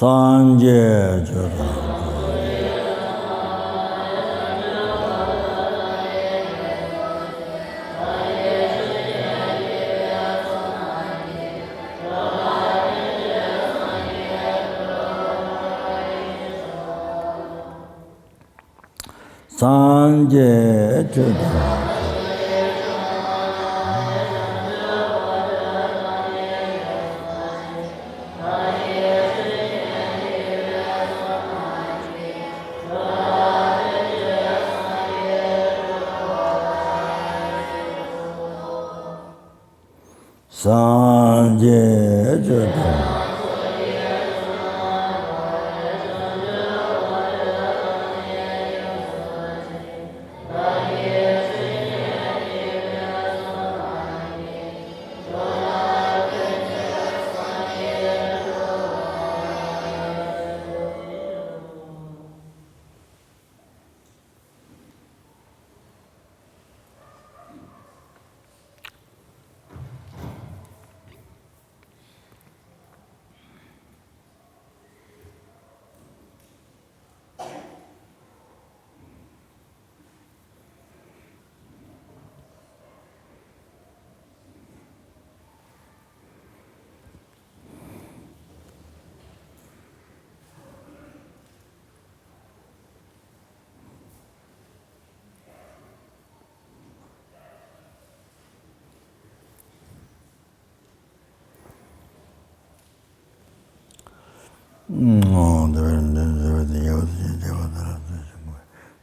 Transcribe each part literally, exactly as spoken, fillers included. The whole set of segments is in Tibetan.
སངས་རྒྱས་ཆོས་དང་། སངས་རྒྱས་ཆོས་དང་། སངས་རྒྱས་ཆོས་དང་།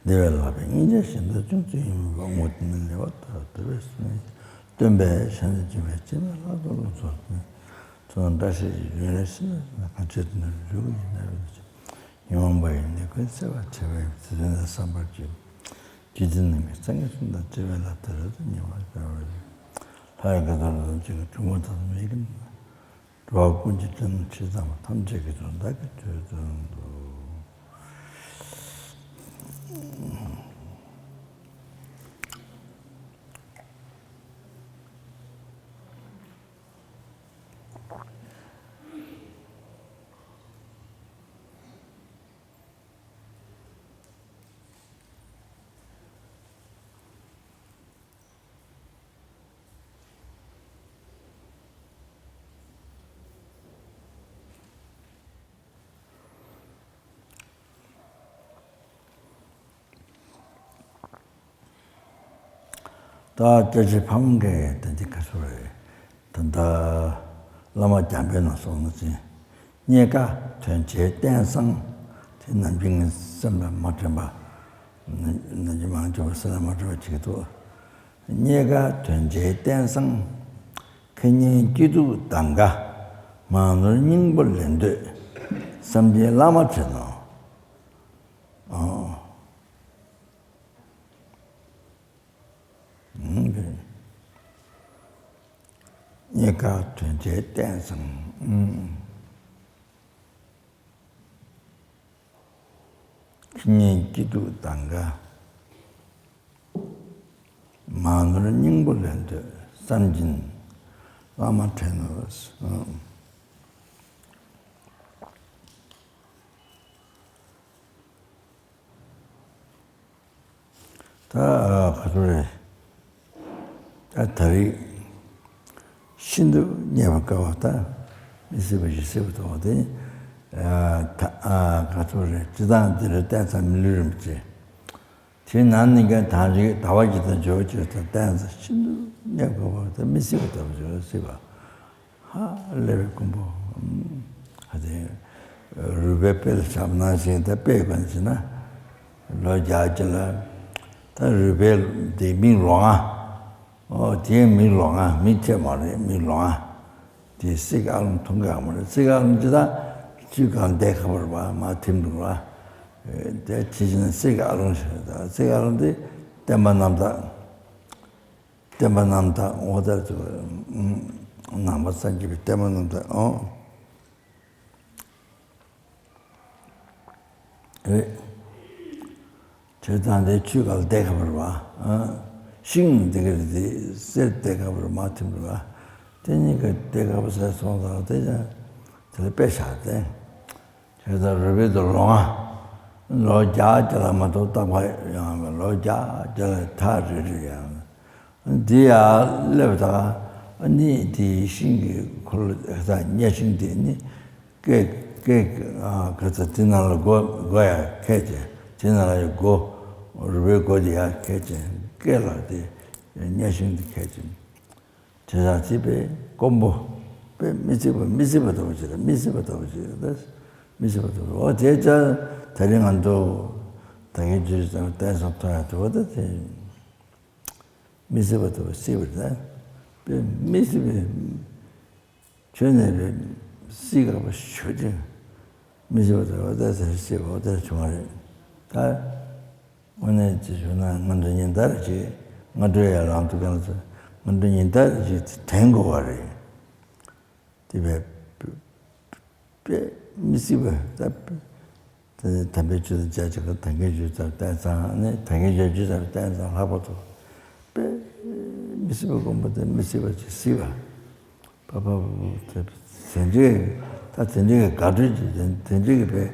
འདི་བས་ལྷག་པའི་སྙིང་རྗེ་གཞན་དག་ཅུང་ཙམ་ཡིན་པ་དངོས་དེ་ནི་ལེགས་པར་ཐོབ་སྟེ་བས་སོ། སྟོན་པའི་ཞལ་ནས་བྱུང་བའི་སྤྱན་ལ་ལྷག་ཏུ་ལོངས་སུ་སྤྱོད། ཚོགས་བཀྲ་ཤིས་ཀྱི་ཡུན་རིང་ཞིག་ན་གང་བྱེད་དུ་ནི་རིགས་ཡིན་ན་རིགས་ཀྱི་ཉོན་མོངས་པ་ཡི་ནད་ཀུན་སེལ་བར་བྱེད་པའི་ཚུལ་དེ་ནི་བསམ་པར་བགྱི། རྗེ་བཙུན་ནམ་མཁའི་སངས་རྒྱས་གསུམ་དང་བཅས་པ་ལ་དེ་རབ་ཏུ་ཉེ་བར་སྦྱོར་བར། ལྷ་ཡི་དགེ་ཚོགས་རབ་ཏུ་བྱུང་གི་གྲུབ་མོ་དང་མི་ཡི་གེ་འདི་ལ། འགྲོ་བ་ཀུན་གྱི་དོན་དང་ཕྱི་དང་ཐམས་ཅད་ཀྱི་དོན་བདག་གིས་ཐོས་དོན་དུ། ད་སྐྱབས་རྗེ་ཕ་བོང་ཁའི་དོན་གྱི་ཁ་སོ་རེད། ད་ལྟ་བླ་མ་འཇམ་དཔལ་ནང་སོང་ན་ཅིང་རྙེད་དཀའ་དོན་ཆེའི་རྟེན་བཟང་དེ་ནམ་རྒྱུན་ངའི་སེམས་ལ་མ་དྲན་པ། ནམ་རྒྱུན་མང་ཆེ་བ་སེམས་ལ་མ་དྲན་པ་བྱེད་ཀྱི་འདུག་རྙེད་དཀའ་དོན་ཆེའི་རྟེན་བཟང་། ཁེ་ཉེན་སྐྱིད་སྡུག་གདམ་ག་མ་ནོར་སྙིང་པོ་ལེན་འདོད། བསམ་གྱིན་བླ་མ་དྲན་ནོ། ཨོ། རྙེད་དཀའ་དོན་ཆེའི་རྟེན་བཟང་། ཁེ་ཉེན་སྐྱིད་སྡུག་གདམ་ག་མ་ནོར་སྙིང་པོ་ལེན་འདོད། བསམ་གྱིན་བླ་མ་དྲན་ནོ། ད་ག་ཚོད་རེད། ད་ད་རེས་ཤིན་ཏུ་རྙེད་པར་དཀའ་བ་དང་མི་སྲིད་པ་ཞིག་སྲིད་པ་དང་དེ། ད་ག་ཚོད་རེད། སྤྱིར་བཏང་འདི་རེད། བསྟན་ཙམ་མི་ལུས་རིན་པོ་ཆེ། དེའི་ནང་ནས་ཀྱང་དང་རིག་ཟླ་བ་གཅིག་དང་འཇོག་བྱས་ཙང་བསྟན་ཙམ་ཤིན་ཏུ་རྙེད་དཀའ་བ་དང་མི་སྲིད་པ་དང་སྲིད་པ། ཧ་ལས་པའི་རྐུན་པོ། ཧ་དེ་རུས་པའི་དཔེ་ལ་བཞག་པ་ནང་བཞིན་ད་དཔེ་ག་ནས་བྱས་ན། ལོ་བརྒྱ་ཅིག་ལ་ད་རུས་པའི་དེ་མིག་ལོང་ང་། ཨོ་དེ་མིག་ལོང་ང་། མིག་ཐེབས་མ་རེད། མིག་ལོང་ང་། དེ་གསེར་གྱི་ཨ་ལོང་མཐོང་གི་ཡོད་མ་རེད། གསེར་གྱི་ཨ་ལོང་ཅི་ད་ཆུའི་སྒང་བསྡད་ཁ་པར་བ་མ་ཐིམ་འདུག་ལ། དེ་ཅི་བྱས་ན་གསེར་གྱི་ཨ་ལོང་ཞིག་རེད། ད་གསེར་གྱི་ཨ་ལོང་དེ་བསྟན་པ་རྣམ་དག་བསྟན་པ་རྣམ་དག་ངོ་ལྟར་དུ་ནང་པ་སངས་རྒྱས་པའི་བསྟན་པ་རྣམ་དག་ཨོ། རེད། བྱས་ཙང་དེ་ཆུའི་སྒང་བསྡད་ཁ་པར་བ། ཤིང་འདི་ག་རེད། དེ་གསེར་བསྡད་ཁ་པར་མ་ཐིམ་འདུག་ལ། དེ་གཉིས་ཀ་བསྡད་ཁ་པར་ཟེར་སོང་ཙང་དེ་ཀྱང་དེ་ལ་དཔེ་བཞག་སྟེ། དེ་ལྟར་རུས་སྦལ་དུ་ལོ་ལྔ། ལོ་བརྒྱ་བརྒྱ་ལ་མ་གཏོགས་རྟག་པར་ཡང་ལོ་བརྒྱ་བརྒྱ་ལ་ཐག་རིང་རིང་ཡང་། འདི་ཡང་སླེབས་དང་། ཨ་ནི་དེའི་ཤིང་གི་འཁོར་ལོ་ས་གཉན་ཤིང་དེ་ནི་སྐེ་སྐེ་ག་ཚ་དེ་ནང་ལ་སྒོ་སྒོ་ཡང་ཁད་ཅན། དེ་ནང་ལ་ཡང་སྒོ་རུས་སྦལ་སྒོ་དེ་ཡང་ཁད་ཅན། སྐེ་ལ་དེ་གཉན་ཤིང་དེ་ཁད་ཅན། དེ་དང་དེ་པས་དཀོན་པོ། པས་མི་བརྩིགས་པ་མི་བརྩིགས་པ་ལྟ་བུ་ཅིག་ལ་མི་བརྩིགས་པ་ལྟ་བུ་ཅིག་ལ་མི་བརྩིགས་པ་ལྟ་བུ། འོ་དེ་ལྟར་ད་རིང་ང་ཚོ་ད་གིན་ཇི་ཙམ་བསྟན་སོང་ཐོག་ཡང་དེ་བ་ད་དེ་མི་བརྩིགས་པ་ལྟ་བུ་བརྩིགས་པ་རེད། པས་མི་བརྩིགས་པའི་ཁྱོད་ནས་པས་བརྩིགས་དཀའ་བ་ཞུ་ཅིག་མི་བརྩིགས་པ་ལྟ་བུ་ད་དེ་བརྩིགས་པ་འོ་དེ་བྱུང་བ་རེད་ད། དངོས་གནས་ཅིག་ཞུ་ན་ང་ཚོ་ཉིན་ལྟར་གྱི་སྔ་དྲོ་ཡར་ལངས་དུས་གང་ལ་ང་ཚོ་ཉིན་ལྟར་གྱི་དྲན་དགོས་པ་རེད། དེ་བས་པས་མི་བརྩིགས་པ་ད་དམ་པའི་ཆོས་དང་བཅས་ཀྱི་ད་གིན་ཇི་ཙམ་བསྟན་ཙང་ནི་ད་གིན་ཇི་ཙམ་བསྟན་ཙང་ལྷག་པར་དུ་པས་མི་བརྩིགས་པའི་དཀོན་པོ་དེ་མི་བརྩིགས་པ་ཅིག་བརྩིགས་པ། པ་པ་པ་པ་དེ་འདྲའི་ད་དེ་འདྲའི་དགའ་སྤྲོ་ཅིག་དེ་འདྲའི་གི་པས་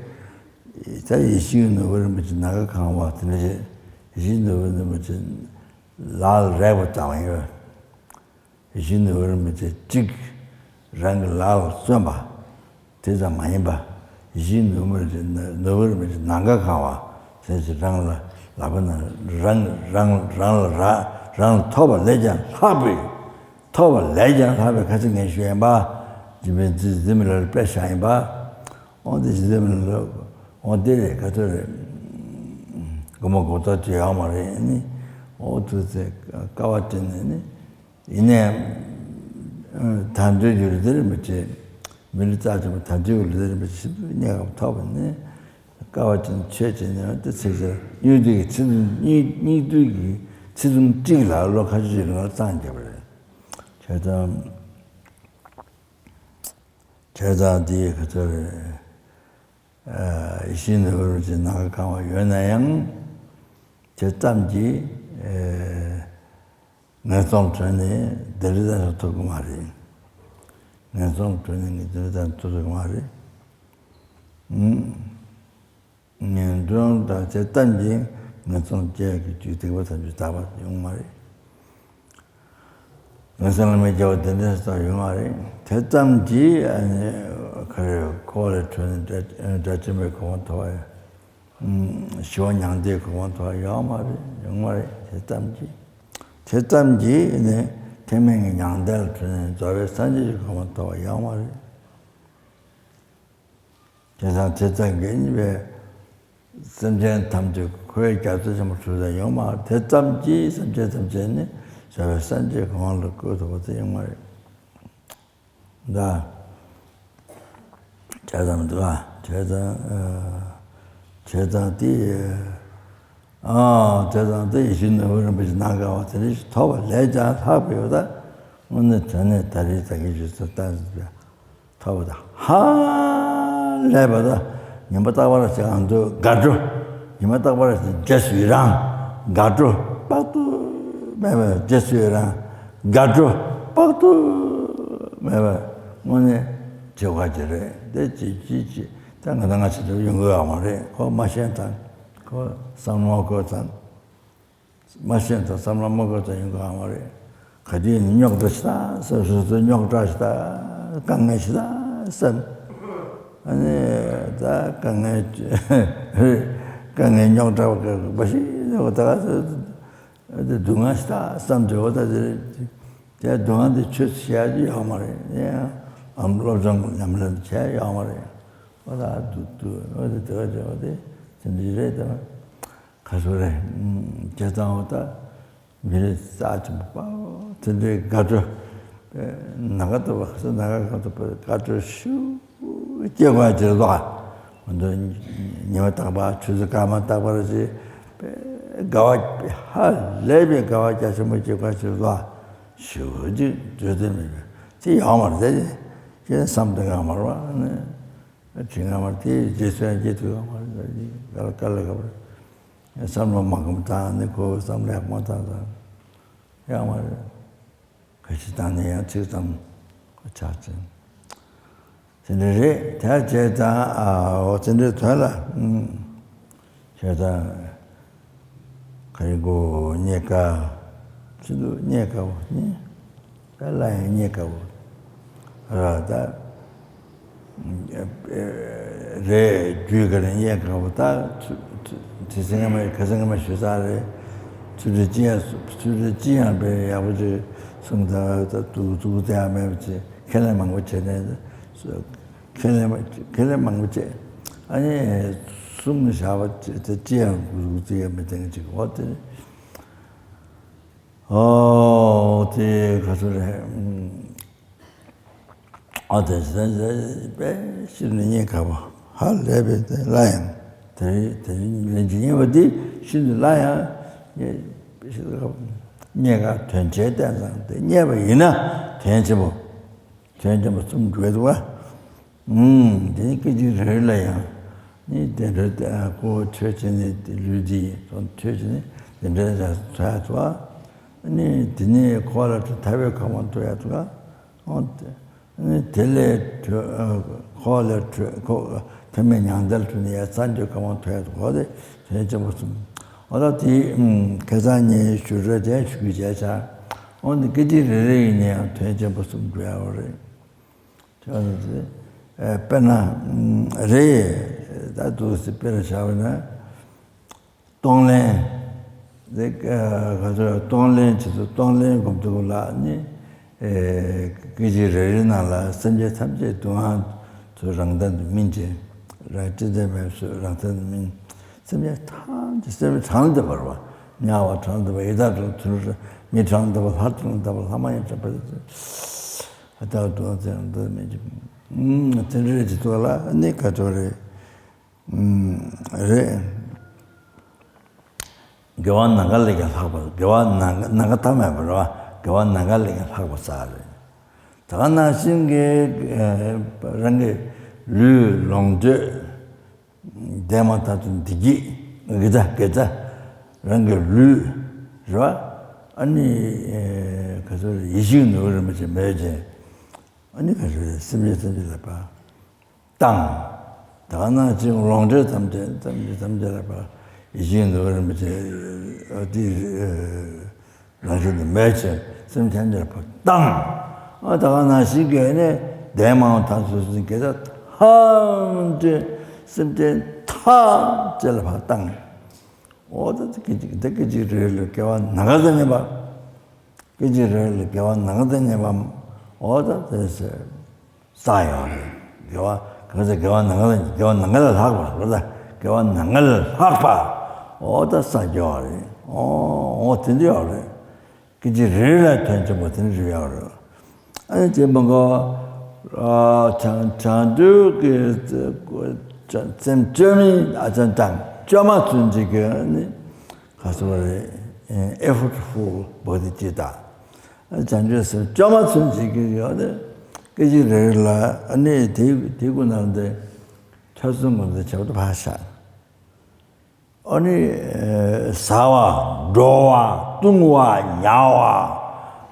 ད་ཡིད་བཞིན་ནོར་བུ་རིན་པོ་ཆེ་ནམ་མཁའ་གང་བ་དེ་འདྲ་ཞིག་ཡིད་བཞིན་ནོར་བུ་རིན་པོ་ཆེ་ལག་ལ་རེག་པ་ཙམ་ཡིན་པས། ཡིད་བཞིན་ནོར་བུ་རིན་པོ་ཆེ་གཅིག་རང་གི་ལག་ལ་སོན་པ་དེ་ཙམ་མ་ཡིན་པ། ཡིད་བཞིན་ནོར་བུ་རིན་པོ་ཆེ་ནམ་མཁའ་གང་བ་ཟེར་ཞིག་རང་ལ་ལག་པ་ན་རང་རང་རང་ལ་རག་རང་ལ་ཐོབ་པ་ལས་ཀྱང་ལྷག་པའི། ཐོབ་པ་ལས་ཀྱང་ལྷག་པའི་ཁ་ཚིག་ངས་ཞུ་ཡིན་པ། འཇིག་རྟེན་འདི་འཛིན་མི་ལ་དཔེ་བཞག་ཡིན་པ། འོ་འདི་འཇིག་རྟེན་མི་ལ་འོ་འདི་རེད་ག་ཚོད་རེད། སྒོར་མོ་སྒོར་ཐོག་ཅིག་ཡོད་མ་རེད་ནི། འོ་དུ་ཚེ་དཀའ་བ་སྤྱད་ནས་ནི། ཡིན་ནའི་དར་འདོད་ཀྱི་ལུས་འདིར་མི་བྱེད། མི་ལུས་རྩ་ཆེན་པོ་དར་འདོད་ཀྱི་ལུས་འདིར་མི་བྱེད་ཤིན་ཏུ་གནས་སྐབས་ཐོབ་པ་ནི། དཀའ་བ་ཅན་ཆོས་ཅན་ནི་དེ་ཚེ་ཟེར་སྙིགས་དུས་ཀྱི་ཚེ་ཚུན་སྙིགས་སྙིགས་དུས་ཀྱི་ཚེ་ཚུན་གཅིག་ལ་ལོ་ཁ་ཤས་ཀྱི་རིང་ལ་སངས་རྒྱས་པ་རེད། བྱས་ཙང་། བྱས་ཙང་འདི་ག་ཚོད་རེད། ཡིད་བཞིན་ནོར་བུ་རིན་པོ་ཆེ་ནམ་མཁའ་གང་བ་ཡོད་ན་ཡང་། དེ་ཙམ་གྱིས་ངན་སོང་གྲོལ་ནས་བདེ་ལེགས་དང་ཐོབ་ཀྱི་མ་རེད། ངན་སོང་གྲོལ་ནས་ངས་བདེ་ལེགས་དང་ཐོབ་ཀྱི་མ་རེད། ངན་སོང་དང་དེ་ཙམ་གྱིས་ངན་སོང་སྐྱེ་ཡག་གི་རྒྱུ་སྡིག་པ་ཐམས་ཅད་དག་པ་ཡོང་མ་རེད། ངན་སོང་ལ་མི་སྐྱེ་བ་དེ་འདྲ་སོགས་ཡོང་མ་རེད། དེ་ཙམ་གྱིས་ཨ་ནི་ག་རེ་འཁོར་བ་ལས་གྲོལ་ནས་དགྲ་དགྲ་བཅོམ་པའི་གོ་འཕང་ཐོབ་པ་ཡང་། ཞི་བ་མྱང་འདས་གོ་འཕང་ཐོབ་པ་ཡོང་མ་རེད། ཡོང་མ་རེད། དེ་ཙམ་གྱིས། དེ་ཙམ་གྱིས་ནི་ཐེག་དམན་གྱི་མྱང་འདས་ལ་གྲོལ་ནས་རྫོགས་པའི་སངས་རྒྱས་ཀྱི་གོ་འཕང་ཐོབ་པ་ཡོང་མ་རེད། དེ་དང་དེ་ཙམ་གྱིས་ནི་བས། སེམས་ཅན་ཐམས་ཅད་འཁོར་བའི་རྒྱ་མཚོ་ཆེན་པོར་གྲོལ་ས་ཡོང་མ་རེད། དེ་ཙམ་གྱིས་སེམས་ཅན་ཐམས་ཅད་ནི་བྱ་བའི་སངས་རྒྱས་གོ་འཕང་ལ་བཀོད་ཐུབ་པ་དེ་ཡོང་མ་རེད། ད་བྱས་ཙང་འདུག་ཨ། བྱས་ཙང་། བྱས་ཙང་དེ། ཨ་བྱས་ཙང་དེ་ཡིད་བཞིན་ནོར་བུ་རིན་པོ་ཆེ་ནམ་མཁའ་གང་བ་དེ་འདྲ་ཞིག་ཐོབ་པ་ལས་ཀྱང་ལྷག་པའི་ཡོད་ད། དངོས་གནས་དྲང་གནས་ད་རེས་ད་གིན་ཞུས་ཚུལ་ལྟར་ཐོབ་པ་དང་ཧ་ལས་པ་དང་ཉི་མ་རྟག་པར་ཞིག་ང་ཚོ་དགའ་སྤྲོ། ཉི་མ་རྟག་པར་ཞིག་རྗེས་སུ་ཡི་རང་། དགའ་སྤྲོ་དཔག་ཏུ་མེད་པ། རྗེས་སུ་ཡི་རང་། དགའ་སྤྲོ་དཔག་ཏུ་མེད་པ། དངོས་གནས་བྱེད་དགོས་ཅིག་རེད། དེ་ཅི་ཅི་ཅི་ད་ང་དང་ང་ཞིག་ཏུ་ཡོང་གི་ཡོད་མ་རེད། ཁོ་མ་ཤེས་ཙང་། ཁོ་བསམ་བློ་མ་འཁོར་ཙང་། མ་ཤེས་དང་བསམ་བློ་མ་འཁོར་ཙམ་ཡོང་གི་ཡོད་མ་རེད། ག་དུས་ནས་རྙོག་དྲ་ཞིག་དང་སེམས་སོ་སོའི་རྙོག་དྲ་ཞིག་དང་དཀའ་ངལ་ཞིག་དང་སེམས། ཨ་ནི་ད་དཀའ་ངལ་དཀའ་ངལ་རྙོག་དྲ་བ་ཞིག་ནས་འོ་ད་ག་ཚོད་དེ་སྡུག་བསྔལ་ཞིག་དང་བསམ་དུས་འོ་ད་དེ་དེ་སྡུག་བསྔལ་དེ་ཆོས་སུ་བྱེད་ཡག་ཡོད་མ་རེད། ཨམ་སློབ་སྦྱོང་ཉམས་ལེན་བྱེད་ཡག་ཡོད་མ་རེད། འོ་ད་སྡུག་སྡུག་འོ་དེ་དེ་ག་བྱེད་འོ་དེ་དེ་འདྲ་རེད་དེ། ག་ཚོད་རེད། བྱས་ཙང་འོ་ད། མི་རིགས་རྩ་ཆེན་པོ་དེ་འདྲའི་དགའ་སྤྲོ། ནམ་མཁའ་ལྟ་བུ་ཁ་སང་ནམ་མཁའ་གང་ལྟ་བུ་དགའ་སྤྲོ་ཤུགས་སྐྱེ་དགོས་ཅེས་ལ། ང་ཚོ་ཉི་མ་རྟག་པར་ཆུ་ཚོད་སྐར་མ་རྟག་པར་ཅིག་དགའ་བ་ཧ་ལས་པའི་དགའ་བ་རྒྱ་ཆེན་པོ་སྐྱེ་དགོས་ཅེས་ལ། ཤུགས་ཀྱིས་བརྗོད་དེ་མེད་པས་དེ་ཡོང་བར་དེ་ཁྱེད་བསམ་དུ་ཡོང་བར་བ་ནི། དྲི་ང་མར་དེའི་རྗེས་སུ་ཡང་སྐྱེ་ཐུབ་ཡོང་བ་རེད། དཀའ་ལས་ཁག་པོ་རེད། བསམ་བློ་མ་འཁོར་བཏང་ནས་ཁོ་བསམ་བློ་ཡག་པོ་བཏང་ཙང་ཡོང་བ་རེད། ག་ཞིག་བཏང་ནས་ཡང་ཚིག་ཙམ་ཁོ་ཆགས་ཅན། དེ་འདྲ་རེད། ད་བྱས་ཙང་ཨ་འོ་དེ་འདྲའི་དོན་ལ་ཨུམ་བྱས་ཙང་ག་རེ་གོ་རྙེད་དཀའ། ཕྱི་དུ་རྙེད་དཀའ་བོ་རྙེད། དཔེ་ལ་ཡང་རྙེད་དཀའ་བོ་ར་ད་རེད། རྒྱུད་ག་རེ་རྙེད་དཀའ་བོ་ད་ཚུ་ཚུ་དེ་སེང་ངེ་མ་ཁ་སེང་ངེ་མ་ཞུ་ས་རེད། ཚུལ་ཁྲིམས་ཅི་ཡང་ཚུལ་ཁྲིམས་ཅི་ཡང་དཔེ་ཡག་པོ་ཅིག་སྲུང་ད་ད་འདུག་འདུག་དེ་ཡང་མེད་པ་ཅིག་ཁས་ལེན་མང་པོ་བྱས་ནས། ཁས་ལེན་ཁས་ལེན་མང་པོ་བྱས། ཨ་ནི་གསུང་བཞག་པ་དེ་ཅི་ཡང་གུ་རུ་ཅི་ཡང་མི་བསྟན་ཅིག་འོ་དེ་ཨོ་དེ་ག་ཚོད་རེད། ཨ་དེ་དཔེ་ཤིན་ཏུ་རྙེད་དཀའ་བ་ཧ་ལས་པའི་དེ་ལ་ཡང་དེ་དེ་ལན་ཅིག་རྙེད་པ་འདི་ཤིན་ཏུ་ལ་ཡང་རྙེད་དཀའ་དོན་ཆེན་བསྟན་ཙང་དེ་རྙེད་པ་ཡིན་ན་དོན་ཆེན་པོ། དོན་ཆེན་པོ་གསུམ་འགྲོ་གི་འདུག་བ། ཨུམ། དེ་ནི་སྐད་ཅིག་རེ་རེ་ལ་ཡང་ནི་དེ་འདྲ་ཁོ་ཆོས་བྱེད་ནི་ལུས་འདི་ཡིན་ཆོས་བྱེད་ནི་དེ་འདྲ་ལ་ཐོས་ཐུབ་བ། ནི་དེ་ནི་ཁོ་ལ་ཐུ་ཐ་བའི་ཁ་མ་ཐུ་ཡ་ཐུ་ག་ཨོ་དེ་ནི་དེ་ལས་ཁོ་ལ་ཁོ་ཐ་མའི་མྱང་འདས་ཐུ་ནི་ཡ་ས་འདོད་ཁ་མ་ཐུ་ཡ་ཐུ་ག་དེ་དོན་ཆེན་པོ་གསུམ། ཨོ་ད་དེ་ཁ་སང་ངས་ཞུ་ར་དེ་ཞུ་གི་བྱས་ཆ། ཨོ་ནི་སྐད་ཅིག་རེ་རེ་ཡིན་ནའང་དོན་ཆེན་པོ་གསུམ་འགྲོ་ཡ་བ་རེད། ཅང་ཟེར། དཔེར་ན་རེད། ད་འདུག་སེ་དཔེར་བཞག་པ་ན། གཏོང་ལེན། དེ་ག་ཚོད་གཏོང་ལེན་བྱེད་ཚུལ་གཏོང་ལེན་སྒོམ་དུ་ལ་ནི། སྐད་ཅིག་རེ་རེ་ནང་ལ་སེམས་ཅན་ཐམས་ཅད་སྡུག་བསྔལ་ཚུལ་རང་དོན་དུ་སྨིན་ཅིང་། རང་སྤྱི་མཚན་མེད་ཚུལ་རང་དོན་དུ་སྨིན། སེམས་ཅན་ཐམས་ཅད་སེམས་གྲངས་ལས་འདས་པ་རེད་བ། དམྱལ་བ་གྲངས་ལས་འདས་པ་ཡི་དྭགས་གྲངས་ལས་འདས་པ་མི་གྲངས་ལས་འདས་པ་ལྷ་གྲངས་ལས་འདས་པ་ལྷ་མ་ཡིན་གྲངས་ལས་འདས་པ། ཨ་ད་དུང་ཚེ་འདི་མི་འཇིག་ཨུམ། དེ་འདྲ་རེད་ཅེས་ཐུགས་ལ་ནི་ག་ཚོད་རེད། ཨུམ། རེད། དགེ་བ་ནམ་མཁའ་ལས་ཀྱང་ལྷག་པ། དགེ་བ་ནམ་ནམ་མཁའ་ཐ་མལ་པ་རེད་བ། དགེ་བ་ནམ་མཁའ་ལས་ཀྱང་ལྷག་པ་ས་རེད། ད་ག་ནང་བཞིན་གྱི་རང་གི་ལུས་ལོངས་སྤྱོད། འདས་མ་ཐག་ཏུ་བདེ་སྐྱིད་དགེ་རྩ་དགེ་རྩ། རང་གི་ལུས་རེད་བ། ཨ་ནི་ག་ཚོད་ཡེ་ཤེས་ནོར་བུ་རིན་པོ་ཆེ་མོས་ཅན། ཨ་ནི་ག་ཚོད་སེམས་ཅན་ཐམས་ཅད་ལ་ཕར་བཏང་། ད་ག་ནང་བཞིན་ལོངས་སྤྱོད་ཐམས་ཅད་ཐམས་ཅད་ཐམས་ཅད་ལ་ཕར་ཡེ་ཤེས་ནོར་བུ་རིན་པོ་ཆེ་འདི། རང་བཞིན་དུ་མེད་ཅིང་སེམས་ཅན་ཐམས་ཅད་ལ་ཕར་བཏང་། ཨ་ད་ག་ནང་བཞིན་གྱི་ནི་འདས་མ་འོངས་མཐར་ཐུག་གསུམ་དགེ་རྩ་ཐམས་ཅད་སེམས་ཅན་ཐམས་ཅད་ལ་ཕར་བཏང་། འོ་ད་དེ་སྐད་ཅིག་དེ་སྐད་ཅིག་རེ་རེ་ལ་དགེ་བ་ནམ་མཁའ་དང་མཉམ་པ། སྐད་ཅིག་རེ་རེ་ལ་དགེ་བ་ནམ་མཁའ་དང་མཉམ་པ། འོ་ད་དེ་ཟེར། བསགས་ཡོད་རེད། དགེ་བ་གང་ཟེར་དགེ་བ་ནམ་མཁའ་ལ་དགེ་བ་ནམ་མཁའ་ལས་ལྷག་པ་རེད་ད། དགེ་བ་ནམ་མཁའ་ལས་ལྷག་པ། འོ་ད་བསགས་ཡོད་རེད། འོ་འོ་དེ་འདྲ་ཡོད་རེད། སྐད་ཅིག་རེ་རེ་ལ་དོན་ཆེན་པོ་དེ་འདྲ་ཡོད་རེད། ཨ་ནི་དེ་མ་གོ། བྱང་བྱང་ཆུབ་ཀྱི་སེམས་བཅོས་མིན་ཨ་ཅང་ཀྲང་བཅོས་མ་ཚུན་ཆད་ཀྱི་ནི། ག་ཚོད་རེད། effortful body ཅི་ད། བྱང་ཆུབ་སེམས་བཅོས་མ་ཚུན་ཆད་ཀྱི་ཡོད་ནི། སྐད་ཅིག་རེ་རེ་ལ་ཨ་ནི་དེ་དེ་ཀུན་ནང་དེ་ཐོས་བསམ་ངོས་འཛིན་བྱེད་པ་ཕར་བཞག་ཨ་ནི་ཟ་བ་འགྲོ་བ་བཏུང་བ་ཉལ་བ།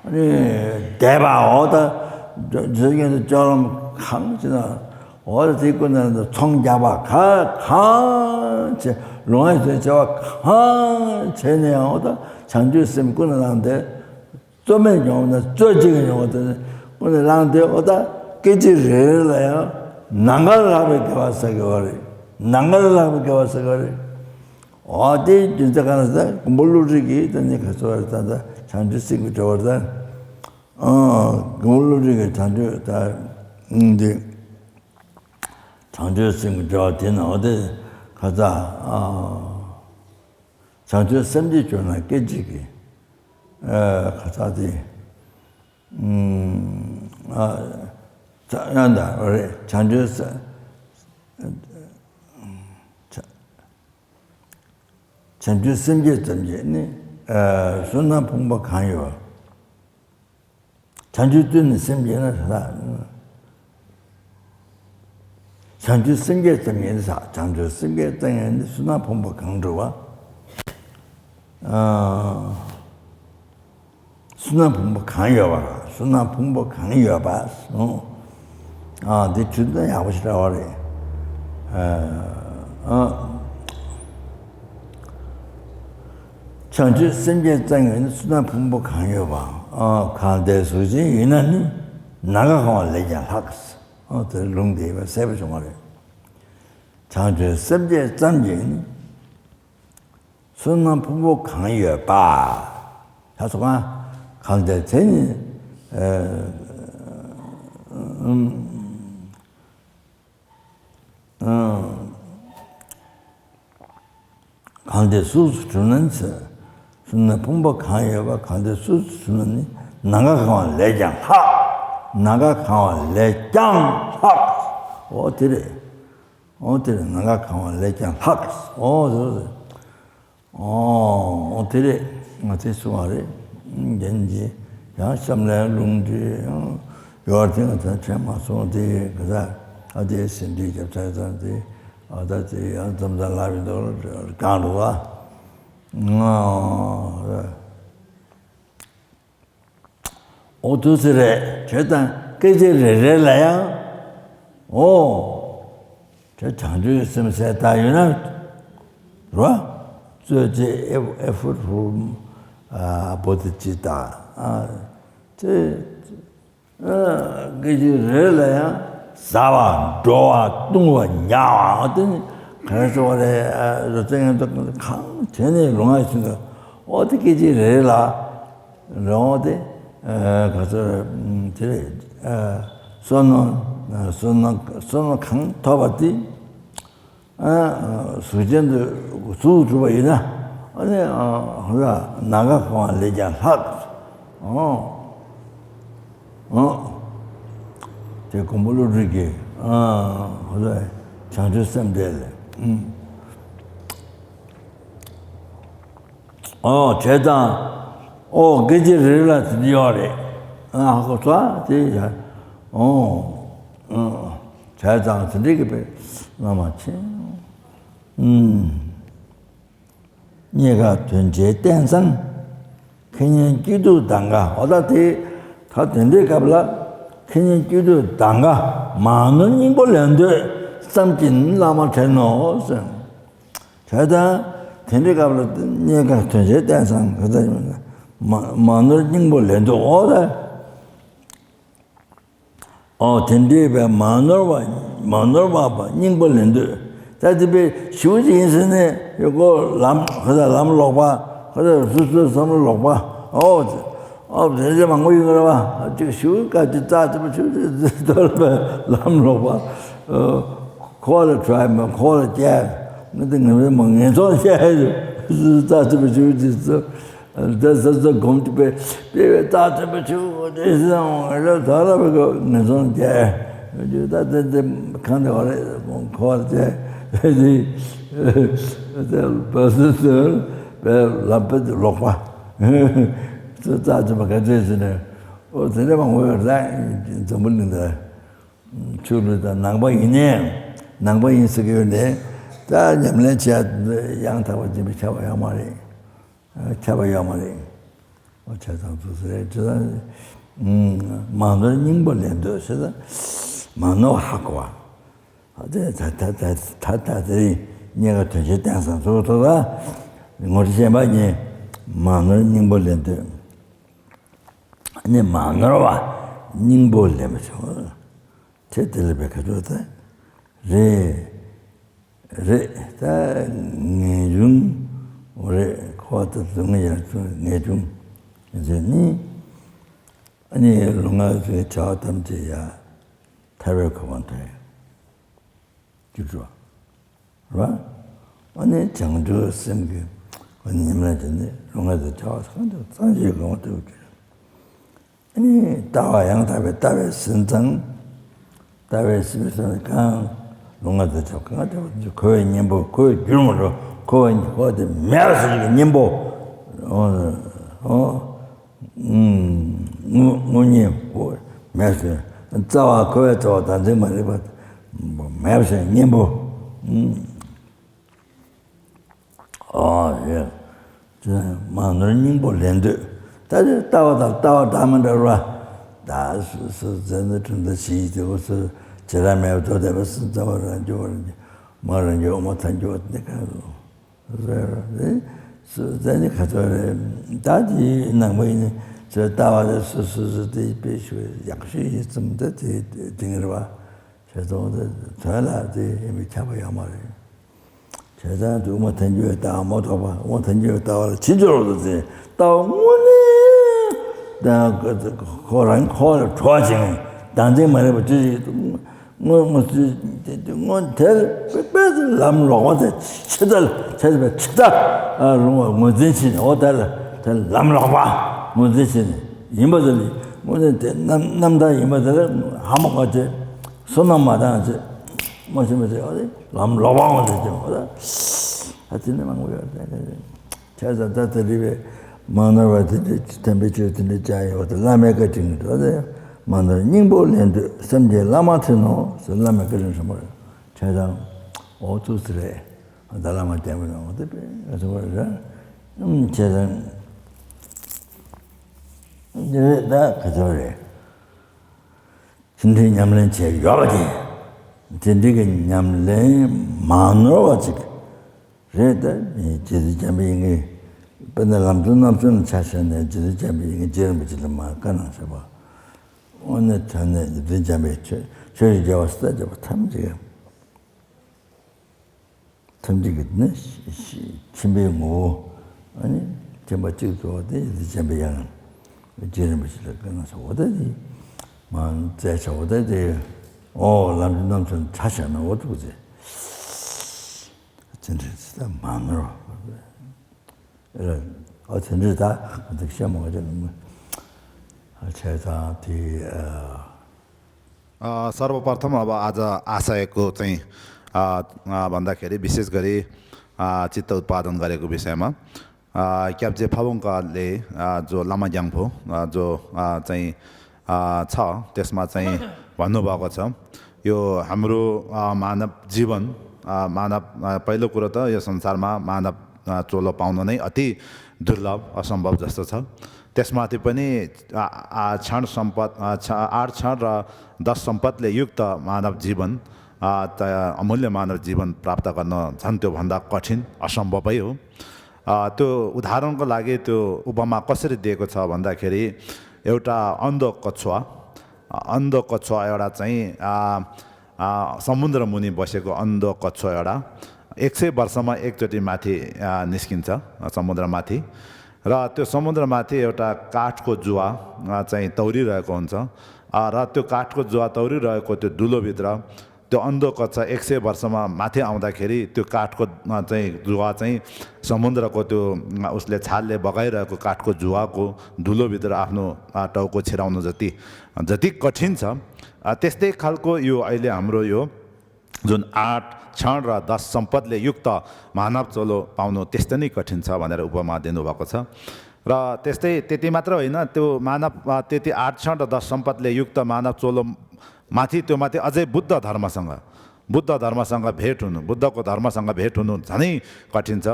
ཨ་ནི་བསྡད་པ་འོ་ད། འཇིག་རྟེན་དུ་སྤྱོད་ལམ་གང་ཅི་ན། འོ་ད་དེ་ཀུན་ནང་དུ་ཚོང་རྒྱག་པ་ག་གང་བྱེད་ལོང་བ་བྱེད་བྱ་བ་གང་བྱེད་ནས་ཡང་འོ་ད་བྱང་ཆུབ་སེམས་ཀུན་ནས་བླངས་ཏེ། རྩོལ་མེད་མྱོང་ན་རྩོལ་གཅིག་མྱོང་བ་དེ་ཀུན་ནས་བླངས་ཏེ་འོ་ད་སྐད་ཅིག་རེ་རེ་ལ་ཡང་ནམ་མཁའ་ལས་ལྷག་པའི་དགེ་བ་བསགས་ཡོད་རེད། ནམ་མཁའ་ལས་ལྷག་པའི་དགེ་བ་བསགས་ཡོད་རེད། འོ་དེའི་རྒྱུ་མཚན་གང་ལ་ཟེར་ན་མགོན་པོ་ཀླུ་སྒྲུབ་ཀྱིས་ད་ནི་ག་ཚོད་རེད་ད་ད་བྱང་ཆུབ་སེམས་ཀྱི་སྦྱོར་བ་ད། མགོན་པོ་ཀླུ་སྒྲུབ་ཀྱིས་བྱང་ཆུབ་ད་འདི། བྱང་ཆུབ་སེམས་ཀྱི་སྦྱོར་བ་དེ་ནང་དེ་ཁ་ཚ། བྱང་ཆུབ་སེམས་ཀྱི་སྦྱོར་ན་སྐད་ཅིག་གིས། ཁ་ཚ་དེ། ཡང་དག་རེད་བྱང་ཆུབ་སེམས། བྱང་ཆུབ་སེམས་བསྐྱེད་ཙམ་གྱིས་ནི། བསོད་ནམས་ཕོངས་པ་གང་ཡོད། བྱང་ཆུབ་བརྟུལ་ནས་སེམས་བསྐྱེད་ན་ཟེར། བྱང་ཆུབ་སེམས་བསྐྱེད་ཙམ་ཡིན་ས། བྱང་ཆུབ་སེམས་བསྐྱེད་ཙམ་ཡིན་ནི་བསོད་ནམས་ཕོངས་པ་གང་འགྲུབ་པ། བསོད་ནམས་ཕོངས་པ་གང་ཡོད་པ། བསོད་ནམས་ཕོངས་པ་གང་ཡོད་པ། ཨ་འདི་བྲིས་ན་ཡག་པོ་ཞིག་འདྲ་བ་རེད། ཨ་ཨ། བྱང་ཆུབ་སེམས་བསྐྱེད་ཙམ་ཡོད་ན། བསོད་ནམས་ཕུང་པོ་གང་ཡོད་པ། ཨ་གང་དེ་གཟུགས་ཅན་ཡོད་ན་ནི། ནམ་མཁའ་གང་བ་ལས་ཀྱང་ལྷག་ཨ་དེ་ལུང་དེ་ཡིན་པ་གསལ་པོ་བྱུང་བ་རེད། བྱང་ཆུབ་སེམས་བསྐྱེད་ཙམ་གྱིས་ནི། བསོད་ནམས་ཕུང་པོ་གང་ཡོད་པ། ད་སོ་གང་གང་དེ་དེ་ནི། ཨ་ཨ་གང་དེ་གཟུགས་སུ་གྲུབ་ན་ནི། བསོད་ནམས་ཕུང་པོ་གང་ཡོད་པ་གང་དེ་གཟུགས་སུ་གྲུབ་ན་ནི། ནམ་མཁའ་གང་བ་ལས་ཀྱང་ལྷག་ནམ་མཁའ་གང་བ་ལས་ཀྱང་ལྷག་འོ་དེ་རེད། འོ་དེ་རེད། ནམ་མཁའ་གང་བ་ལས་ཀྱང་ལྷག་འོ་དེ་རེད། འོ་དེ་རེད། ང་དེ་གསུང་བ་རེད། རྒན་གྱིས་ཡང་གཤམ་ལ་ལུང་འདྲེན་ཡང་ཡོད་དེ་ང་ཚོ་དྲན་མ་སོང་དེ་ག་ས་ཨ་དེ་ཟིན་བྲིས་རྒྱབ་ཚར་ཙང་དེ་ཨ་ད་དེ་ཡང་མཚམས་མཚམས་ལབ་ཡོད་འདུག་གང་འགྲོ་བ། ང་ཨོ་ཐུགས་སུ་རེད། བྱས་ཙང་སྐད་ཅིག་རེ་རེ་ལ་ཡང་། ཨོ། བྱས་བྱང་ཆུབ་སེམས་གསལ་བཏབ་ཡོད་ན། རོ། རྩོད་བཅས་ཨེ་ཨེ་ཧྥུ་ཧྥུ་ཨ་བོ་དྷི་ཙིཏྟ། ཨ། དེ། ཨ། སྐད་ཅིག་རེ་རེ་ལ་ཡང་། ཟ་བ། འགྲོ་བ། བཏུང་བ། ཉལ་བ། དེ་ནི་ག་རེ་ཟེར་བ་རེད། ཨ་རོ་ཙེ་ངན་དུ་གང་བྱས་ནས་ལུང་ང་ཞིག་གི་ཨོ་དེ་སྐད་ཅིག་རེ་རེ་ལ། རང་དབང་དེ། ཨ་ག་ཚོད་དེ་རེད། ཨ་བསོད་ནམས་བསོད་ནམས་བསོད་ནམས་གང་ཐོབ་པ་དེ། ཨ་གཟུགས་ཅན་དུ་གཟུགས་གྲུབ་པ་ཡིན་ན། ཨ་ནི་ཨ་ནམ་མཁའ་གང་བ་ལས་ཀྱང་ལྷག་ཨ་ཨ་དེ་མགོན་པོ་ཀླུ་སྒྲུབ་ཀྱིས་ཨ་བྱང་ཆུབ་སེམས་འགྲེལ་ལས། ཨོ་བྱས་ཙང་། ཨོ་སྐད་ཅིག་རེ་རེ་ལ་དེ་འདྲ་ཡོད་རེད། ཨ་ཧ་གོ་སོང་། དེ་ཡ། ཨོ། ཨོ། བྱས་ཙང་དེ་འདྲ་གི་པའི་བླ་མ་ཆེན། ཨུམ། རྙེད་དཀའ་དོན་ཆེན་བསྟན་བསམ། ཁེ་ཉེན་སྐྱིད་སྡུག་གདམ་ག་ཨོ་ད་དེ། ད་དེ་འདྲའི་སྐབས་ལ། ཁེ་ཉེན་སྐྱིད་སྡུག་གདམ་ག་མ་ནོར་སྙིང་པོ་ལེན་འདོད་བསམ་གྱིས་ནི་བླ་མ་དྲན་ནོ་གསུངས། བྱས་ཙང་དེ་འདྲའི་སྐབས་ལ་རྙེད་དཀའ་དོན་ཆེན་བསྟན་བསམ་ག་ད་ཡིན་ན་མ་མ་ནོར་སྙིང་པོ་ལེན་འདོད་ཨོ་ད། ཨོ་དེ་འདྲའི་བའི་མ་ནོར་བ་མ་ནོར་བ་བ་སྙིང་པོ་ལེན་འདོད་ད་དེ་བའི་ཞུ་ཅིག་ཡིན་ཟེར་ནས་ཡོད་གོ་ལམ་ག་ད་ལམ་ལོག་པ་ག་ད་སོ་སོའི་བསམ་བློ་ལོག་པ་ཨོ། ཨོ་དེ་ཚེ་མང་པོ་ཡོད་རེད་བ་ཅིག་ཞུ་ག་ཅིག་རྩ་ཅིག་པ་ཞུ་ཅིག་དོར་བའི་ལམ་ལོག་པ། འཁོར་བ་ལ་གྲོལ་མེད་འཁོར་བ་ལ་སྐྱེ། ང་དེ་ངན་པའི་མ་ངན་སོང་སྐྱེ། རྩ་ཆེན་པོ་ཞུ་ཅིག་སོ། འདི་ས་ས་སྒོམ་གྱི་པའི་པའི་པའི་རྩ་ཆེན་པོ་ཞུ་དེ་སོང་ང་ལ་ད་ལ་བའི་ངན་སོང་སྐྱེ། རྒྱུ་ད་དེ་དེ་གང་དེ་བ་རེད་འཁོར་བ་ལ་སྐྱེ། དེ་དེ་བ་སོ་སོ་པའི་ལམ་པའི་ལོག་པ། རྩ་ཆེན་པོ་ག་ཚོད་ཟེར་ནས་ཨོ་དེ་འདྲ་མང་པོ་ཡོད་རེད་འཛམ་བུ་གླིང་འདི། ཆོས་ལུགས་དང་ནང་པ་ཡིན་ནའི་ནང་པ་ཡིན་ཟེར་གྱི་ཡོད་ནའི་ད་ཉམས་ལེན་བྱས་ཡང་དག་པ་སྦྱིན་པའི་ཁྱབ་པ་ཡོད་མ་རེད། ཁྱབ་པ་ཡོད་མ་རེད། འོ་བྱས་ཙང་ཚོ་ཟེར་ཅི་ད་མ་ནོར་སྙིང་པོ་ལེན་འདོད་ཟེར་ད་མ་ནོར་བ་ཧ་གོ་བ། ད་ད་ད་ད་ད་དེ་རིང་རྙེད་དཀའ་དོན་ཆེན་བསྟན་བསམ་ཚོ་ཐོག་ལ་ངོ་སྤྲོད་བྱས་པ་ཉིད་མ་ནོར་སྙིང་པོ་ལེན་འདོད། ནི་མ་ནོར་བ་སྙིང་པོ་ལེན་པ་བྱུང་། དེ་དེ་ལ་བའི་ཁ་ཐུག་ད་རེད། རེད་ད་ངེས་འབྱུང་རེད་ཁོ་ད་སྡུག་བསྔལ་ཡར་བྱུང་ངེས་འབྱུང་ཟེར་ནི་ཨ་ནི་ལུས་ངག་ཡིད་གསུམ་གྱི་བྱ་བ་ཐམས་ཅད་ཡ་ཐར་པའི་གོ་འཕང་ཐོབ་ཡ། རྒྱུ་འགྲོ། ར། ཨ་ནི་བྱང་ཆུབ་སེམས་ཀྱི་ཉམས་ལེན་དེ་ནི་ལུས་ངག་དང་བྱ་བ་གང་དུ་གཙང་ཞིང་གང་བ་ཐོབ་ཀྱི། ཨ་ནི་ལྟ་བ་ཡང་དག་པའི་ལྟ་བའི་སེམས་ཙམ། ལྟ་བའི་སེམས་ཙམ་གང་། ལུས་ངག་དང་བྱ་བ་གང་དུ་འཁོར་བའི་གཉེན་པོ་འཁོར་བའི་རྒྱུར་མ་འགྲོ་འཁོར་བའི་འཁོར་བ་དེ་མེད་པ་ཟེར་གྱི་གཉེན་པོ། ཨོ། ཨོ། དངོས་དངོས་གཉེན་པོ་མེད་ཟེར། རྩ་བ་འཁོར་བའི་རྩ་བ་བདག་འཛིན་མ་རིག་པ་མེད་ཟེར་གཉེན་པོ། ཨོ་ཡ། མ་ནོར་སྙིང་པོ་ལེན་འདོད། ད་དེ་ལྟ་བ་དང་ལྟ་བ་འདྲ་མི་འདྲ་བ། ད་སོ་སོ་མཛད་ན་གྲུབ་མཐའ་བཞི་ཡི་དེ་འོ་སོ་ དེ་ར་མེད་པ་དོ་དེ་བས་སུ་རྩ་བ་རང་རྒྱུ་བར་འགྱུར་མ་རང་རྒྱུ་འོ་མ་ཐ་འགྱུར་འདི་ག་རེ་རེད། སུ་རྩ་ནི་ག་ཚོད་རེད། ད་དེའི་ནང་པ་ཡིན་ནི་ཚོད་ལྟ་བ་དེ་སུ་སུ་སུ་དེ་དཔེ་ཞུ་ཡག་ཤོས་ཡིན་ཙམ་དེ་དེ་དེང་རེད་བ། བྱས་ཙང་དེ་དོན་ལ་དེ་ཡིན་པའི་ཁྱབ་པ་ཡོད་མ་རེད། བྱས་ཙང་དེ་དབུ་མ་ཐལ་འགྱུར་ལྟ་བ་མ་གཏོགས་པ་དབུ་མ་ཐལ་འགྱུར་ལྟ་བ་ལ་ཕྱིན་ཅི་ལོག་ཏུ་འཛིན་ལྟ་བ་དངོས་གནས་ད་ཁོ་རང་ཁོ་ལ་གྲོགས་བྱེད་མཁན་བདག་འཛིན་མ་རེད་པ་ཅི་ཞིག་དངོས་དངོས་དངོས་དེ་དཔེ་དཔེ་དེ་ལམ་ལོག་པ་དེ་ཆེ་ད་ལ་ཆེ་ད་ཆེ་ད་རུང་བ་ངོས་འཛིན་བྱེད་ནས་འོ་ད་ལ་དེ་ལམ་ལོག་པ་ངོས་འཛིན་བྱེད་ནས་ཡིན་པ་དེ་ལ་དངོས་གནས་དེ་རྣམ་རྣམ་དག་ཡིན་པ་དེ་ལ་ཧ་མ་གོ་ཅེས་བསོད་ནམས་མ་བཏང་ཅེས་མ་ཤེས་མ་ཤེས་འོ་དེ། ལམ་ལོག་པའང་དེ་ཀྱང་ཨ་དེ་ནི་མང་པོ་ཡོད་དེ། བྱས་ཙང་ད་ལྟ་རིག་པའི་མ་ནོར་བ་དེ་འདྲའི་དམ་པའི་ཆོས་དེ་འདྲའི་བཅའ་ཡོད་དེ་བླ་མའི་བཀའ་དྲིན་གྱིས་འགྲོ་དེ། མ་ནོར་སྙིང་པོ་ལེན་འདོད་སེམས་ཀྱི་བླ་མ་མཐུན་ནོ་ཟེར་བླ་མའི་བཀའ་དྲིན་ཆེན་པོ་རེད། བྱས་ཙང་འོ་ཐུགས་སུ་རེད། ད་བླ་མ་བསྟེན་པ་ནང་འོ་དེ་དཔེ་ཚོ་བ་རེད། བྱས་ཙང་འདི་རེད་ད་ག་ཚོད་རེད། ཚུལ་ཁྲིམས་ཉམས་ལེན་བྱས་ཡོད་པ་དེ། ཚུལ་ཁྲིམས་ཀྱི་ཉམས་ལེན་མ་ནོར་བ་ཅིག་རེད་དེ། རྗེ་བཙུན་འཇམ་པའི་དབྱངས་ཀྱིས་དཔེར་ན་ལམ་གཙོ་རྣམ་གསུམ་ལ་ཆ་བཞག་ནས་རྗེ་བཙུན་འཇམ་པའི་དབྱངས་ཀྱིས་རྗེ་རིན་པོ་ཆེ་ལ་མར་བཀའ་གནང་བཞག་པ། དངོས་གནས་དྲང་གནས་རྗེ་བཙུན་འཇམ་པའི་ཆོས་ཆོས་ཀྱི་རྒྱལ་བ་སྲས་བཅས་པ་ཐམས་ཅད་ཀྱི། ཐམས་ཅད་ཀྱི་ནི་ཤེས་པའི་ངོ་བོ། ཨ་ནི་མཁྱེན་པ་གཅིག་ཏུ་བ་དེ་རྗེ་བཙུན་འཇམ་པའི་དབྱངས་རྗེ་རིན་པོ་ཆེ་ལ་བཀའ་གནང་ས་འོ་ད་དེ་མ་བཙལ་བྱ་འོ་ད་དེ་འོ་ལམ་གྱི་རྣམ་ཚོན་ཆ་བཞག་ན་འོ་ཐུག་ཚེ་དེ་འདྲ་ཚེ་ད་མ་ནོར་བ་ཨ་དེ་འདྲ་ད་འདུག་བཤད་མ་བྱ་ལ་མ་བྱས་ཙང་དེ་ཨ། अ, सर्वप्रथम अब आज आशयको चाहिँ, अ, अ, भन्दाखेरि विशेष गरी, अ, चित्त उत्पादन गरेको विषयमा, अ, क्याब्जे फाबुङ काले, अ, जो लामा ग्याङ्फो, अ, जो, अ, चाहिँ, अ, छ, त्यसमा चाहिँ भन्नुभएको छ। यो हाम्रो, अ, मानव जीवन, अ, मानव, अ, पहिलो कुरो त यो संसारमा मानव, अ, चोलो पाउन नै अति दुर्लभ, असम्भव जस्तो छ। त्यसमाथि पनि, अ, अ, क्षण सम्पत, अ, क्ष-, आठ क्षण र दस सम्पतले युक्त मानव जीवन, अ, त-, अमूल्य मानव जीवन प्राप्त गर्न झन् त्योभन्दा कठिन, असम्भवै हो। अ, त्यो उदाहरणको लागि त्यो उपमा कसरी दिएको छ भन्दाखेरि, एउटा अन्धो कछुवा, अ, अन्धो कछुवा एउटा चाहिँ, अ, अ, समुद्र मुनि बसेको अन्धो कछुवा एउटा एक सय वर्षमा एकचोटि माथि, अ, निस्किन्छ, अ, समुद्रमाथि। र त्यो समुद्रमाथि एउटा काठको जुवा, अ, चाहिँ तौरिरहेको हुन्छ। अ, र त्यो काठको जुवा तौरिरहेको त्यो धुलोभित्र त्यो अन्धो कछुवा एक सय वर्षमा माथि आउँदाखेरि त्यो काठको, अ, चाहिँ जुवा चाहिँ समुद्रको त्यो, अ, उसले छालले बगाइरहेको काठको जुवाको धुलोभित्र आफ्नो, अ, टाउको छिराउनु जति, जति कठिन छ, अ, त्यस्तै खालको यो अहिले हाम्रो यो जुन आठ क्षण र दस सम्पदले युक्त मानव चोलो पाउनु त्यस्तै नै कठिन छ भनेर उपमा दिनुभएको छ। र त्यस्तै, त्यति मात्र होइन, त्यो मानव, अ, त्यति आठ क्षण र दस सम्पदले युक्त मानव चोलो माथि, त्यो माथि अझै बुद्ध धर्मसँग, बुद्ध धर्मसँग भेट हुनु, बुद्धको धर्मसँग भेट हुनु झनै कठिन छ।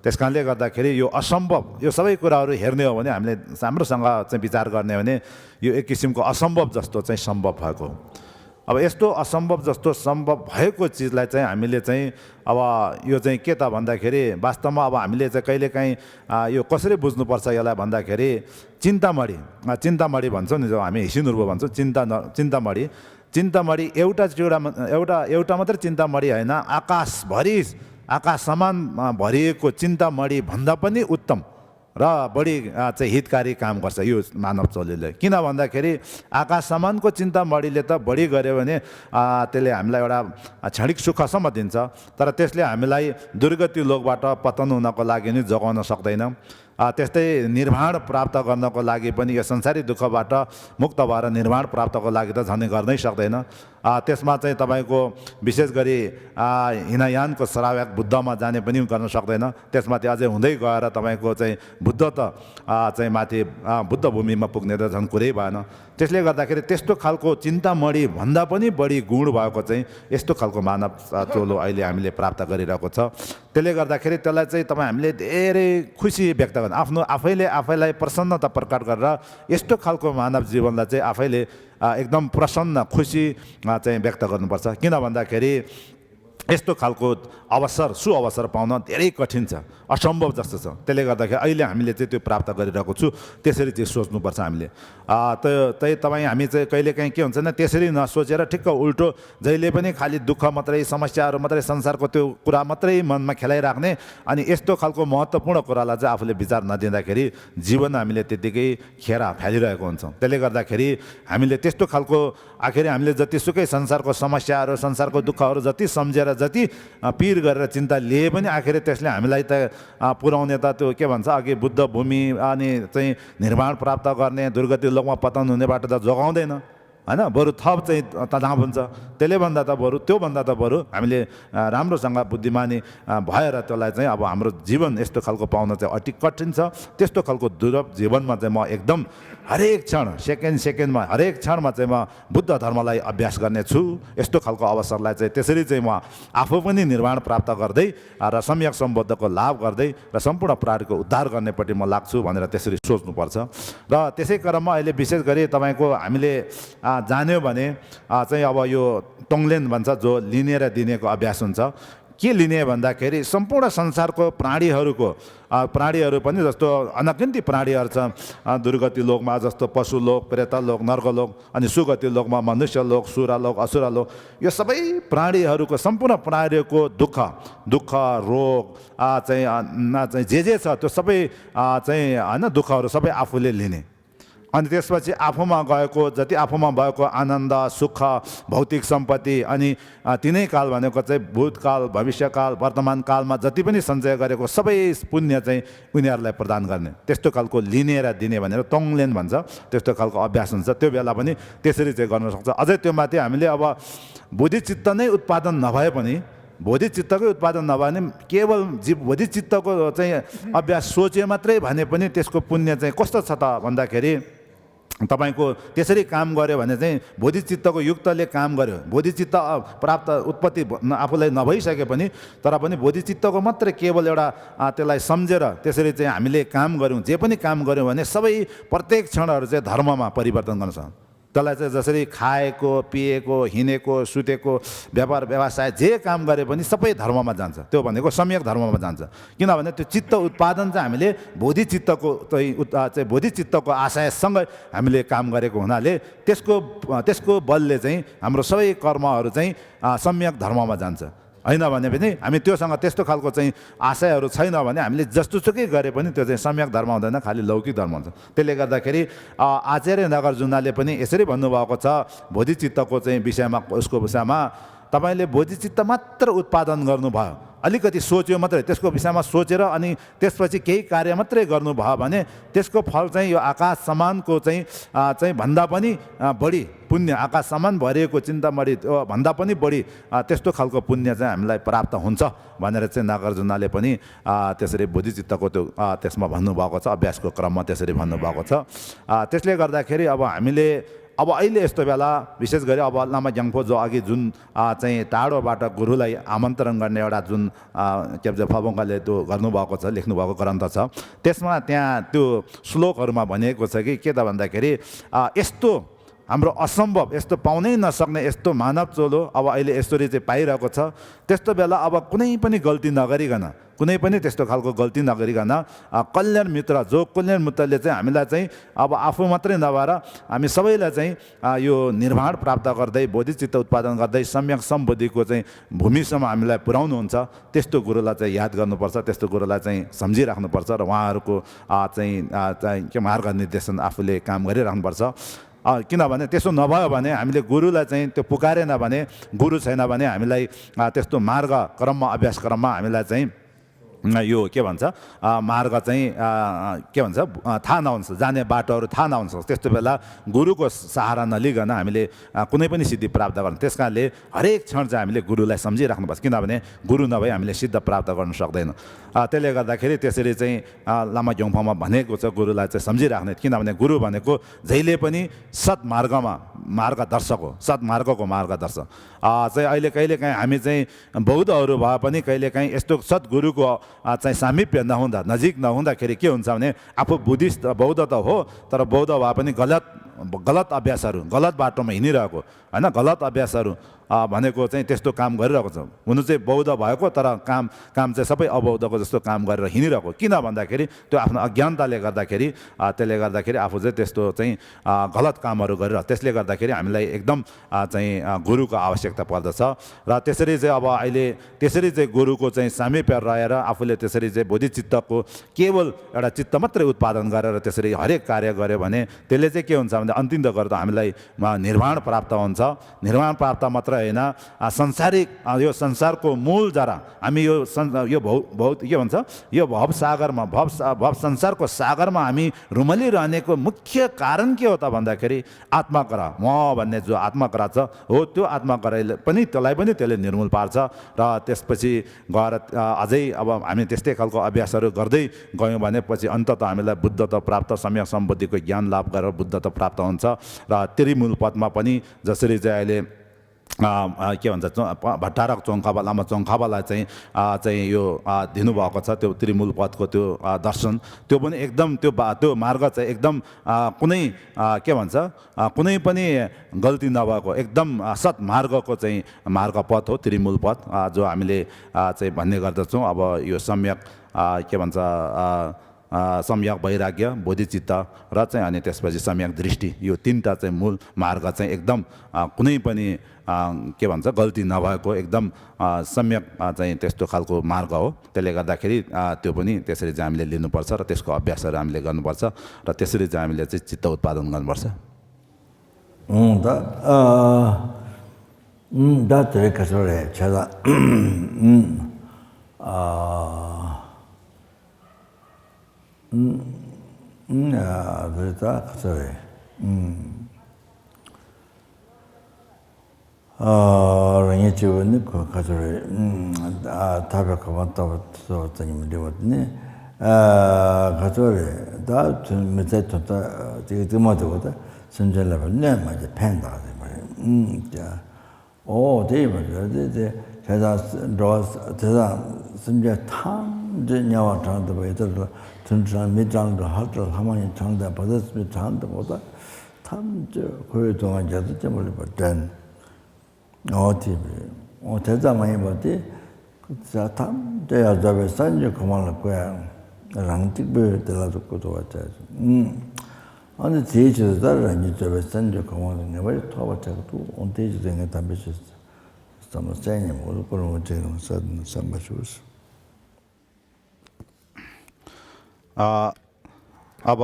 त्यस कारणले गर्दाखेरि यो असम्भव, यो सबै कुराहरू हेर्ने हो भने हामीले राम्रोसँग चाहिँ विचार गर्ने हो भने यो एक किसिमको असम्भव जस्तो चाहिँ सम्भव भएको हो। अब यस्तो असम्भव जस्तो सम्भव भएको चिजलाई चाहिँ हामीले चाहिँ, अब यो चाहिँ के त भन्दाखेरि, वास्तवमा अब हामीले चाहिँ कहिलेकाहीँ, आ, यो कसरी बुझ्नुपर्छ यसलाई भन्दाखेरि, चिन्तामणि, आ, चिन्तामणि भन्छौँ नि, जो हामी हिसिनुर्बो भन्छौँ, चिन्ता न-, चिन्तामणि, चिन्तामणि एउटा चिउरा म-, एउटा, एउटा मात्र चिन्तामणि होइन, आकाशभरि, आकाश समान, आ, भरिएको चिन्तामणि भन्दा पनि उत्तम र बढी, आ, चाहिँ हितकारी काम गर्छ यो मानव चोलोले। किन भन्दाखेरि आकाश समानको चिन्तामणिले त बढी गऱ्यो भने, आ, त्यसले हामीलाई एउटा, आ, क्षणिक सुखसम्म दिन्छ, तर त्यसले हामीलाई दुर्गति लोकबाट पतन हुनको लागि नि जोगाउन सक्दैन। आ, त्यस्तै निर्वाण प्राप्त गर्नको लागि पनि, यो संसारी दुःखबाट मुक्त भएर निर्वाण प्राप्तको लागि त झनै गर्नै सक्दैन। आ, त्यसमा चाहिँ तपाईँको विशेष गरी, आ, हिनयानको श्रावक बुद्धमा जाने पनि गर्न सक्दैन। त्यसमाथि अझै हुँदै गएर तपाईँको चाहिँ बुद्ध त, आ, चाहिँ माथि, आ, बुद्ध भूमिमा पुग्ने त झन् कुरै भएन। त्यसले गर्दाखेरि त्यस्तो खालको चिन्तामणि भन्दा पनि बढी गुण भएको चाहिँ यस्तो खालको मानव, आ, चोलो अहिले हामीले प्राप्त गरिरहेको छ। त्यसले गर्दाखेरि त्यसलाई चाहिँ तपाईँ हामीले धेरै खुसी व्यक्त गर्नु, आफ्नो आफैले आफैलाई प्रसन्नता प्रकट गरेर यस्तो खालको मानव जीवनलाई चाहिँ आफैले अ, एकदम प्रसन्न, खुसी, अ, चाहिँ व्यक्त गर्नुपर्छ। किन भन्दाखेरि यस्तो खालको अवसर, सुअवसर पाउन धेरै कठिन छ, असम्भव जस्तो छ। त्यसले गर्दाखेरि अहिले हामीले चाहिँ त्यो प्राप्त गरिरहेको छु, त्यसरी चाहिँ सोच्नुपर्छ हामीले। अ, त-, त्यही तपाईँ हामी चाहिँ कहिलेकाहीँ के हुन्छ भने त्यसरी नसोचेर ठिक्क उल्टो जहिले पनि खालि दुःख मात्रै, समस्याहरू मात्रै, संसारको त्यो कुरा मात्रै मनमा खेलाइराख्ने, अनि यस्तो खालको महत्त्वपूर्ण कुरालाई चाहिँ आफूले विचार नदिँदाखेरि जीवन हामीले त्यत्तिकै खेर फालिरहेको हुन्छौँ। त्यसले गर्दाखेरि हामीले त्यस्तो खालको, आखिर हामीले जतिसुकै संसारको समस्याहरू, संसारको दुःखहरू जति सम्झेर, जति, अ, पिर गरेर चिन्ता लिए पनि आखिर त्यसले हामीलाई त, अ, पुर्याउने त त्यो के भन्छ, अघि बुद्ध भूमि अनि चाहिँ निर्वाण प्राप्त गर्ने, दुर्गति लोकमा पतन हुनेबाट त जोगाउँदैन, होइन? बरु थप चाहिँ तनाव हुन्छ। त्यसले भन्दा त बरु, त्योभन्दा त बरु हामीले, अ, राम्रोसँग बुद्धिमानी, अ, भएर त्यसलाई चाहिँ अब हाम्रो जीवन यस्तो खालको पाउन चाहिँ अति कठिन छ। त्यस्तो खालको दुर्लभ जीवनमा चाहिँ म एकदम हरेक क्षण, सेकेन्ड सेकेन्डमा, हरेक क्षणमा चाहिँ म बुद्ध धर्मलाई अभ्यास गर्नेछु। यस्तो खालको अवसरलाई चाहिँ त्यसरी चाहिँ म आफू पनि निर्वाण प्राप्त गर्दै, अ, र सम्यक सम्बुद्धको लाभ गर्दै र सम्पूर्ण प्राणीको उद्धार गर्नेपट्टि म लाग्छु भनेर त्यसरी सोच्नुपर्छ। र त्यसै क्रममा अहिले विशेष गरी तपाईँको हामीले, अ, जान्यो भने, अ, चाहिँ अब यो तोङलेन भन्छ, जो लिने र दिनेको अभ्यास हुन्छ। के लिने भन्दाखेरि सम्पूर्ण संसारको प्राणीहरूको, अ, प्राणीहरू पनि जस्तो अनगिन्ती प्राणीहरू छन्, अ, दुर्गति लोकमा जस्तो पशु लोक, प्रेत लोक, नर्क लोक, अनि सुगति लोकमा मनुष्य लोक, सुर लोक, असुर लोक, यो सबै प्राणीहरूको, सम्पूर्ण प्राणीहरूको दुःख, दुःख, रोग, अ, चाहिँ, अ, न चाहिँ जे जे छ त्यो सबै, अ, चाहिँ होइन, दुःखहरू सबै आफूले लिने। अनि त्यसपछि आफूमा गएको, जति आफूमा भएको आनन्द, सुख, भौतिक सम्पत्ति, अनि, अ, तिनै काल भनेको चाहिँ भूतकाल, भविष्यकाल, वर्तमान कालमा जति पनि सञ्चय गरेको सबै पुण्य चाहिँ उनीहरूलाई प्रदान गर्ने। त्यस्तो खालको लिने र दिने भनेर तोङलेन भन्छ। त्यस्तो खालको अभ्यास हुन्छ। त्यो बेला पनि त्यसरी चाहिँ गर्न सक्छ। अझै त्यो माथि हामीले अब बोधिचित्त नै उत्पादन नभए पनि, बोधिचित्तकै उत्पादन नभए पनि केवल जीव बोधिचित्तको चाहिँ अभ्यास सोचे मात्रै भने पनि त्यसको पुण्य चाहिँ कस्तो छ त भन्दाखेरि, तपाईँको त्यसरी काम गर्यो भने चाहिँ बोधिचित्तको युक्तले काम गर्यो, बोधिचित्त, अ, प्राप्त, उत्पत्ति भ-, न-, आफूलाई नभइसके पनि, तर पनि बोधिचित्तको मात्रै केवल एउटा, अ, त्यसलाई सम्झेर त्यसरी चाहिँ हामीले काम गऱ्यौँ, जे पनि काम गऱ्यौँ भने सबै प्रत्येक क्षणहरू चाहिँ धर्ममा परिवर्तन गर्न सक्छ। त्यसलाई चाहिँ जसरी खाएको, पिएको, हिँडेको, सुतेको, व्यापार व्यवसाय जे काम गरे पनि सबै धर्ममा जान्छ। त्यो भनेको सम्यक धर्ममा जान्छ। किनभने त्यो चित्त उत्पादन चाहिँ हामीले बोधिचित्तको चाहिँ उत्-, अ, चाहिँ बोधिचित्तको आशयसँगै हामीले काम गरेको हुनाले त्यसको, अ, त्यसको बलले चाहिँ हाम्रो सबै कर्महरू चाहिँ, अ, सम्यक धर्ममा जान्छ। होइन भने पनि हामी त्योसँग त्यस्तो खालको चाहिँ आशयहरू छैन भने हामीले जस्तोसुकै गरे पनि त्यो चाहिँ सम्यक धर्म हुँदैन, खालि लौकिक धर्म हुन्छ। त्यसले गर्दाखेरि, अ, आचार्य नागार्जुनले पनि यसरी भन्नुभएको छ, बोधिचित्तको चाहिँ विषयमा, उसको विषयमा, तपाईँले बोधिचित्त मात्र उत्पादन गर्नुभयो, अलिकति सोच्यो मात्रै, त्यसको विषयमा सोचेर अनि त्यसपछि केही कार्य मात्रै गर्नुभयो भने त्यसको फल चाहिँ यो आकाश समानको चाहिँ, अ, चाहिँ भन्दा पनि, अ, बढी पुण्य, आकाश समान भरिएको चिन्तामणि, अ, भन्दा पनि बढी, अ, त्यस्तो खालको पुण्य चाहिँ हामीलाई प्राप्त हुन्छ भनेर चाहिँ नागार्जुनले पनि, अ, त्यसरी बोधिचित्तको त्यो, अ, त्यसमा भन्नुभएको छ, अभ्यासको क्रममा त्यसरी भन्नुभएको छ। अ, त्यसले गर्दाखेरि अब हामीले, अब अहिले यस्तो बेला विशेष गरी अब लामा ग्याङ्फो जो अघि जुन, अ, चाहिँ टाढोबाट गुरुलाई आमन्त्रण गर्ने एउटा जुन, अ, के भन्छ, फबोङ्गले त्यो गर्नुभएको छ, लेख्नुभएको ग्रन्थ छ, त्यसमा त्यहाँ त्यो श्लोकहरूमा भनिएको छ कि के त भन्दाखेरि, अ, यस्तो हाम्रो असम्भव, यस्तो पाउनै नसक्ने यस्तो मानव चोलो अब अहिले यसरी चाहिँ पाइरहेको छ। त्यस्तो बेला अब कुनै पनि गल्ती नगरिकन, कुनै पनि त्यस्तो खालको गल्ती नगरिकन, अ, कल्याण मित्र, जो कल्याण मित्रले चाहिँ हामीलाई चाहिँ अब आफू मात्रै नभएर हामी सबैलाई चाहिँ, अ, यो निर्वाण प्राप्त गर्दै, बोधिचित्त उत्पादन गर्दै सम्यक सम्बुद्धिको चाहिँ भूमिसम्म हामीलाई पुर्याउनुहुन्छ। त्यस्तो गुरुलाई चाहिँ याद गर्नुपर्छ, त्यस्तो गुरुलाई चाहिँ सम्झिराख्नुपर्छ र उहाँहरूको, अ, चाहिँ, अ, चाहिँ के, मार्गनिर्देशन आफूले काम गरिराख्नुपर्छ। अ, किनभने त्यसो नभयो भने, हामीले गुरुलाई चाहिँ त्यो पुकारेन भने, गुरु छैन भने हामीलाई, अ, त्यस्तो मार्ग क्रममा, अभ्यास क्रममा हामीलाई चाहिँ, अ, यो के भन्छ, अ, मार्ग चाहिँ, अ, अ, के भन्छ, अ, थाहा नहुन्छ, जाने बाटोहरू थाहा नहुन्छ। त्यस्तो बेला गुरुको सहारा नलिकन हामीले, अ, कुनै पनि सिद्धि प्राप्त गर्न, त्यस कारणले हरेक क्षण चाहिँ हामीले गुरुलाई सम्झिराख्नुपर्छ, किनभने गुरु नभई हामीले सिद्ध प्राप्त गर्न सक्दैनौँ। अ, त्यसले गर्दाखेरि त्यसरी चाहिँ, अ, लामा ग्योङ्फामा भनेको छ गुरुलाई चाहिँ सम्झिराख्ने, किनभने गुरु भनेको जहिले पनि सत् मार्गमा मार्गदर्शक हो, सत् मार्गको मार्गदर्शक। अ, चाहिँ अहिले कहिलेकाहीँ हामी चाहिँ बौद्धहरू भए पनि कहिलेकाहीँ यस्तो सद्गुरुको, अ, चाहिँ सामिप्य नहुँदा, नजिक नहुँदाखेरि के हुन्छ भने आफू बुद्धिस्ट, बौद्ध त हो, तर बौद्ध भए पनि गलत गलत अभ्यासहरू, गलत बाटोमा हिँडिरहेको, होइन, गलत अभ्यासहरू, अ, भनेको चाहिँ त्यस्तो काम गरिरहेको छ। हुनु चाहिँ बौद्ध भएको, तर काम, काम चाहिँ सबै अबौद्धको जस्तो काम गरेर हिँडिरहेको। किन भन्दाखेरि त्यो आफ्नो अज्ञानताले गर्दाखेरि, अ, त्यसले गर्दाखेरि आफू चाहिँ त्यस्तो चाहिँ, अ, गलत कामहरू गरेर, त्यसले गर्दाखेरि हामीलाई एकदम, अ, चाहिँ, अ, गुरुको आवश्यकता पर्दछ। र त्यसरी चाहिँ अब अहिले त्यसरी चाहिँ गुरुको चाहिँ सामिप्य रहेर आफूले त्यसरी चाहिँ बोधिचित्तको केवल एउटा चित्त मात्रै उत्पादन गरेर त्यसरी हरेक कार्य गर्यो भने त्यसले चाहिँ के हुन्छ भन्दा अन्तिम त गर्दा हामीलाई, अ, निर्वाण प्राप्त हुन्छ। निर्वाण प्राप्त मात्रै होइन, अ, संसारिक, अ, यो संसारको मूल जरा, हामी यो सं-, यो भौ-, भौत-, के भन्छ, यो भवसागरमा, भव सा-, भव संसारको सागरमा हामी रुमलिरहनेको मुख्य कारण के हो त भन्दाखेरि आत्मा ग्रह, म भन्ने जो आत्मा ग्रह छ, हो, त्यो आत्मा ग्रहले पनि, त्यसलाई पनि त्यसले निर्मूल पार्छ। र त्यसपछि गएर, अ, अझै अब हामी त्यस्तै खालको अभ्यासहरू गर्दै गयौँ भने पछि अन्ततः हामीलाई बुद्धत्व प्राप्त, सम्यक सम्बुद्धिको ज्ञान लाभ गरेर बुद्धत्व प्राप्त हुन्छ। र त्रिमूल पदमा पनि जसरी चाहिँ अहिले, अ, अ, के भन्छ, चो-, प-, भट्टारक चोङखाबा, लामा चोङखाबालाई चाहिँ, अ, चाहिँ यो, अ, दिनुभएको छ, त्यो त्रिमूल पदको त्यो, अ, दर्शन, त्यो पनि एकदम त्यो बा-, त्यो मार्ग चाहिँ एकदम, अ, कुनै, अ, के भन्छ, अ, कुनै पनि गल्ती नभएको एकदम, अ, सत् मार्गको चाहिँ मार्ग पथ हो त्रिमूल पथ, अ, जो हामीले, अ, चाहिँ भन्ने गर्दछौँ। अब यो सम्यक, अ, के भन्छ, अ, अ, सम्यक वैराग्य, बोधिचित्त र चाहिँ अनि त्यसपछि सम्यक दृष्टि, यो तिनवटा चाहिँ मूल मार्ग चाहिँ एकदम, अ, कुनै पनि, अ, के भन्छ, गल्ती नभएको एकदम, अ, सम्यक, अ, चाहिँ त्यस्तो खालको मार्ग हो। त्यसले गर्दाखेरि, अ, त्यो पनि त्यसरी चाहिँ हामीले लिनुपर्छ र त्यसको अभ्यासहरू हामीले गर्नुपर्छ र त्यसरी चाहिँ हामीले चाहिँ चित्त उत्पादन गर्नुपर्छ। ད་ད་དེ་ག་ཚོད་རེད་བྱས་ད། ཨ་ཨ་ཨ་རེད་ད་ག་ཚོད་རེད། ཨ་རང་ཉིད་སྤྱི་བོ་ནི་ག་ཚོད་རེད། ཨ་ཐར་པའི་གོ་འཕང་ཐོབ་པ་ཐོབ་པ་ཙམ་གྱིས་མི་འགྲིག་པ་ནི། ཨ་ག་ཚོད་རེད་ད། མི་ཚེ་དོན་དག་ཅིག་གཏིང་མ་ཐུབ་པ་ད་སེམས་ཅན་ལ་ཕན་གནོད་མ་བྱེད་ཕན་བཏགས་ཟེར་བ་རེད། ཨ། ཨོ་དེ་ཡིན་པ་རེད། དེ་དེ་དེ་དང་འགྲོ་བ་དེ་དང་སེམས་ཅན་ཐམས་ཅད་དམྱལ་བ་དྲངས་ཏེ་བ་ཡི་ལྟར་དུ་དུད་འགྲོ་དྲངས་མི་དྲངས་འགྲོ་ལྷ་དང་ལྷ་མ་ཡིན་དྲངས་ཏེ་བ་དེ་སེམས་ཅན་དྲངས་ཏེ་བ་ད་ཐམས་ཅད་ཁོ་བོའི་སྡུག་བསྔལ་རྒྱ་མཚོ་ཆེན་པོ་ལས་པར་འདྲེན། ཨོ་དེ་རེད། ཨོ་དེ་ཙམ་མ་ཡིན་པ་དེ། ས་ཐམས་ཅད་ཡང་རྫོགས་པའི་སངས་རྒྱས་གོ་འཕང་ལ་བཀོད་ཡང་རང་གཅིག་པོས་དེ་ལ་སོགས་བཀོད་དོ་བ་བྱས་སོ། ཨ་ནི་དེའི་ཕྱིར་ད་རང་ཉིད་རྫོགས་པའི་སངས་རྒྱས་གོ་འཕང་དུ་ངེས་པར་ཐོབ་པར་བྱ་དགོས་འདུག། ཨོ་དེའི་ཕྱིར་ད་ངས་དམ་པའི་ཆོས་བསམ་བློ་བཙལ་ཉན་མོ་ཀུན་སློང་བྲལ་རང་ས་བསམ་པ་ཞུ། अ, अब,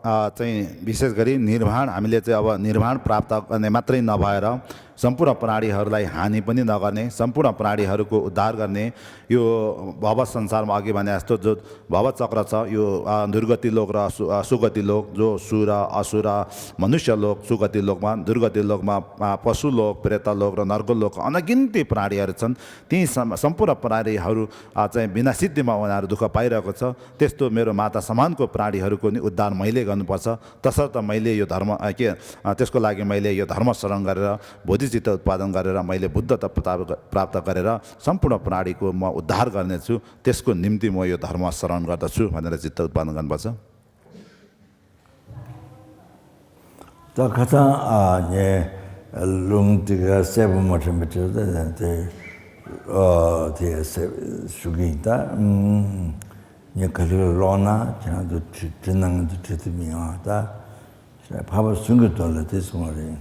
अ, चाहिँ विशेष गरी निर्वाण, हामीले चाहिँ अब निर्वाण प्राप्त गर्ने मात्रै नभएर सम्पूर्ण प्राणीहरूलाई हानि पनि नगर्ने, सम्पूर्ण प्राणीहरूको उद्धार गर्ने, यो भव संसारमा अघि भने जस्तो जो भवचक्र छ, यो, अ, दुर्गति लोक र सु-, अ, सुगति लोक, जो सुर, असुर, मनुष्य लोक, सुगति लोकमा, दुर्गति लोकमा, अ, पशु लोक, प्रेत लोक र नर्क लोक अनगिन्ती प्राणीहरू छन्। ती सम-, सम्पूर्ण प्राणीहरू, अ, चाहिँ बिना सिद्धिमा उनीहरू दुःख पाइरहेको छ। त्यस्तो मेरो माता समानको प्राणीहरूको नि उद्धार मैले गर्नुपर्छ। तसर्थ मैले यो धर्म, अ, के, अ, त्यसको लागि मैले यो धर्म श्रवण गरेर बोधिचित्त उत्पादन गरेर मैले बुद्धत्व प्राप्त, प्राप्त गरेर सम्पूर्ण प्राणीको म उद्धार गर्नेछु। त्यसको निम्ति म यो धर्म श्रवण गर्दछु भनेर चित्त उत्पादन गर्नुपर्छ। ད་ཁ་སང་ཨ་ངས་ལུང་དེ་ག་གསལ་པོ་མ་དྲན་པ་དེ་དེ་ཨ་དེ་གསལ་ཞུ་གི་ཡིན། ད་ངས་ག་ལེར་ཀློག་ན་ཁྱེད་རང་ཚོ་དྲི་དྲི་ན་ང་ཚོ་དྲི་ཐུབ་མི་ཡོང་ཨ། ད་འཕགས་པ་གསུམ་གྱི་མདོ་ལ་དེ་གསུངས་པ་རེད།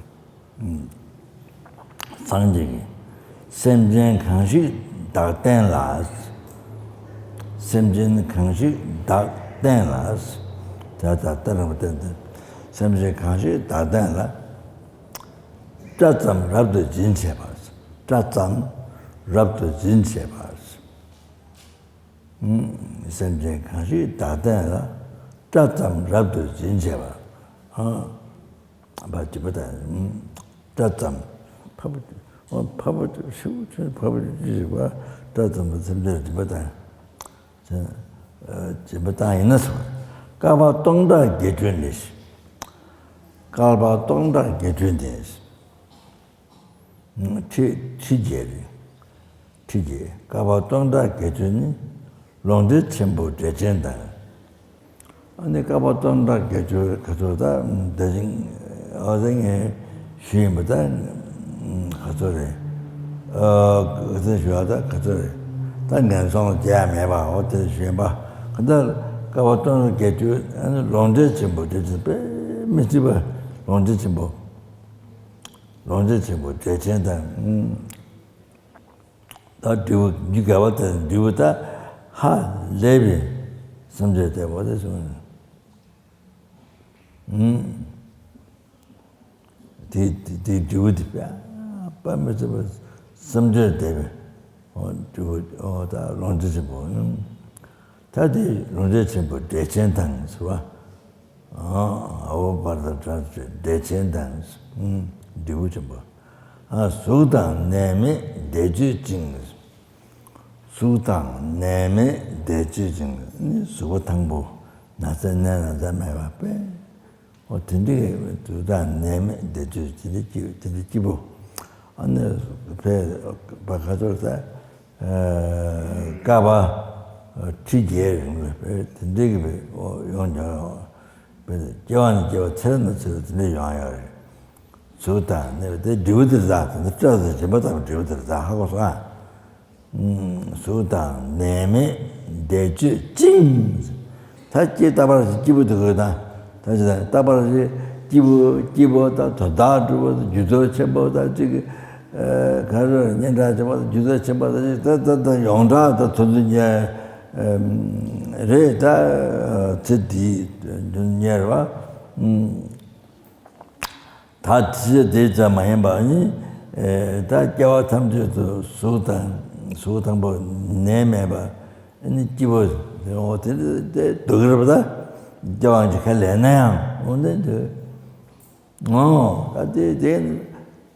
སངས་རྒྱས་ཀྱིས། སེམས་ཅན་གང་ཞིག་བདག་བསྟེན་ལ། སེམས་ཅན་གང་ཞིག་བདག་བསྟེན་ལ། ད་ད་ལྟ་རང་བསྟེན་ཏེ། སེམས་ཅན་གང་ཞིག་བདག་བསྟེན་ལ། སྐྲ་ཙམ་རབ་ཏུ་འབྱིན་བྱེད་པ། སྐྲ་ཙམ་རབ་ཏུ་འབྱིན་བྱེད་པ། སེམས་ཅན་གང་ཞིག་བདག་བསྟེན་ལ། སྐྲ་ཙམ་རབ་ཏུ་འབྱིན་བྱེད་པ། བ་སྦྱིན་པ་དང་། སྐྲ་ཙམ། འཕགས་པ་འཕགས་པ་ཤིའུ་ཆུན་འཕགས་པ་ཅི་ཞིག་པ། སྐྲ་ཙམ་པ་སེམས་ཅན་སྦྱིན་པ་དང་། སྦྱིན་པ་དང་ཡིན་ན་སོ། བསྐལ་པ་སྟོང་ཕྲག་བརྒྱད་ཁྲི་ནི། བསྐལ་པ་སྟོང་ཕྲག་བརྒྱད་ཁྲི་ནི། ཁྲི་ཁྲི་བརྒྱད་རེད། ཁྲི་བརྒྱད། བསྐལ་པ་སྟོང་ཕྲག་བརྒྱད་ཁྲི་ནི། ལོངས་སྤྱོད་ཆེན་པོ་འབྲས་ཆན་དང་། ཨ་ནི་བསྐལ་པ་སྟོང་ཕྲག་བརྒྱད་ཁྲི་ག་ཚོད་ད་དེ་བཞིན་ ཨོ་ཙི་ངས་ཞུས་ཡིན་པ་ད་ག་ཚོད་རེད། ཨ་ག་ཚོད་ཞུ་བ་ད་ག་ཚོད་རེད། ད་ངན་སོང་རྒྱ་མེད་པ་ཨོ་དེ་ཞུས་ཡིན་པ། ག་ད་བསྐལ་པ་སྟོང་གསུམ་གྱི་དུས་ཨ་ནི་ལོངས་སྤྱོད་ཆེན་པོ་དེ་ཚོ་དཔེ་མི་སྲིད་པ། ལོངས་སྤྱོད་ཆེན་པོ། ལོངས་སྤྱོད་ཆེན་པོ་འབྲས་ཆན་དང་། ད་འབྲས་བུ་རྒྱུ་དགའ་བ་དང་འབྲས་བུ་ད་ཧ་ལས་པའི་སེམས་ཅན་དེ་བ་དེ་སོང་། དེ་དེ་དེ་འབྲས་བུ་དེ་དཔེ་མི་སྲིད་པ་སེམས་ཅན་དེ་བའི་འོ་འབྲས་བུ་འོ་ད་ལོངས་སྤྱོད་ཆེན་པོ། ད་དེ་ལོངས་སྤྱོད་ཆེན་པོ་འབྲས་ཆན་དང་ཟེར་བ། ཨ་བོ་བར་དང་བྲལ་ཏེ་འབྲས་ཆན་དང་། འབྲས་བུ་ཆེན་པོ། ཨ་གཟུགས་དང་ནད་མེད་བདེ་སྤྱོད་ཅིང་། གཟུགས་དང་ནད་མེད་བདེ་སྤྱོད་ཅིང་། ནི་གཟུགས་པོ་ཐང་པོ་ན་ཚ་ནད་ན་ཚ་མེད་པ་དཔེ། ཨོ་དེ་འདྲའི་གཟུགས་དང་ནད་མེད་བདེ་སྤྱོད་དེ་འདྲའི་སྐྱིད་དེ་འདྲའི་སྐྱིད་པོ། ཨ་ནི་ཕའི་བ་ག་ཚོད་ས། བསྐལ་པ་ཁྲི་བརྒྱད་རིང་ལ་དེ་འདྲའི་གི་ཡོང་ཀྱང་། སྐྱེ་བ་ནས་སྐྱེ་བ་ཚེ་རབས་ནས་ཚེ་རབས་དེ་འདྲའི་ཡོང་ཡོད་རེད། གཟུགས་དང་ནི་དེ་འབྲས་བུ་དེ་རྩ་དེ་འདྲ་སྤྲོད་དེ་སྦྱིན་པ་དང་འབྲས་བུ་དེ་རྩ་ཧ་གོ་སོང་ཨ། གཟུགས་དང་ནད་མེད་བདེ་སྤྱོད་ཅིང་། ད་སྐྱེ་རྟག་པར་སྐྱིད་པོ་དེ་དགོས་དང་། ད་ཅི་ད་རྟག་པར་སྐྱིད་པོ་སྐྱིད་པོ་ད་དོ་བདག་སྒྲུབ་པ་རྒྱུ་ཚོགས་ཆེན་པོ་ད་ཅིག་ག་རེ་སྙན་གྲགས་ཆེན་པོ་རྒྱུ་ཚོགས་ཆེན་པོ་ད་ཅིག་ད་ད་ད་ཡོངས་གྲགས་ད་ཐོབ་ཚུལ་ཉེ་རེད། ད་ཚེ་འདིའི་ཉེ་རེད་བ། ད་དེ་དེ་ཙམ་མ་ཡིན་པ་ནི། ད་སྐྱེ་བ་ཐམས་ཅད་དུ་གཟུགས་དང་གཟུགས་དང་པོ་ནད་མེད་པ་ནི་སྐྱིད་པོ་འོ་དེ་དེ་སྡུག་རབ་ད་སྐྱེ་བ་ཅིག་ཁ་ལས་ན་ཡང་འོ་ནི་འདུག་ཨོ་ད་དེ་དེ་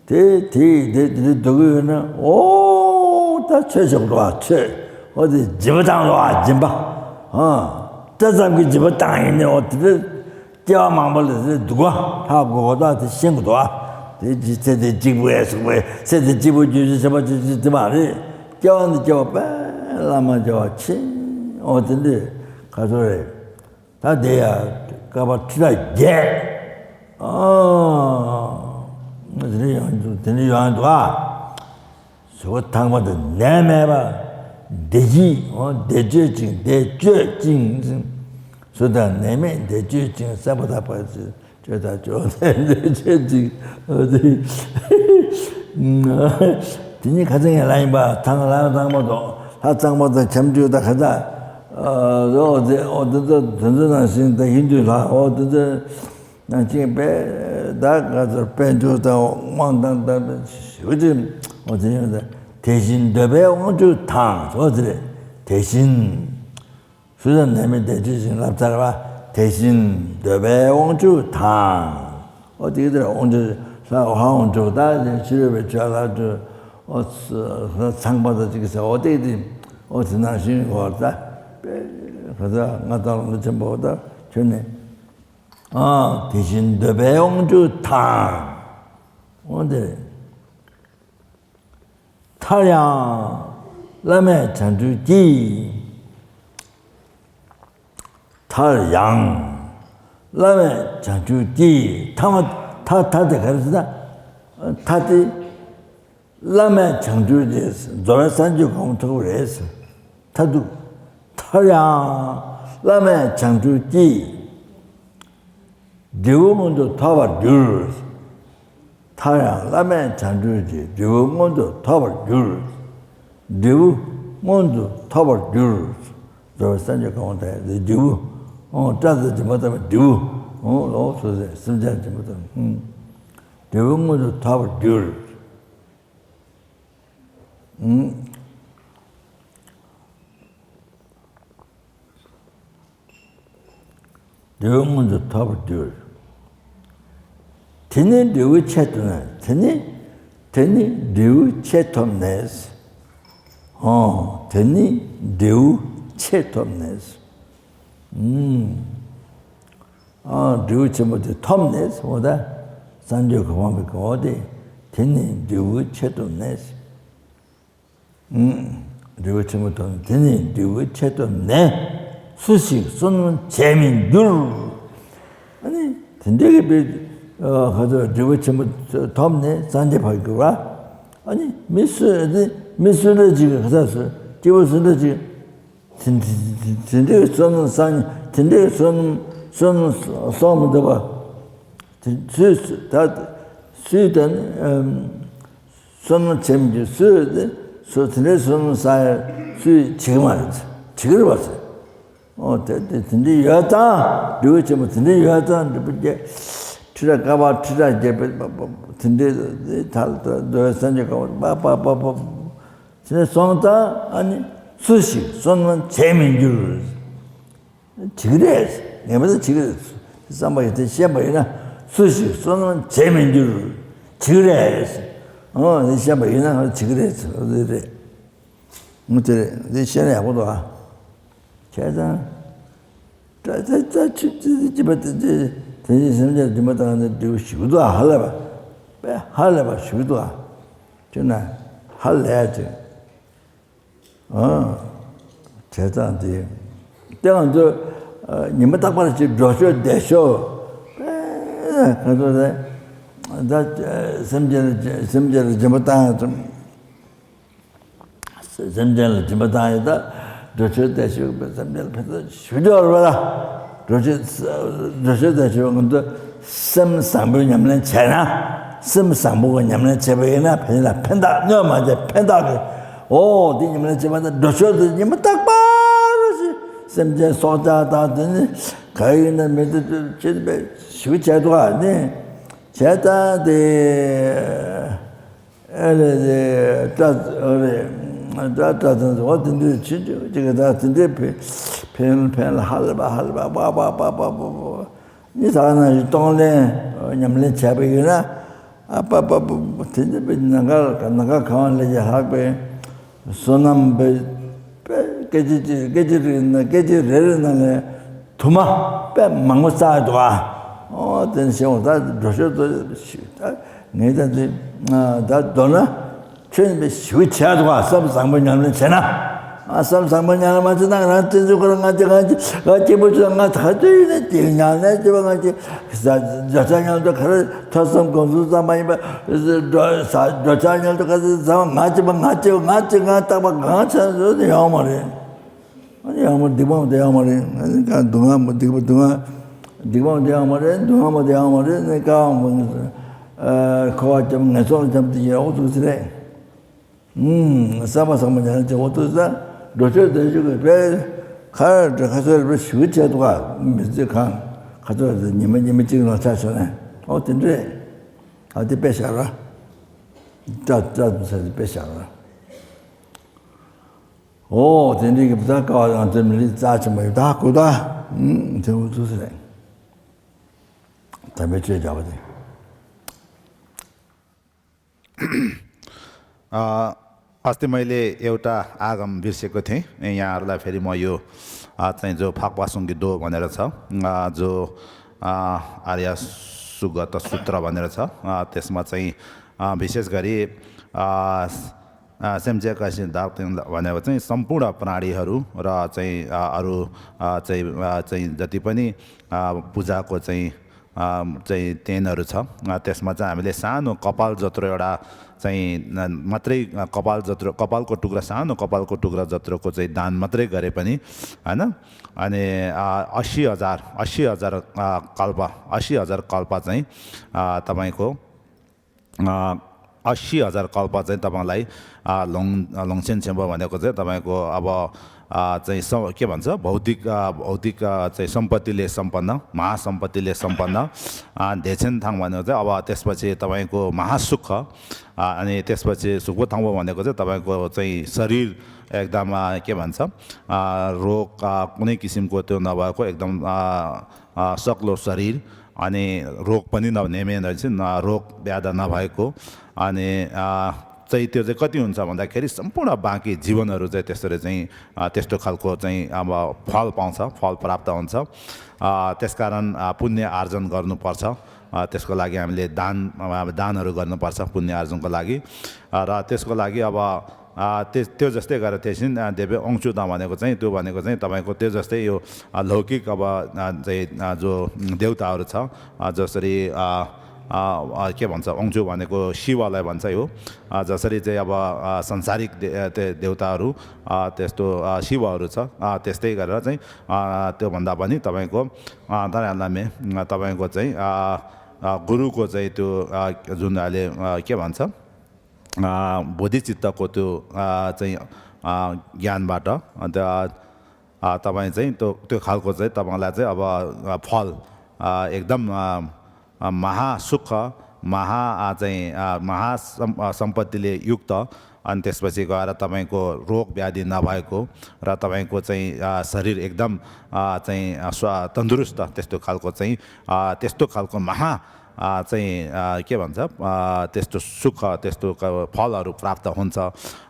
དེ་དེ་དེ་དེ་སྡུག་ཡོད་ན་ཨོ་ད་ཆོས་ཆོག་འགྲོ་བ་ཆོས་ཨོ་དེ་སྦྱིན་པ་བཏང་འགྲོ་བ་སྦྱིན་པ་ཨ་ད་ཙམ་གྱི་སྦྱིན་པ་བཏང་ཡིན་ནི་ཨོ་དེ་དེ། སྐྱེ་བ་མང་པོ་ལ་དེ་སྡུག་པ་ཧ་གོ་གོ་ད་དེ་ཤེས་དགོས་འདུག་ཨ། དེ་ཇི་ཚེ་དེ་གཅིག་པུ་ཡ་གཟུགས་པོའི་ཚེ་དེ་གཅིག་པུ་རྒྱུ་ཅི་བྱེད་པ་ཅི་ཅི་དེ་མ་རེད། སྐྱེ་བ་འདི་སྐྱེ་བ་དཔེ་བླ་མ་སྐྱེ་བ་ཆེ་འོ་དེ་འདི་ག་ཚོད་རེད། ད་དེ་ཡ་བསྐལ་པ་ཁྲི་ཕྲག་བརྒྱད་ཨ་དེ་འདྲ་ཡོང་འདུག་དེ་འདྲ་ཡོང་འདུག་ཨ། གཟུགས་པོ་ཐང་པ་དང་ནད་མེད་པ། བདེ་སྐྱིད་འོ་བདེ་སྤྱོད་ཅིང་བདེ་སྤྱོད་ཅིང་། གཟུགས་དང་ནད་མེད་བདེ་སྤྱོད་ཅིང་སེམས་པ་དག་པ་སྤྱོད་དང་སྤྱོད་ལྡན་བདེ་སྤྱོད་ཅིང་། འོ་དེ་དེ་ནི་ཁ་ཚ་ངན་ལ་ཡིན་པ་ཐང་ལ་ཐང་པ་དང་ལྷ་ཚངས་པ་དང་ཁྱབ་འཇུག་དང་ཁ་ཚ་འོ་དེ་འོ་དེ་ཚོ་དེ་ཚོ་ནང་བཞིན་དང་ཡིན་དུས་ལ་འོ་དེ་ཚོ། ནང་ཆེན་པས་བདག་ག་ཚོར་དཔལ་འབྱོར་དང་དབང་དང་དང་ཞུ་ཅིག་འོ་དེ་ཡོད་དེ། དེ་བཞིན་འདོད་པའི་དབང་ཕྱུག་དང་འོ་དེ་རེད། དེ་བཞིན་གཟུགས་དང་ནད་མེད་བདེ་སྤྱོད་ཅིང་ལབ་ཚར་བ། དེ་བཞིན་འདོད་པའི་དབང་ཕྱུག་དང་འོ་དེ་ག་དེ་རེད། དབང་ཕྱུག་ལྷ་དབང་ཕྱུག་དང་ཕྱི་རོལ་པའི་ཆོས་ལྷ་ཕྱུག་འོ་ཚངས་པ་དང་ཅིག་ཟེར་འོ་དེ་དེ་འོ་དེ་ནང་བཞིན་འོ་ད་དཔེ་ག་ཚོད་ང་དང་ལོ་ཆེན་པོ་ད་ཁྱོད་ནི། ཨ་དེ་བཞིན་འདོད་པའི་དབང་ཕྱུག་དང་། འོ་དེ། མཐར་ཡང་བླ་མེད་བྱང་ཆུབ་ཀྱི། མཐར་ཡང་བླ་མེད་བྱང་ཆུབ་ཀྱི། ཐ་མ་ཐ་ཐ་དེ་ག་རེ་ཟེར་ན། ཐ་དེ། བླ་མེད་བྱང་ཆུབ་ཀྱི་རྫོགས་པའི་སངས་རྒྱས་གོ་འཕང་ཐོབ་པ་རེད། མཐར་ཐུག་མཐར་ཡང་བླ་མེད་བྱང་ཆུབ་ཀྱི། འབྲས་བུ་མངོན་དུ་ཐོབ་པར་འགྱུར། མཐར་ཡང་བླ་མེད་བྱང་ཆུབ་ཀྱི། འབྲས་བུ་མངོན་དུ་ཐོབ་པར་འགྱུར། འབྲས་བུ་མངོན་དུ་ཐོབ་པར་འགྱུར། རྫོགས་པའི་སངས་རྒྱས་གོ་འཕང་ཐོབ་པའི་འབྲས་བུ། ཨོ་བཀྲ་ཤིས་སྦྱིན་པ་བཏབ་པའི་འབྲས་བུ། ཨོ་ལོ་སོ་སོའི་སེམས་ཅན་སྦྱིན་པ་བཏབ་པའི་འབྲས་བུ་མངོན་དུ་ཐོབ་པར་འགྱུར། འབྲས་བུ་མངོན་དུ་ཐོབ་པར་འགྱུར། དེ་ནི་འབྲས་བུ་ཆེད་དུ་ནི། དེ་ནི་དེ་ནི་འབྲས་བུ་ཆེད་ཐོབ་ནས། ཨོ་དེ་ནི་འབྲས་བུ་ཆེད་ཐོབ་ནས། ཨ་འབྲས་བུ་ཆེན་པོ་དེ་ཐོབ་ནས་འོ་ད་སངས་རྒྱས་གོ་འཕང་པའི་གོ་དེ་དེ་ནི་འབྲས་བུ་ཆེད་དུ་ནས། འབྲས་བུ་ཆེན་པོ་ཐོབ་ནས་དེ་ནི་འབྲས་བུ་ཆེད་དུ་ནས་སུ་ཞིག་བསོད་ནམས་བྱས་མི་འགྱུར། ཨ་ནི་དེ་འདྲའི་གི་དཔེ་ ཨ་ཁ་ཚོ་འབྲས་བུ་ཆེན་པོ་ཐོབ་ནས་སངས་རྒྱས་ཕར་གྱུར་པ། ཨ་ནི་མི་སུ་དེ་མི་སུ་འདྲ་ཅིག་གི་ཁ་ཚ་སུ་སྐྱེ་བོ་སུ་འདྲ་ཅིག་དེ་དེ་འདྲའི་བསོད་ནམས་བསགས་དེ་འདྲའི་བསོད་ནམས་བསོད་ནམས་སོང་མི་འདུག་པ། དེ་སུས་ད་སུས་ད་ནི་ཨམ། བསོད་ནམས་བྱེད་མི་འགྱུར་སུས་དེ་སུ་དེ་འདྲའི་བསོད་ནམས་བསགས་ཡ་སུས་བྱེད་ཀྱི་མ་རེད། བྱེད་ཀྱི་རེད་པ་ཟེར། ཨོ་དེ་དེ་དེ་འདྲའི་ཡོད་ཙང་འབྲས་བུ་ཆེན་པོ་དེ་འདྲའི་ཡོད་ཙང་འབྲས་བུ་རྒྱས། ཁྲི་རབས་བསྐལ་པ་ཁྲི་རབས་བརྒྱད་པའི་དེ་འདྲའི་དེ་ཐལ་དུ་འགྲོ་བའི་སངས་རྒྱས་དཀའ་བ་པ་པ་པ་པ་དེ་ནས་སོང་ཙང་ཨ་ནི་སུ་ཞིག་བསོད་ནམས་བྱེད་མི་འགྱུར། བྱེད་ཀྱི་རེད། ངེས་པར་དུ་བྱེད་ཀྱི་རེད། བསམ་པ་ཡིན་ཏེ་ཤེས་པ་ཡིན་ན་སུ་ཞིག་བསོད་ནམས་བྱེད་མི་འགྱུར། བྱེད་ཀྱི་རེད། ཨོ་ནི་ཤེས་པ་ཡིན་ན་བྱེད་ཀྱི་རེད་ཟེར་བ་དེ་རེད། ངོ་དེ་རེད་འདི་བཤད་ན་ཡག་པོ་འདུག་ཨ། བྱས་ཙང་། ད་ད་ད་ཆུ་ཆུ་ཆུ་ཅི་པ་དེ་དེ་དེ་བཞིན་སེམས་ཅན་སྦྱིན་པ་བཏང་ནས་འབྲས་བུ་ཞིག་འདུག་ཨ་ཧ་ལས་པ། དཔེ་ཧ་ལས་པ་ཞིག་འདུག་ཨ། ཁྱོད་ན་ཧ་ལས་ཡ་ཅིག་ཨ། བྱས་ཙང་དེ། དེ་ང་ཚོ་ཉི་མ་རྟག་པར་ཅིག་འགྲོ་ཤོག་བསྡད་ཤོག་དཔེ་ག་ཚོད་རེད། ད་སེམས་ཅན་ལ་སེམས་ཅན་ལ་སྦྱིན་པ་བཏང་ཡ་ཙམ། སེམས་ཅན་ལ་སྦྱིན་པ་བཏང་ཡོད་ད། འགྲོ་ཆོས་དལ་ཞིག་པའི་སེམས་ཅན་ལ་ཕན་ཐོགས་ཞུ་རྒྱུ་རེད་པ། འགྲོ་ཆོས་འགྲོ་ཆོས་དལ་ཞིག་ང་ཚོ་སེམས་བཟང་པོའི་ཉམས་ལེན་བྱས་ན། སེམས་བཟང་པོ་གི་ཉམས་ལེན་བྱས་པ་ཡིན་ན་ཕན་ལ་ཕན་ཐོགས་གནོད་མ་བྱས་ཕན་ཐོགས་ཀྱི། འོ་དེ་ཉམས་ལེན་བྱས་པ་ན་འགྲོ་ཆོས་དེ་ཉི་མ་རྟག་པར་ཞིག་སེམས་ཅན་སྲོག་ཆགས་དང་དེ་ནི་ག་ཡིན་ན་མི་དེ་ཅི་བྱེད་ཞུ་བྱས་འདུག་ཨ་ནི། བྱས་ཙང་དེ། ཨེ་ལེ་ལེ། སྐྲ་ཨེ་ལེ། སྐྲ་སྐྲ་ཚང་ཟེར་བ་དེ་འདྲའི་ཆུ་ཆུ་ཅིག་གི་ད་དེ་འདྲའི་ཕན་ཕན་ཕན་ལ་ཧ་ལས་པ་ཧ་ལས་པ་པ་པ་པ་པ་པ་པ། ནི་ད་ན་ཡི་གཏོང་ལེན་ཉམས་ལེན་བྱས་པ་ཡིན་ན། ཨ་པ་པ་པ་པ་དེ་འདྲ་པའི་ནམ་མཁའ་ནམ་མཁའ་གང་ལས་ཀྱང་ལྷག་པའི་བསོད་ནམས་པའི་པའི་སྐད་ཅིག་གཅིག་སྐད་ཅིག་རེ་ན་སྐད་ཅིག་རེ་རེ་ནང་ལས། དུ་མ་དཔེ་མང་པོ་བསགས་འདུག་ཨ། ཨོ་དེ་ནས་ཞེས་འོ་ད་འགྲོ་ཤོར་དུ་ཞིག་ད་ངས་ད་འདི་ད་མདོར་ན་ཁྱོད་པའི་ཞིག་བྱས་འདུག་ཨ། བསམ་བཟང་པོ་ཉམས་ལེན་བྱས་ན། ཨ་བསམ་བཟང་པོ་ཉམས་ལེན་མ་བྱས་ན་ང་རང་བཙན་འཛུལ་ཁར་ང་ཅི་ང་ཅི་ང་སྐྱིད་པོ་བྱུང་ང་ད་ག་དུས་ཡིན་ན་སྐྱིད་ཉམས་ལེན་སྐྱིད་པ་ང་ཅི་ཟ་འཇོ་ཆ་ཉམས་དུ་ག་རེ་ཐོས་བསམ་སྒོམ་གསུམ་ཙམ་མ་ཡིན་པ་འགྲོ་ས་འཇོ་ཆ་ཉམས་དུ་ག་རེ་ཟ་བ་ང་སྐྱིད་པ་ང་སྐྱིད་པ་ང་སྐྱིད་ང་རྟག་པ་གང་ཆ་ཡོང་མ་རེད། ཨ་ནི་ཡག་མོ་སྡིག་པ་མ་དེ་ཡག་མ་རེད། ཨ་ནི་གང་སྡུག་བསྔལ་མོ་སྡིག་པ་སྡུག་བསྔལ་སྡིག་པ་མ་དེ་ཡག་མ་རེད། སྡུག་བསྔལ་མ་དེ་ཡག་མ་རེད། ནི་ཀ་བ་མོ་ཨ་འཁོར་བ་ཁྱབ་ངན་སོང་ཁྱབ་དེ་ཡག་པོ་འདུག་ཟེར་རེད། ཨུམ་བསམ་པ་བཟང་པོ་ཉམས་ལེན་བྱེད་དགོས་འདུག་ཟེར། འགྲོ་ཆོས་དེ་ཞུ་གི་དཔེ་ཁ་ཁ་ཚོད་རེ་ཞུ་བྱས་འདུག་ག་མི་ཚེ་གང་ཁ་ཚོད་རེ་ཉི་མ་ཉི་མ་གཅིག་ནང་ཆ་བྱུང་ནས་ཨོ་དེ་འདྲས་ཨ་དེ་དཔེ་བཞག་ར། ཏྲ་ཏྲ་དུ་ས་དེ་དཔེ་བཞག་ར། ཨོ་དེ་འདྲའི་གི་ད་ཀ་བ་ང་ཚོའི་མི་རིགས་རྩ་ཆེན་པོ་ཡོད་ད་ཀུ་ད་ཨུམ་དེ་འུ་ཚོ་ཟེར་དམ་པའི་ཆོས་རྒྱག་པ་དེ། अ, अस्ति मैले एउटा आगम बिर्सेको थिएँ। यहाँहरूलाई फेरि म यो, अ, चाहिँ जो फाक्पा सुङ्गी दो भनेर छ, अ, जो, अ, आर्य सुगत सूत्र भनेर छ, अ, त्यसमा चाहिँ, अ, विशेष गरी, अ, अ, सेम्चे कैसिन दार्तिन भनेको चाहिँ सम्पूर्ण प्राणीहरू र चाहिँ, अ, अरू, अ, चाहिँ, अ, चाहिँ जति पनि, अ, पूजाको चाहिँ, अ, चाहिँ तेनहरू छ। अ, त्यसमा चाहिँ हामीले सानो कपाल जत्रो एउटा चाहिँ, अ, मात्रै, अ, कपाल जत्रो, कपालको टुक्रा, सानो कपालको टुक्रा जत्रोको चाहिँ दान मात्रै गरे पनि, होइन? अनि, अ, अस्सी हजार, अस्सी हजार, अ, कल्प, अस्सी हजार कल्प चाहिँ, अ, तपाईँको, अ, अस्सी हजार कल्प चाहिँ तपाईँलाई, अ, लोङ-, अ, लोङसेन छेम्बो भनेको चाहिँ तपाईँको अब, अ, चाहिँ स-, के भन्छ, भौतिक, अ, भौतिक, अ, चाहिँ सम्पत्तिले सम्पन्न, महासम्पत्तिले सम्पन्न, अ, धेछेन थाङ भनेको चाहिँ अब त्यसपछि तपाईँको महासुख, अ, अनि त्यसपछि सुक्पो थाङ्बो भनेको चाहिँ तपाईँको चाहिँ शरीर एकदम, अ, के भन्छ, अ, रोग, अ, कुनै किसिमको त्यो नभएको एकदम, अ, अ, सक्लो शरीर, अनि रोग पनि नभने मेन रहेछ, न-, रोग व्याध नभएको, अनि, अ, चाहिँ त्यो चाहिँ कति हुन्छ भन्दाखेरि सम्पूर्ण बाँकी जीवनहरू चाहिँ त्यसरी चाहिँ, अ, त्यस्तो खालको चाहिँ अब फल पाउँछ, फल प्राप्त हुन्छ। अ, त्यसकारण, अ, पुण्य आर्जन गर्नुपर्छ। अ, त्यसको लागि हामीले दान, अ, दानहरू गर्नुपर्छ पुण्य आर्जनको लागि। अ, र त्यसको लागि अब, अ, त्य-, त्यो जस्तै गरेर त्यसरी, अ, देवे औँचुदा भनेको चाहिँ, त्यो भनेको चाहिँ तपाईँको त्यो जस्तै यो, अ, लौकिक अब, अ, चाहिँ, अ, जो देवताहरू छ, अ, जसरी, अ, अ, अ, के भन्छ, आउँछु भनेको शिवलाई भन्छ यो। अ, जसरी चाहिँ अब, अ, सांसारिक दे-, अ, दे-, देवताहरू, अ, त्यस्तो, अ, शिवहरू छ। अ, त्यस्तै गरेर चाहिँ, अ, त्योभन्दा पनि तपाईँको, अ, दलाइ लामे, अ, तपाईँको चाहिँ, अ, अ, गुरुको चाहिँ त्यो, अ, जुन अहिले, अ, के भन्छ, अ, बोधिचित्तको त्यो, अ, चाहिँ, अ, ज्ञानबाट, अन्त, अ, अ, तपाईँ चाहिँ त्यो, त्यो खालको चाहिँ तपाईँलाई चाहिँ अब, अ, फल, अ, एकदम, अ, अ, महासुख, महा, अ, चाहिँ, अ, महासम-, अ, सम्पत्तिले युक्त, अनि त्यसपछि गएर तपाईँको रोग व्याधि नभएको र तपाईँको चाहिँ, अ, शरीर एकदम, अ, चाहिँ, अ, स्व-, तन्दुरुस्त, त्यस्तो खालको चाहिँ, अ, त्यस्तो खालको महा, अ, चाहिँ, अ, के भन्छ, अ, त्यस्तो सुख, त्यस्तो क-, फलहरू प्राप्त हुन्छ।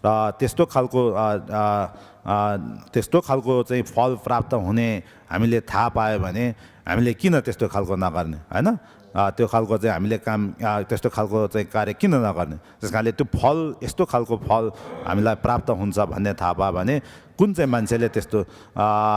र त्यस्तो खालको, अ, अ, अ, त्यस्तो खालको चाहिँ फल प्राप्त हुने हामीले थाहा पायो भने हामीले किन त्यस्तो खालको नगर्ने, होइन? अ, त्यो खालको चाहिँ हामीले काम, अ, त्यस्तो खालको चाहिँ कार्य किन नगर्ने? त्यस कारणले त्यो फल, यस्तो खालको फल हामीलाई प्राप्त हुन्छ भन्ने थाहा पायो भने कुन चाहिँ मान्छेले त्यस्तो, अ,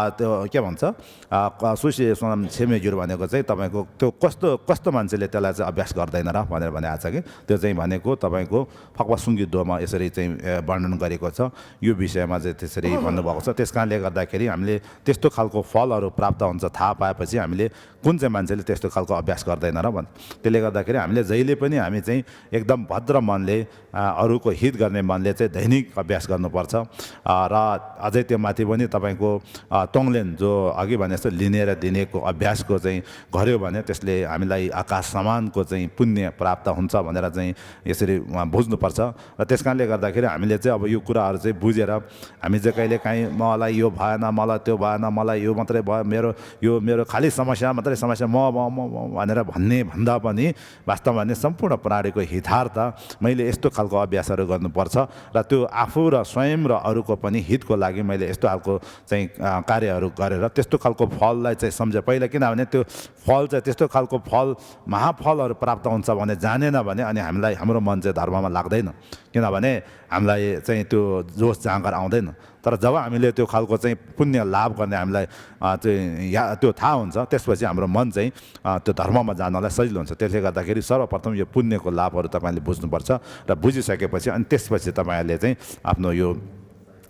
त्यो के भन्छ, अ, क-, सुशी सोनाम छेमेजुर भनेको चाहिँ तपाईँको त्यो कस्तो, कस्तो मान्छेले त्यसलाई चाहिँ अभ्यास गर्दैन र भनेर भने आएको छ कि त्यो चाहिँ भनेको तपाईँको फक्वा सुङ्गी दोमा यसरी चाहिँ, अ, वर्णन गरेको छ। यो विषयमा चाहिँ त्यसरी भन्नुभएको छ। त्यस कारणले गर्दाखेरि हामीले त्यस्तो खालको फलहरू प्राप्त हुन्छ थाहा पाएपछि हामीले कुन चाहिँ मान्छेले त्यस्तो खालको अभ्यास गर्दैन र भन्-, त्यसले गर्दाखेरि हामीले जहिले पनि हामी चाहिँ एकदम भद्र मनले, अ, अरूको हित गर्ने मनले चाहिँ दैनिक अभ्यास गर्नुपर्छ। अ, र अझै त्यो माथि पनि तपाईँको, अ, तोङलेन जो अघि भने जस्तो लिने र दिनेको अभ्यासको चाहिँ गर्यो भने त्यसले हामीलाई आकाश समानको चाहिँ पुण्य प्राप्त हुन्छ भनेर चाहिँ यसरी, अ, बुझ्नुपर्छ। र त्यस कारणले गर्दाखेरि हामीले चाहिँ अब यो कुराहरू चाहिँ बुझेर हामी चाहिँ कहिले काहीँ मलाई यो भएन, मलाई त्यो भएन, मलाई यो मात्रै भयो, मेरो, यो मेरो खालि समस्या मात्रै समस्या, म, म, म, म भनेर भन्ने भन्दा पनि वास्तवमा भने सम्पूर्ण प्राणीको हितार्थ मैले यस्तो खालको अभ्यासहरू गर्नुपर्छ र त्यो आफू र स्वयं र अरूको पनि हितको लागि मैले यस्तो खालको चाहिँ, अ, कार्यहरू गरेर त्यस्तो खालको फललाई चाहिँ सम्झे पहिला, किनभने त्यो फल चाहिँ त्यस्तो खालको फल, महाफलहरू प्राप्त हुन्छ भने जानेन भने अनि हामीलाई, हाम्रो मन चाहिँ धर्ममा लाग्दैन। किनभने हामीलाई चाहिँ त्यो जोस जाँगर आउँदैन। तर जब हामीले त्यो खालको चाहिँ पुण्य लाभ गर्ने हामीलाई, अ, चाहिँ या-, त्यो थाहा हुन्छ, त्यसपछि हाम्रो मन चाहिँ, अ, त्यो धर्ममा जानलाई सजिलो हुन्छ। त्यसले गर्दाखेरि सर्वप्रथम यो पुण्यको लाभहरू तपाईँले बुझ्नुपर्छ र बुझिसकेपछि अनि त्यसपछि तपाईँहरूले चाहिँ आफ्नो यो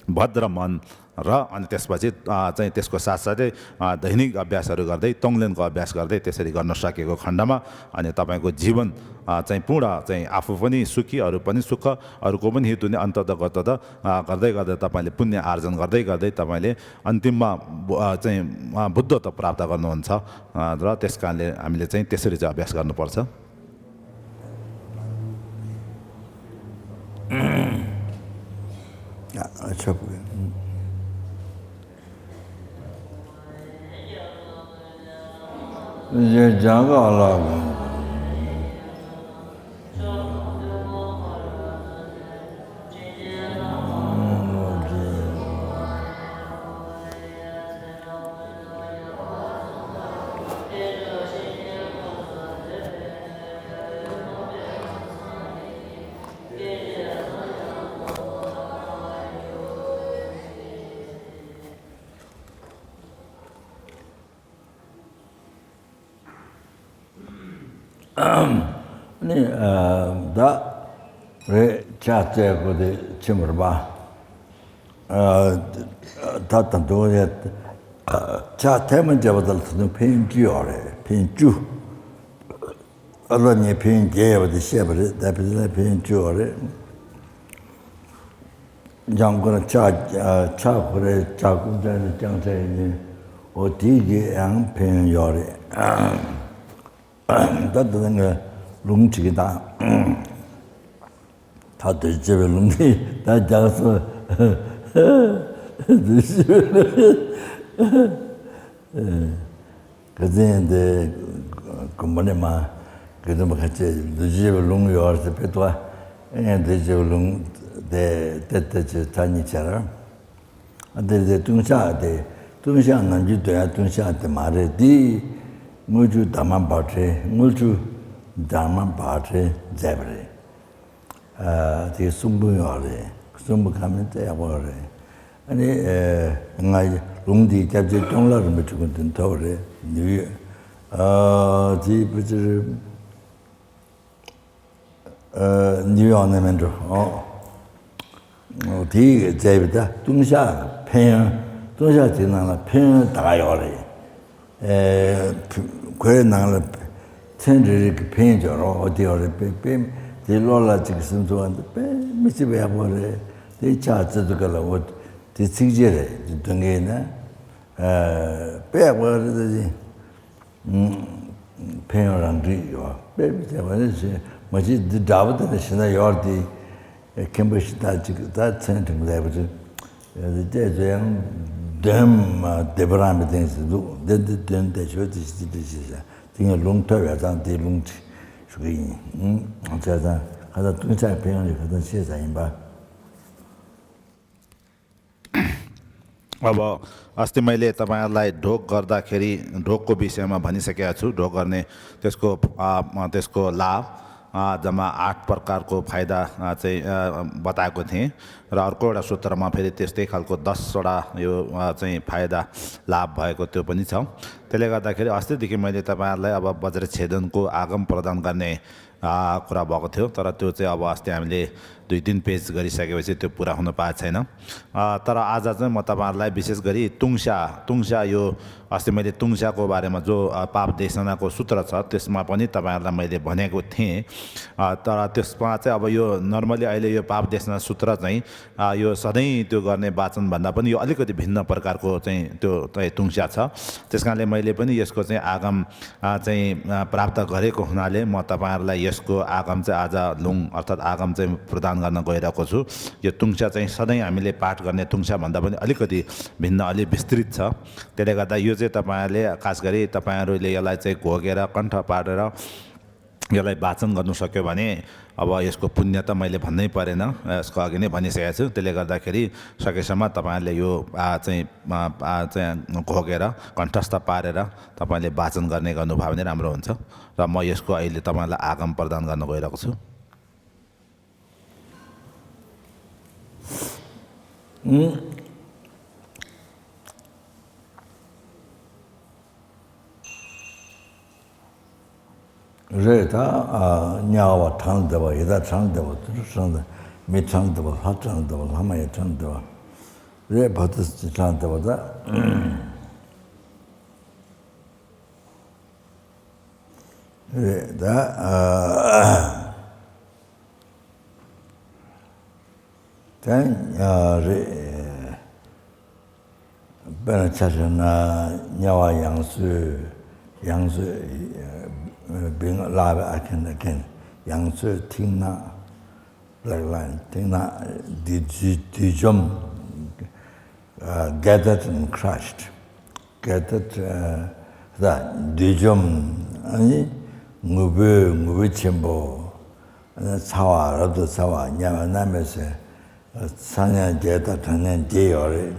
भद्र मन र अनि त्यसपछि, अ, चाहिँ त्यसको साथसाथै, अ, दैनिक अभ्यासहरू गर्दै तोङलेनको अभ्यास गर्दै त्यसरी गर्न सकेको खण्डमा अनि तपाईँको जीवन, अ, चाहिँ पूर्ण चाहिँ आफू पनि सुखी, अरू पनि सुख, अरूको पनि हित हुने, अन्ततगत त, अ, गर्दै गर्दै तपाईँले पुण्य आर्जन गर्दै गर्दै तपाईँले अन्तिममा बु-, अ, चाहिँ, अ, बुद्धत्व प्राप्त गर्नुहुन्छ। अ, र त्यस कारणले हामीले चाहिँ त्यसरी चाहिँ अभ्यास गर्नुपर्छ। अच्छा। ནི། ཨ། ད་རེད། ཕྱག་འཚལ་དགོས་དེ་ཆེན་པོ་རེད་པ། ཨ། ད་ད་དུང་ཡ་ཕྱག་ཐལ་མོ་སྦྱར་བ་དང་ད་དུང་ཕན་བཅུ་ཡོད་རེད། ཕན་བཅུ། ཨ་ལ་ནི་ཕན་བརྒྱད་ཡོད་པ་དེ་བཤད་པ་རེད། ད་ཕན་ཕན་བཅུ་ཡོད་རེད། ལྗང་ཁུ་ལ་ཕྱག་ཕྱག་ཁོ་རེ་ལྗང་ཁུ་འདྲ་ནི་ལྗང་ཁྲ་ཡིན། འོ་དེ་གི་ཡང་ཕན་ཡོད་རེད། ད་ད་ང་ལུང་བྲིས་ཀྱི་དང་། ད་དུས་བྱས་པའི་ལུང་འདི་ད་རྒྱག་སོ། དུས་བྱས་པའི་ལུང་། ག་ཚོད་འདི་གོམ་པ་ནས་མ་ག་ཚོད་མ་ག་ཚོད་འདུ་བྱེད་པའི་ལུང་ཡོད་ཟེར་བས་ཏོ། ཨེ་འདུ་བྱེད་པའི་ལུང་དེ་དེ་ལྟ་ཅི་ཐ་སྙད་བྱེད་ར། ཨ་དེ་དེ་ལྟུང་བཤགས་དེ་ལྟུང་བཤགས་ནམ་རྒྱུན་དོན་ཡང་ལྟུང་བཤགས་དེ་མ་རེད། དེ་དངུལ་ཆུ་དྷརྨ་བྷ་དྲེ་དངུལ་ཆུ་དྷརྨ་བྷ་དྲེ་མཛད་པ་རེད། ཨ་དེ་གསུང་འབུམ་ཡོད་རེད། གསུང་འབུམ་གང་མིན་དེ་ཡག་པོ་རེད། ཨ་ནི་ཨེ་ང་ལུང་འདིའི་སྐྱབས་རྗེ་ཀྲོང་ལགས་རིན་པོ་ཆེ་ཀུན་དེ་ཐོབ་རེད། ནུས་ཡོད། ཨ་དེ་བུ་ཅི་རེད། ཨ། ནིའུ་ཡོག་ནས་མིན་འགྲོ། ཨོ། དེའི་མཛད་པའི་ད་ལྟུང་བཤགས་ཕན་ཡོན། ལྟུང་བཤགས་དེའི་ནང་ལ་ཕན་ཡོན་ད་ག་ཡོད་རེད། ཨེ། ཁོའི་ནང་ལ་ཚན་རེ་རེ་གི་ཕན་ཡོན་ཅིག་རོ། ཨོ་དེ་ཡོད་རེད། དཔེ་དཔེ་དེ་བློ་ལ་ཅིག་སེམས་ཚོར་བ་འདི་དཔེ་མི་སྲིད་པ་ཡག་པོ་རེད། དེ་ཕྱག་བཙལ་དུས་སྐབས་ལ་ཨོ་དེ་ཚིགས་བཅད་རེད། དེ་འདོན་གྱི་ཡིན་ན། ཨེ། དཔེ་ཡག་པོ་རེད་ད་དེ། ཕན་ཡོན་རང་འགྲིག་ཡོད། དཔེ་མི་སྲིད་པ་རེད་ཟེར། མ་གཞི་འདི་འདྲ་པོ་དེ་འདྲ་ཞིག་ན་ཡོད་དེ། མཁན་པོ་ཞིག་ད་ཅིག་ད་ཚན་ཁྲིམས་ལས་པ་ཅིག་བལྟས་ཚེ་ཡང་འདོན་མ་བདེ་པོ་རང་མི་བདེན་ཟེར་འདུག་འདི་འདི་འདོན་བདེ་ཤོས་དེ་ཞིག་དེ་འདྲ་ཞིག་ཟེར། དེ་ངས་ལུང་ཐོས་པའི་ཙང་དེ་ལུང་ཞུ་གི་ཡིན། བྱས་ཙང་ཁ་སང་ལྟུང་བཤགས་ཕན་ཡོན་ཞིག་ཁ་སང་ཤེས་ས་ཡིན་པ། अब अस्ति मैले तपाईँहरूलाई ढोग गर्दाखेरि, ढोगको विषयमा भनिसकेको छु। ढोग गर्ने, त्यसको, अ, त्यसको लाभ, अ, जम्मा आठ प्रकारको फाइदा, अ, चाहिँ, अ, बताएको थिएँ। र अर्को एउटा सूत्रमा फेरि त्यस्तै खालको दसवटा यो, अ, चाहिँ फाइदा, लाभ भएको त्यो पनि छ। त्यसले गर्दाखेरि अस्तिदेखि मैले तपाईँहरूलाई अब वज्रच्छेदनको आगम प्रदान गर्ने, अ, कुरा भएको थियो, तर त्यो चाहिँ अब अस्ति हामीले दुई दिन पेश गरिसकेपछि त्यो पुरा हुन पाएको छैन। अ, तर आज चाहिँ म तपाईँहरूलाई विशेष गरी तुङसा, तुङसा यो अस्ति मैले तुङसाको बारेमा जो, अ, पाप देशनाको सूत्र छ, त्यसमा पनि तपाईँहरूलाई मैले भनेको थिएँ। अ, तर त्यसमा चाहिँ अब यो normally अहिले यो पाप देशना सूत्र चाहिँ, अ, यो सधैँ त्यो गर्ने वाचनभन्दा पनि यो अलिकति भिन्न प्रकारको चाहिँ त्यो चाहिँ तुङसा छ। त्यस कारणले मैले पनि यसको चाहिँ आगम, अ, चाहिँ, अ, प्राप्त गरेको हुनाले म तपाईँहरूलाई यसको आगम चाहिँ आज लुङ अर्थात् आगम चाहिँ प्रदान गर्न गइरहेको छु। यो तुङसा चाहिँ सधैँ हामीले पाठ गर्ने तुङसाभन्दा पनि अलिकति भिन्न, अलि विस्तृत छ। त्यसले गर्दा यो चाहिँ तपाईँहरूले, खास गरी तपाईँहरूले यसलाई चाहिँ घोकेर, कण्ठ पारेर यसलाई वाचन गर्नु सक्यो भने अब यसको पुण्य त मैले भन्नै परेन, यसको अघि नै भनिसकेको छु। त्यसले गर्दाखेरि सकेसम्म तपाईँहरूले यो, आ, चाहिँ, आ, आ, चाहिँ घोकेर, कण्ठस्थ पारेर तपाईँले वाचन गर्ने गर्नुभयो भने राम्रो हुन्छ। र म यसको अहिले तपाईँलाई आगम प्रदान गर्न गइरहेको छु। ཨུམ། རེད་ད། ཨ། དམྱལ་བ་གྲངས་ལས་འདས་པ། ཡི་དྭགས་གྲངས་ལས་འདས་པ། དུད་འགྲོ་གྲངས་ལས། མི་གྲངས་ལས་འདས་པ། ལྷ་གྲངས་ལས་འདས་པ། ལྷ་མ་ཡིན་གྲངས་ལས་འདས་པ། རེད། བ་དུ་ཅི་གྲངས་ལས་འདས་པ་ད། རེད་ད། ཨ། ད་ཨ་རེད། དཔེར་ན་ཆ་བཞག་ན་དམྱལ་བ་ཡང་སོས། ཡང་སོས། ཨ། being alive again, again. ཡང་སོས་མཐིང་ནག black lion། མཐིང་ནག་བདུད་བདུད་འཇོམས། ཨ། gathered and crushed. gathered, ཨ། ད་བདུད་འཇོམས། ཨ་ནི་ངུ་འབོད། ངུ་འབོད་ཆེན་པོ། ཨ་ནི་ཚ་བ། རབ་ཏུ་ཚ་བ། དམྱལ་བའི་མནར་མེད་ཟེར། ཚ་དམྱལ་བརྒྱད་དང་གྲང་དམྱལ་བརྒྱད་ཡོད་རེད།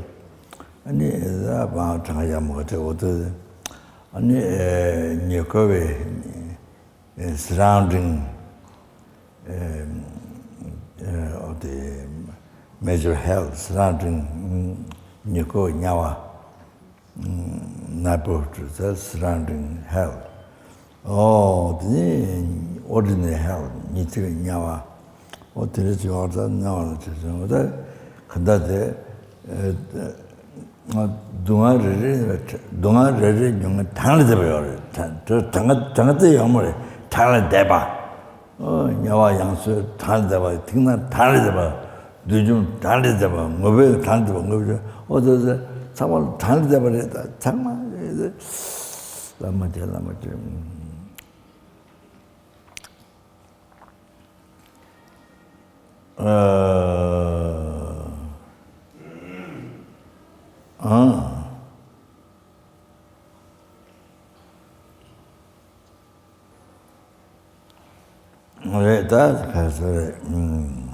ཨ་ནི་ད་བང་གྲང་ཡ་མོ་ཏྲེ་འོ་ཏོ། ཨ་ནི་ཨེ་ཉེ་འཁོར་བའི་surrounding, ཨེ་ཨེ་ཨོ་དེ་major hell, surrounding, ཉེ་འཁོར་དམྱལ་བ། neighborhood, the surrounding hell. ཨོ་དེ་ནི་ordinary hell, ཉི་ཚེ་བའི་དམྱལ་བ། ཨོ་དེ་རེད་ཅེས་པ་ད་དམྱལ་བ་ལ་བྱེད་ཚུལ་ད་ག་འདྲ་དེ། ཨེ། སྡུག་བསྔལ་རེ་རེ། སྡུག་བསྔལ་རེ་རེ་མྱོང་མཁན་གྲངས་ལས་འདས་པ་ཡོད་རེད། གྲངས་གྲངས་གྲངས་དེ་ཡོད་མ་རེད། གྲངས་ལས་འདས་པ། ཨོ། དམྱལ་བ་ཡང་སོས་གྲངས་ལས་འདས་པ། མཐིང་ནག་གྲངས་ལས་འདས་པ། བདུད་འཇོམས་གྲངས་ལས་འདས་པ། ངུ་འབོད་གྲངས་ལས་འདས་པ། ངུ་འབོད། ཨོ་དེ་ཚང་མ་གྲངས་ལས་འདས་པ་རེད། ད་ཚང་མ་རེད། བླ་མ་མཇལ། བླ་མ་མཇལ། ཨ། ཨ། རེད་ད། ག་ས་རེད། ཨུམ།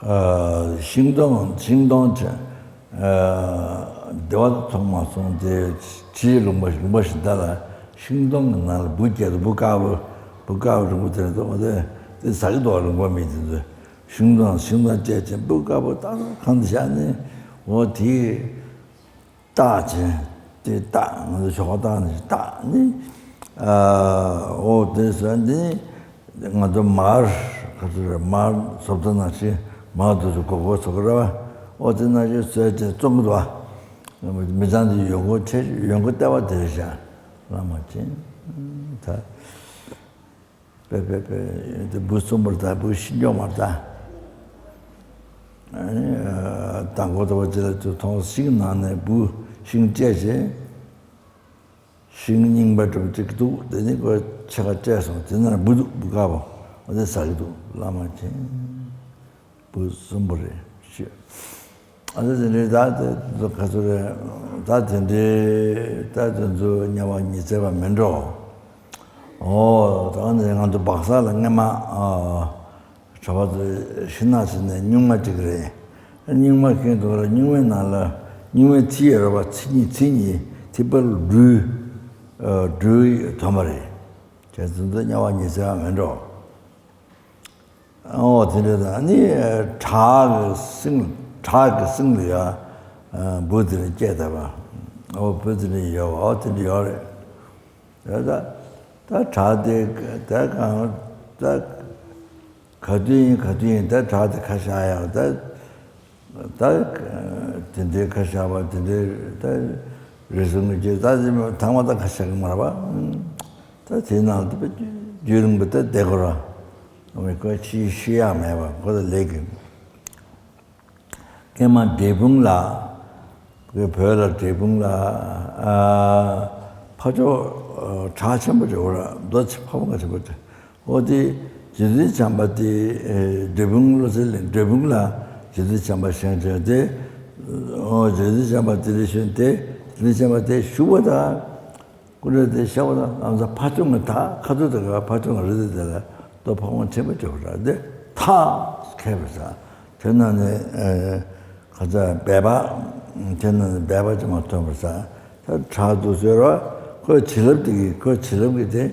ཨ། ཤིང་སྡོང་། ཤིང་སྡོང་ཆེ། ཨ། བདེ་བ་ཐོག་མ་སོང་སྟེ་ཕྱིའི་ལུང་པ། ལུང་པ་ཞིག་ད་ལ་ཤིང་སྡོང་གི་ནང་ལ་འབུ་སྐྱེས་འདུག་འབུ་དཀར་པོ། འབུ་དཀར་པོ་རིང་པོ་དེ་འདུག་དེ་དེ་ཟ་གི་འདུག་ལུང་པ་མི་དེ་ཚོས། ཤིང་དང་ཤིང་དང་བཅས་ཅིང་སྤུ་དཀར་པོ་ཏག་ཏག་གང་དུ་བཞག་ནས་འོ་དེ་བཏགས་ཅིང་དེ་བཏགས་ང་ཚོ་ཞོགས་པ་བཏགས་ནས་བཏགས་ནི་འོ་དེ་ཟེར་འདི་ནི་ང་ཚོ་མར་ག་ཚོད་རེད། མར་བཟོ་ལྟ་ནང་བཞིན་མར་དུ་སུ་གོ་གོ་ཚོ་གི་ར་བ་འོ་དེ་ནང་བཞིན་བཟོས་ཅིང་བཙོང་གི་འདུག་བ། མི་ཚང་དེ་ཡོང་སྒོ་ཆེ་ཡོང་སྒོ་ལྟ་བ་དེ་རེད་ཤག་བླ་མ་ཅན་ད། པེ་པེ་པེ། དེ་འབུ་གསུམ་པར་ད་འབུ་ཤིང་སྐྱོང་བར་ད། ཨ་ནི་དང་པོ་ལྟ་བུ་ཅི་ལ་ཚུར་མཐོང་ཤིང་ནང་ནས་འབུ་ཤིང་བཅད་བྱས། ཤིང་རྙིང་པ་གྲུབ་ཅིག་འདུག་དེ་ནི་ཁོས་ཕྱེད་ཀ་བཅད་སོང་། དེ་ན་འབུ་འདུག་འབུ་དཀར་པོ་འོ་དེ་ཟ་གི་འདུག་བླ་མ་མཁྱེན། བུ་གསུམ་པོ་རེད་ཤི། ཨ་ཙི་ཙི་རེད་ད་དེ་ཚོ་ག་ཚོད་རེད། ད་དེ་འདྲའི་ད་དེ་ཚོ་དམྱལ་བ་ཉི་ཚེ་བ་མིན་འགྲོ། ཨོ་ད་ནི་ང་ཚོ་སྦག་ས་ལ་སྔས་མ་ཨ་གྲྭ་པ་ཚོ་ཤི་ན་ཟེར་ནས་སྨྱུག་མ་གཅིག་རེད། སྨྱུག་མ་གིན་འདུག་ར་སྨྱུག་མའི་ནང་ལ་སྨྱུག་མའི་ཚིགས་ཡོད་ར་བ་ཚིགས་གཉིས་ཚིགས་གཉིས་ཐིགས་པ་ལ་སྦྲུལ་སྦྲུལ་ཐོན་པ་རེད། བྱས་ཙང་དེ་ཚོ་དམྱལ་བ་ཉི་ཚེ་བ་མིན་འགྲོ། ཨོ་དེ་འདྲ་དང་ནི་བྲག་གི་སེང་བྲག་གི་སེང་ལ་ཡ་འབུ་དེ་ལ་སྐྱེས་བསྡད་པ། ཨོ་འབུ་དེ་འདྲ་ཡོད་པ་ཨོ་དེ་འདྲ་ཡོད་རེད། ད་ད་ད་བྲག་དེ་ད་གང་ད་ག་དུས་ཡིན་ག་དུས་ཡིན་ད་བྲག་དེ་ཁ་བཞག་ཡག་ད། ད་དེ་འདྲའི་ཁ་བཞག་པ་དེ་འདྲའི་ད་རེ་ཟུང་གི་རྗེས་ད་དེ་མ་ཐང་མ་ད་ཁ་བཞག་གི་མ་རེད་པ། ད་དེ་ནང་དུ་རྒྱུན་རིང་པོ་ད་བསྡད་དགོས་ར། ཨ་མི་ཁོ་ཤི་ཤི་ཡག་མེད་པ་ཁོ་ད་ལས་ཀྱི་ཀྱེ་མ་འབྲས་སྤུངས་ལ་ཁོའི་བོད་ལ་འབྲས་སྤུངས་ལ་ཕ་ཕྱོགས་བྲག་ཆེན་པོ་ཅིག་འོ་ར་རྡོ་ཆེ་ཕ་བོང་ཁ་ཆེན་པོ་ཅིག་འོ་དེ་རྗེ་བཙུན་བྱམས་པ་དེ་འབྲས་སྤུངས་བློ་གསལ་ལ་འབྲས་སྤུངས་ལ་རྗེ་བཙུན་བྱམས་པ་བཞེངས་བྱས་ཏེ། འོ་རྗེ་བཙུན་བྱམས་པ་དེ་ལ་བཞེངས་ཏེ་རྗེ་བཙུན་བྱམས་པ་དེ་བཞུགས་པ་དང་སྐུ་འདྲ་དེ་ཤ་བ་དང་ཨ་མཚར་ཕ་ཆུང་གི་ད་ཁ་ཐུག་དེ་ག་ཕ་ཆུང་གི་རི་དེ་དེ་ལ་ལྟོ་ཕ་བོང་ཆེན་པོ་བྱས་པ་ར་དེ་ཐག་ཁེལ་བ་ས་དེ་ན་ནི་ཁ་ཚ་སྦལ་པ་དེ་ན་ནི་སྦལ་པ་ཅིག་མ་ཐོན་པ་ས་ད་བྲག་ཏུ་སོས་ར་ཁོའི་བྱིན་རླབས་དེ་གིས་ཁོའི་བྱིན་རླབས་ཀྱིས་དེ།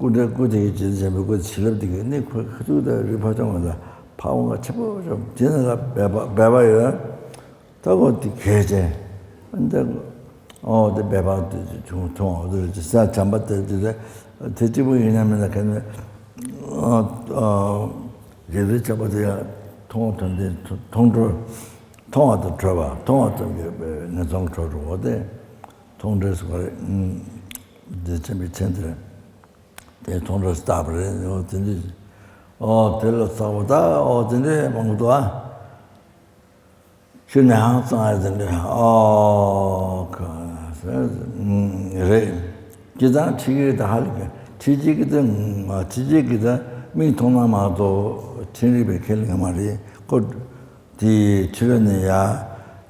སྐུ་འདྲ་སྐུ་དེ་ཡི་རྗེ་བཙུན་བྱམས་པའི་སྐུ་བྱིན་རླབས་དེ་གིས་ནི་ཁོ་ཁ་ཐུག་དང་རི་ཕ་ཆུང་བ་ལ་ཕ་བོང་ཁ་ཆེན་པོ་བྱུང་དེ་ནི་ལ་སྦལ་པ་སྦལ་པ་ཡོད། ད་ཁོ་དེ་གས་ཅན་འདི་ཨོ་དེ་སྦལ་པ་དེ་བྱུང་མཐོང་བ་དེ་ས་བྱམས་པ་དེ་དེ་དེ་གཅིག་པུ་ཡིན་ན་མིན་ན་ག་ནས་རྗེ་བཙུན་བྱམས་པ་དེ་ཡང་མཐོང་བ་དང་དེ་མཐོང་གྲོལ་མཐོང་བ་དང་གྲོལ་བ་མཐོང་བ་དང་གི་ངན་སོང་གྲོལ་འགྲོ་བ་དེ་མཐོང་གྲོལ་ཟེར་བ་རེད། དེ་ཆེན་པོའི་མཚན་དེ་རེད། དེ་མཐོང་གྲོལ་བཏགས་པ་རེད། འོ་དེ་འདྲ། ཨོ་དེ་ལ་བསགས་པ་ད་ཨོ་དེ་འདྲ་མང་པོ་འདུག་ཨ། ཤུལ་ནས་ཧང་སང་ཡ་དེ་འདྲ་ཨོ་ཁ་རེད། སྤྱིར་བཏང་ཁྲིད་ཀྱི་ད་ཧ་ལས་ཀྱི་ཁྲིད་ཀྱི་ད་ཁྲིད་ཀྱི་ད་མིག་མཐོང་ན་མ་གཏོགས་ཕྲིན་རིག་པའི་ཁས་ལེན་མ་རེད་ཁོ། དེའི་ཕྱི་རོལ་ནས་ཡ།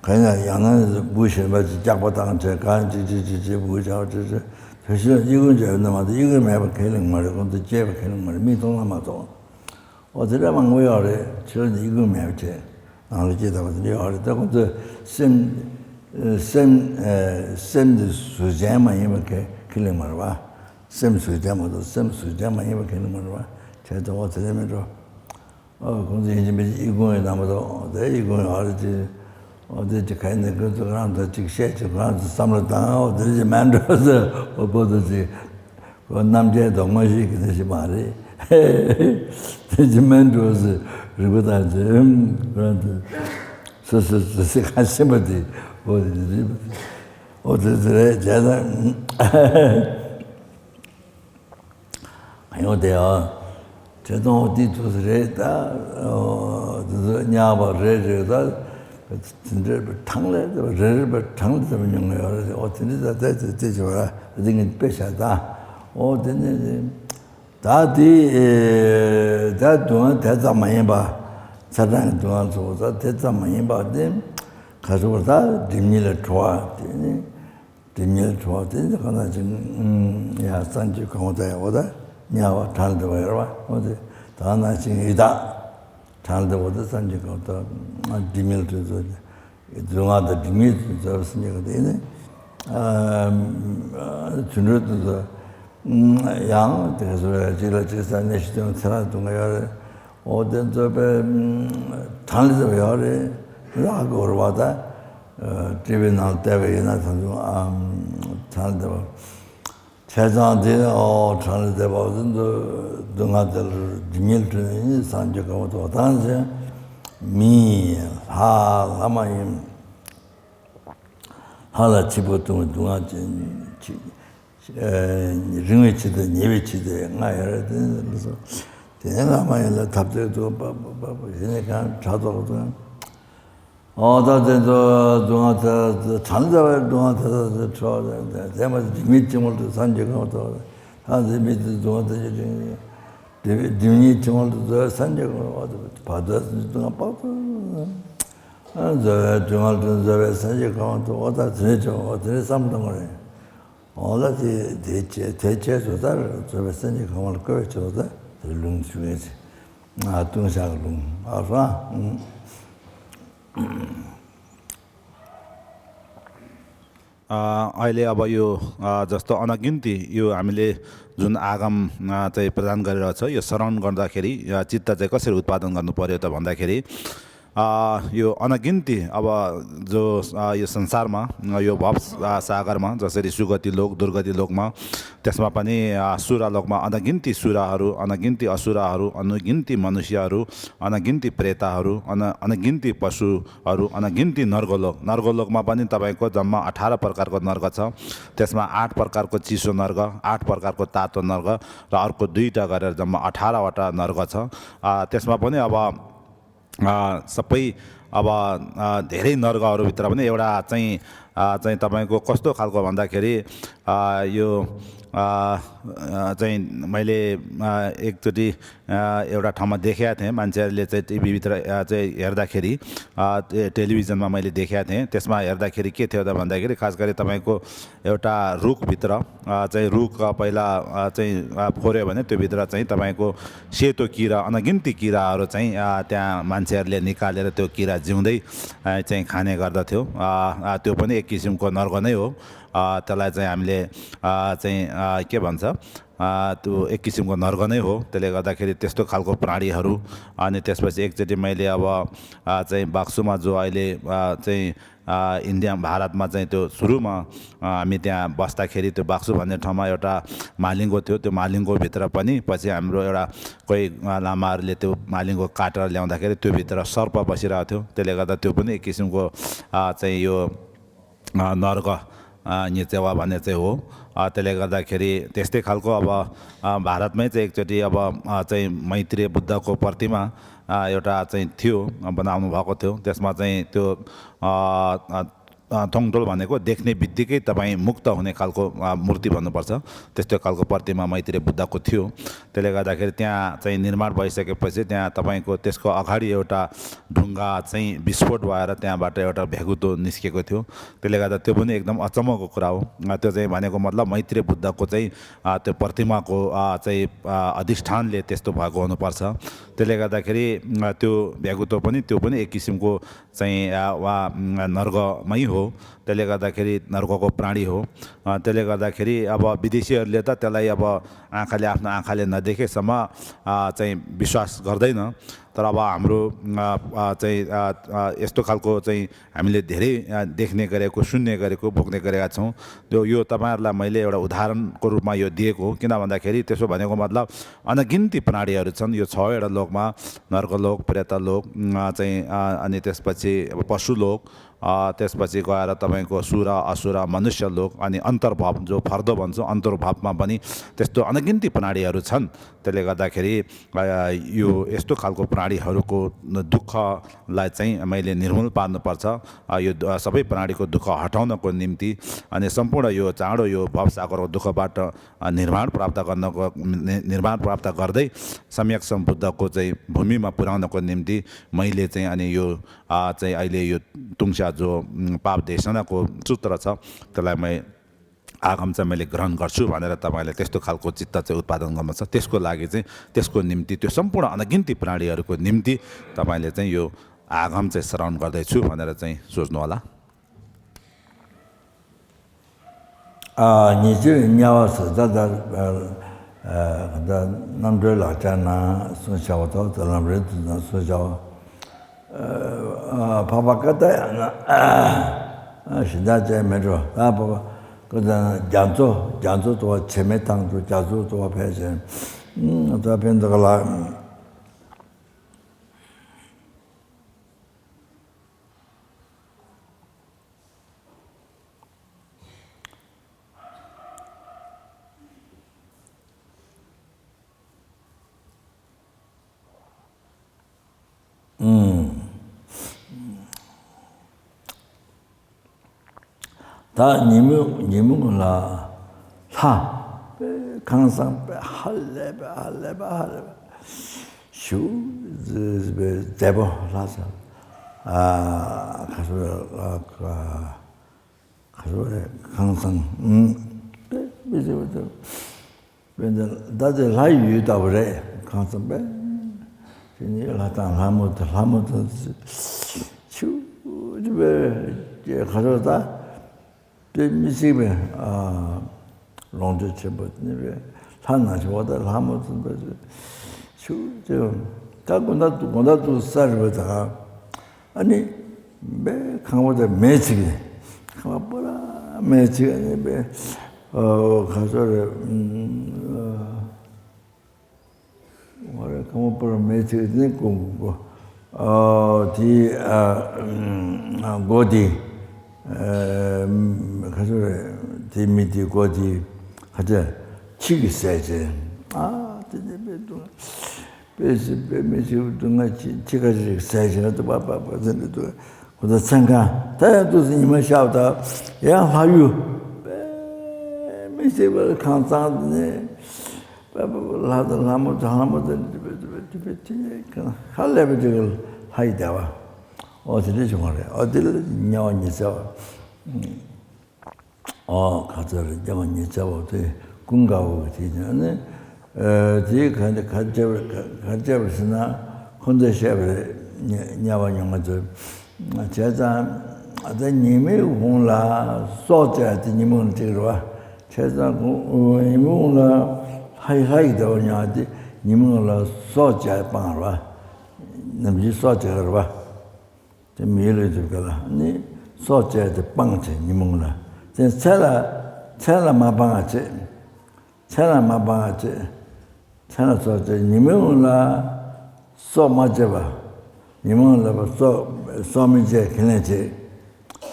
གང་ཡང་ཡང་ན་འབུ་གཞན་པ་ཅིག་སྐྱག་པ་བཏང་བྱས་གང་ཅིག་ཅིག་ཅིག་ཅིག་འབུ་སྐྱག་ཅིག་ཅིག་བེད་སྤྱོད་ཨི་ཁུང་བྱས་ཡོད་ན་མ་གཏོགས་ཨི་ཁུང་མེད་པ་ཁས་ལེན་མ་རེད། ཁོང་ཚོ་སྐྱེས་པ་ཁས་ལེན་མ་རེད། མིག་མཐོང་ན་མ་གཏོགས། འོ་དེ་འདྲ་མང་པོ་ཡོད་རེད། ཕྱི་རོལ་ནས་ཨི་ཁུང་མེད་པ་བྱས་ནང་ལ་སྐྱེས་དང་པ་དེ་འདྲ་ཡོད་རེད། ད་ཁོང་ཚོས་སེམས་སེམས་སེམས་འདི་གཟུགས་ཅན་མ་ཡིན་པ་ཁས་ཁས་ལེན་མ་རེད་བ། སེམས་གཟུགས་ཅན་མ་གཏོགས་སེམས་གཟུགས་ཅན་མ་ཡིན་པ་ཁས་ལེན་མ་རེད་བ། བྱས་ཙང་འོ་དེ་འདྲ་མིན་འགྲོ། ཨོ་ཁོང་ཚོ་ཡིན་གཅིག་མིན་གཅིག་ཨི་ཁུང་ཡོད་དམ་པ་དང་དེ་ཨི་ཁུང་ཡོད་རེད་ཅེས། ཨོ་དེ་ཅི་ག་ཡིན་ནས་ཁོང་ཚོ་རང་ཚོ་ཅིག་བཤད་ཅིག་ཁོ་རང་ཚོ་བསམ་བློ་བཏང་ཨོ་དེ་ཅི་མིན་འགྲོ་ཟེར། ཨོ་པོ་དེ་ཅི་ཁོ་རྣམ་རྒྱལ་དང་མངོན་ཤེས་ཀྱི་དེ་ཅི་མ་རེད། དེ་ཅི་མིན་འགྲོ་ཟེར་རིག་པ་དང་ཅི་ཁོ་རང་ཚོ་སོ་སོ་སོ་སོ་ག་ཤེས་པ་དེ་ཨོ་དེ་རེད། ཨོ་དེ་ཅི་རེད་བྱས་ཙང་། ཡོང་དེ་ཨ། དེ་དང་དེ་དུས་རེད་ད། དེ་ཚོ་ཉག་པ་རེད་རེད་ད། དེ་འདྲའི་གྲངས་ལས་རེ་རེ་བ་གྲངས་ལས་ཙམ་མྱོང་གི་ཡོད་རེད། ཨོ་དེ་འདྲ་ད་དེ་དེ་དེ་བྱེད་པ་ར་དེ་ངས་དཔེ་བཞག་ད། ཨོ་དེ་ནས་ད་དེ་ད་སྡུག་བསྔལ་དེ་ཙམ་མ་ཡིན་པ། ཚ་གྲང་གི་སྡུག་བསྔལ་ཚོ་ད་དེ་ཙམ་མ་ཡིན་པ་དེ་ག་ཚོད་ད་སྒྲིབ་གཉིས་ལས་གྲོལ་བ་དེ་ནི། དེ་ཉིད་གྲོགས་དེ་ཚོ་གང་ལ་ཅིག་ཡ་སངས་རྒྱས་གང་བ་དང་འོ་ད་དམྱལ་བ་དྲང་བདེ་བ་ཡོད་རེད་བ། འོ་དེ་ད་ནང་བཞིན་ཡི་དྭགས་དྲང་བདེ་བ་དེ་སངས་རྒྱས་གང་བ་དང་སྒྲིབ་གཉིས་དེ་ཚོ་སྡུག་བསྔལ་དང་སྒྲིབ་གཉིས་དེ་ཚོ་སངས་རྒྱས་གང་དེ་ནི་དུད་འགྲོ་དེ་ཚོ་ཡང་དེ་ཚོ་གཅིག་ལ་གཅིག་ས་གནས་ཤིག་དང་ཚེ་རབས་སྡུག་བསྔལ་ཡོད་རེད། འོ་དེ་ཚོ་པའི་གྲངས་ལས་འདས་པ་ཡོད་རེད། ལྷག་གི་རེད་པ། ད་སྤྲེའུའི་ནང་བལྟས་པ་ཡིན་ན་ད་དུང་ཨ་གྲངས་ལས་འདས་པ། བྱས་ཙང་དེ་ཨོ་གྲངས་ལས་འདས་པ་འོ་དེ་ཚོ་སྡུག་བསྔལ་དེ་ལ་སྡུག་བསྔལ་ཁྲོད་ནས་སངས་རྒྱས་གོ་འཕང་ཐོབ་པ་དང་ཞེས། མི་ལྷ་ལྷ་མ་ཡིན། ལྷ་ལ་འཆི་འཕོ་ལྟུང་བའི་སྡུག་བསྔལ་ཅན་ཅིག་ཨེ། རིང་བའི་འཆི་དང་ཉེ་བའི་འཆི་དེ་ལྔ་ཡོད་རེད། དེ་ནི་ལ་སོ། དེ་ནི་ལྷ་མ་ཡིན་ལ་ཐབས་ཅིག་ཏུ་པ་པ་པ་པ་ཞེས་ནས་གང་དྲག་ཏོག་ཏོ། ཨོ་ད་དེ་ཚོ་སྡུག་བསྔལ་དེ་གྲངས་ལས་འདས་པའི་སྡུག་བསྔལ་དེ་དག་དེ་ཁྲོ་དེ་དེ་མ་ཟད་སྡིག་མེད་ཕྱི་མོ་དུ་སངས་རྒྱས་གང་ཐོབ། ད་དེ་མི་དེ་སྡུག་བསྔལ་དེ་ཅི་རིང་། སྡིག་མེད་ཕྱི་མོ་དུ་འཛོལ་སངས་རྒྱས་གང་བ་དུ་བར་དོ་སྡུག་བསྔལ་དཔག་ཏུ། འཛོལ་བའི་སྡུག་བསྔལ་དུ་འཛོལ་བའི་སངས་རྒྱས་གང་བ་དུ་འོ་ད་དེ་ནས་ཅི་འོ་དེ་ནས་བསམ་བཏང་བ་རེད། འོ་ལ་དེ་དེ་བྱས་དེ་བྱས་སོ་ད་རྫོགས་པའི་སངས་རྒྱས་གོ་འཕང་ལ་བཀོད་པའི་ཆེད་དུ་ད་དེ་ལུང་ཞུ་མཁན་ཅིག་ལྟུང་བཤགས་ཀྱི་ལུང་ཨ་སོ། ཨ་ཨ་ཡི་ལེ་ཨ་བ་ཡོ། ཨ་ཛ་སྟོ་ཨ་ན་གིན་ཏི་ཡོ་ཨ་མི་ལེ་ཛུན་ཨ་གམ་ཨ་ཙེ་པ་དན་ག་རི་ར་ཚོ་ཡོ་སར་བན་གོན་ད་ཁེ་རི་ཡ་ཅིད་ད་ཙེ་ཀ་སེར་ཨུཏ་པ་དན་ག་ནུ་པ་རེ་ད་བན་ད་ཁེ་རི། ཨ་ཡོ་ཨ་ན་གིན་ཏི་ཨ་བ་ཛོ་ཨ་ཡོ་སན་སར་མ་ཡོ་བབ་ས་གར་མ་ཛ་སེ་རི་སུ་ག་ཏི་ལོག་དུར་ག་ཏི་ལོག་མ། त्यसमा पनि अ, असुरा लोकमा अनगिन्ती सुराहरू, अनगिन्ती असुराहरू, अनगिन्ती मनुष्यहरू, अनगिन्ती प्रेतहरू, अन अनगिन्ती पशुहरू, अनगिन्ती नर्गलोक। नर्गलोकमा पनि तपाईँको जम्मा अठार प्रकारको नर्ग छ। त्यसमा आठ प्रकारको चिसो नर्ग, आठ प्रकारको तातो नर्ग र अर्को दुईटा गरेर जम्मा अठारवटा नर्ग छ। अ, त्यसमा पनि अब अ, सबै अब अ, धेरै नर्गहरूभित्र पनि एउटा चाहिँ अ, चाहिँ तपाईँको कस्तो खालको भन्दाखेरि अ, यो अ, अ, चाहिँ मैले अ, एकचोटि अ, एउटा ठाउँमा देखेका थिएँ। मान्छेहरूले चाहिँ टिभीभित्र अ, चाहिँ हेर्दाखेरि अ, टे- टेलिभिजनमा मैले देखेका थिएँ। त्यसमा हेर्दाखेरि के थियो त भन्दाखेरि खास गरी तपाईँको एउटा रुखभित्र अ, चाहिँ रुख अ, पहिला अ, चाहिँ अ, फोर्यो भने त्योभित्र चाहिँ तपाईँको सेतो किरा अनगिन्ती किराहरू चाहिँ अ, त्यहाँ मान्छेहरूले निकालेर त्यो किरा जिउँदै अ, चाहिँ खाने गर्दथ्यो। अ, अ, त्यो पनि एक किसिमको नर्ग नै हो। अ, त्यसलाई चाहिँ हामीले अ, चाहिँ अ, के भन्छ अ, त्यो एक किसिमको नर्ग नै हो। त्यसले गर्दाखेरि त्यस्तो खालको प्राणीहरू अनि त्यसपछि एकचोटि मैले अब अ, चाहिँ बाक्सुमा जो अहिले अ, चाहिँ अ, इन्डिया भारतमा चाहिँ त्यो सुरुमा अ, हामी त्यहाँ बस्दाखेरि त्यो बाक्सु भन्ने ठाउँमा एउटा मालिङ्गो थियो। त्यो मालिङ्गोभित्र पनि पछि हाम्रो एउटा कोही अ, लामाहरूले त्यो मालिङ्गो काटेर ल्याउँदाखेरि त्योभित्र सर्प बसिरहेको थियो। त्यसले गर्दा त्यो पनि एक किसिमको अ, चाहिँ यो अ, नर्ग अ, निचेवा भन्ने चाहिँ हो। अ, त्यसले गर्दाखेरि त्यस्तै खालको अब अ, भारतमै चाहिँ एकचोटि अब अ, चाहिँ मैत्रेय बुद्धको प्रतिमा अ, एउटा चाहिँ थियो अ, बनाउनु भएको थियो। त्यसमा चाहिँ त्यो अ, अ, अ, थोङटोल भनेको देख्ने बित्तिकै तपाईँ मुक्त हुने खालको अ, मूर्ति भन्नुपर्छ। त्यस्तो खालको प्रतिमा मैत्रेय बुद्धको थियो। त्यसले गर्दाखेरि त्यहाँ चाहिँ निर्माण भइसकेपछि त्यहाँ तपाईँको त्यसको अगाडि एउटा ढुङ्गा चाहिँ विस्फोट भएर त्यहाँबाट एउटा भ्यागुतो निस्केको थियो। त्यसले गर्दा त्यो पनि एकदम अचम्मको कुरा हो। अ, त्यो चाहिँ भनेको मतलब मैत्रेय बुद्धको चाहिँ अ, त्यो प्रतिमाको अ, चाहिँ अ, अधिष्ठानले त्यस्तो भएको हुनुपर्छ। त्यसले गर्दाखेरि अ, त्यो भ्यागुतो पनि त्यो पनि एक किसिमको चाहिँ अ, वा उम्, नर्गमै हो। त्यसले गर्दाखेरि नर्गको प्राणी हो। अ, त्यसले गर्दाखेरि अब विदेशीहरूले त त्यसलाई अब आँखाले, आफ्नो आँखाले नदेखेसम्म अ, चाहिँ विश्वास गर्दैन। तर अब हाम्रो अ, अ, चाहिँ अ, अ, यस्तो खालको चाहिँ हामीले धेरै अ, देख्ने गरेको, सुन्ने गरेको, भोग्ने गरेका छौँ। त्यो यो तपाईँहरूलाई मैले एउटा उदाहरणको रूपमा यो दिएको हो। किन भन्दाखेरि त्यसो भनेको मतलब अनगिन्ती प्राणीहरू छन् यो छवटा लोकमा, नर्कलोक, प्रेतलोक अ, चाहिँ अ, अनि त्यसपछि अब पशुलोक, अ, त्यसपछि गएर तपाईँको सुर, असुर, मनुष्य लोक अनि अन्तर्भाव जो फर्दो भन्छौँ, अन्तर्भावमा पनि त्यस्तो अनगिन्ती प्राणीहरू छन्। त्यसले गर्दाखेरि अ, यो यस्तो खालको प्राणीहरूको दुःखलाई चाहिँ मैले निर्मूल पार्नुपर्छ। अ, यो द- सबै प्राणीको दुःख हटाउनको निम्ति अनि सम्पूर्ण यो चाँडो यो भवसागरको दुःखबाट अ, निर्वाण प्राप्त गर्नको नि- निर्वाण प्राप्त गर्दै सम्यक सम्बुद्धको चाहिँ भूमिमा पुर्याउनको निम्ति मैले चाहिँ अनि यो अ, चाहिँ अहिले यो तुङस्या जो उम्, पाप देशनाको सूत्र छ, त्यसलाई मै आगम चाहिँ मैले ग्रहण गर्छु भनेर तपाईँले त्यस्तो खालको चित्त चाहिँ उत्पादन गर्नुपर्छ। त्यसको लागि चाहिँ त्यसको निम्ति त्यो सम्पूर्ण अनगिन्ती प्राणीहरूको निम्ति तपाईँले चाहिँ यो आगम चाहिँ श्रवण गर्दैछु भनेर चाहिँ सोच्नु होला। ཨ་ཉེ་ཆར་དམྱལ་བ་སུ་ད་ད་ ད་རྣམ་གྲོལ་ལག་ཆ་ནང་གསུངས་བཞག་པ་དང་། ད་ལམ་རིམ་དུ་ནང་གསུངས་བཞག་པ། འཕགས་པ་ཀ་ཏྱ་ཡ་ན་གཞན་དག་ཅིག་མེད་འགྲོ། ད་འཕགས་པ་ཀ་ཏྱ་ཡ་ན་རྒྱ་མཚོ། རྒྱ་མཚོ་དུ་བ་བྱེ་མའི་ཐང་དུ་རྒྱ་མཚོ་དུ་བ་ཕལ་ཆེར། ད་ཕན་ཚུན་ལ། ད་ཉིན་མོ་ཉིན་མོ་ལ་ལྷ་པའི་ཁང་བཟང་པའི་ཧ་ལས་པའི་ཧ་ལས་པའི་ཧ་ལས་པའི་ཞུ་པའི་མཛེས་པོ་ལྷ་ས་ཨ་ཁ་སོ་ལ་ཁ་སོ་རེ་ཁང་བཟང་ཨུམ་པའི་མི་ཟེར་བ་དང་། དཔེ་འདི་ད་དེ་ལྷ་ཡུལ་ལྟ་བུ་རེད། གང་ཙམ་པས། དེ་ནི་ལྷ་དང་ལྷ་མོ་དང་ལྷ་མོ་དང་ཆུ་དེ་བས་ཁ་རོ་ད་དཔེ་མི་སྲིད་པའི་ལོངས་སྤྱོད་ཆེན་པོ་ནི་བས་ལྷ་ན་ཆུ་བ་དང་ལྷ་མོ་དང་ཆུ་དེ་ད་དགོང་དག་དགོང་དག་ཏུ་ས་རི་བ་དང་། ཨ་ནི། དཔེ་ཁང་པ་དེ་མེ་ཚིག་ནས། ཁང་པ་པོ་ར་མེ་ཚིག་ཨ་ནི་དཔེ། ཨོ་ག་ཚོད་རེད། ཨོ་རེད། ཁང་པ་པོ་ར་མེ་ཚིག་ནི་ཀོ་ཀོ། ཨོ་དེ་ཨ་སྒོ་དེ། ག་ཚོད་རེད། དེ་མི་དེ་སྒོ་དེ་ག་ཚོད་ཁྱི་གིས་བཟས་བྱས། ཨ་དེ་ནི་དཔེ་འདུག་དཔེ་སྲིད་དཔེ་མི་སྲིད་སྡུག་བསྔལ་ཅི་ཅི་ག་ཅི་ཟེར་བཞིན་དུ་པ་པ་པ་ཟེར་འདི་འདུག་ཁོ་ཚོ་མཚན་གང་ད་ཡང་དུས་སུ་ཉི་མ་ཤར་བ་དང་ཡང་ལྷ་ཡུལ་དཔེ་མི་སྲིད་པའི་ཁང་བཟང་དེ་ནས་དཔེ་པ་པ་ལྷ་དང་ལྷ་མོ་དང་ལྷ་མོ་དང་དེ་དཔེ་དེ་དཔེ་དེ་དཔེ་དེ་ནས་ཧ་ལས་པའི་དེ་ག་ལྷ་ཡི་བདེ་བ། ཨོ་དེ་འདྲ་བྱུང་བ་རེད། ཨོ་དེ་ལ་དམྱལ་བ་ཉི་ཚེ་བ། ཨོ་ག་ཚོད་རེད། དམྱལ་བ་ཉི་ཚེ་བ་དེ་ཀུན་དགའ་བོ་གི་དེ་ནས་ནི། དེའི་ག་འདི་ག་བྱས་པ་ག་བྱས་པ་ཟེར་ན་ཁོ་ཚོས་བཤད་པ་རེད། དམྱལ་བ་ཉུང་ང་ཚོས། བྱས་ཙང་ད་ཉི་མའི་གུང་ལ་སྲོག་བཅད་དེ་ཉི་མ་གུང་གཅིག་རེད་བ། བྱས་ཙང་ཉི་མའི་གུང་ལ་ལྷ་ཡི་ལྷ་ཡི་བདེ་བ་མྱོང་བ་དེ་ཉི་མའི་གུང་ལ་སྲོག་བཅད་སྤང་རེད་བ། ནམ་རྒྱུན་སྲོག་བཅད་རེད་བ། དེ་མིའི་ལུས་སྒྲིབ་ག་ལ་ནི་སྲོག་བཅད་དེ་སྤང་བྱས་ཉིན་མོ་ལ། དེ་མཚན་ལ་མཚན་ལ་མ་སྤང་བ་བྱེད། མཚན་ལ་མ་སྤང་བ་བྱེད། མཚན་ལ་སྲོག་བཅད་ཉིན་མོ་ལ་སྲོག་མ་བཅད་པ། ཉིན་མོ་ལ་སྲོག་སྲོག་མི་བཅད་ཁས་ལེན་བྱེད།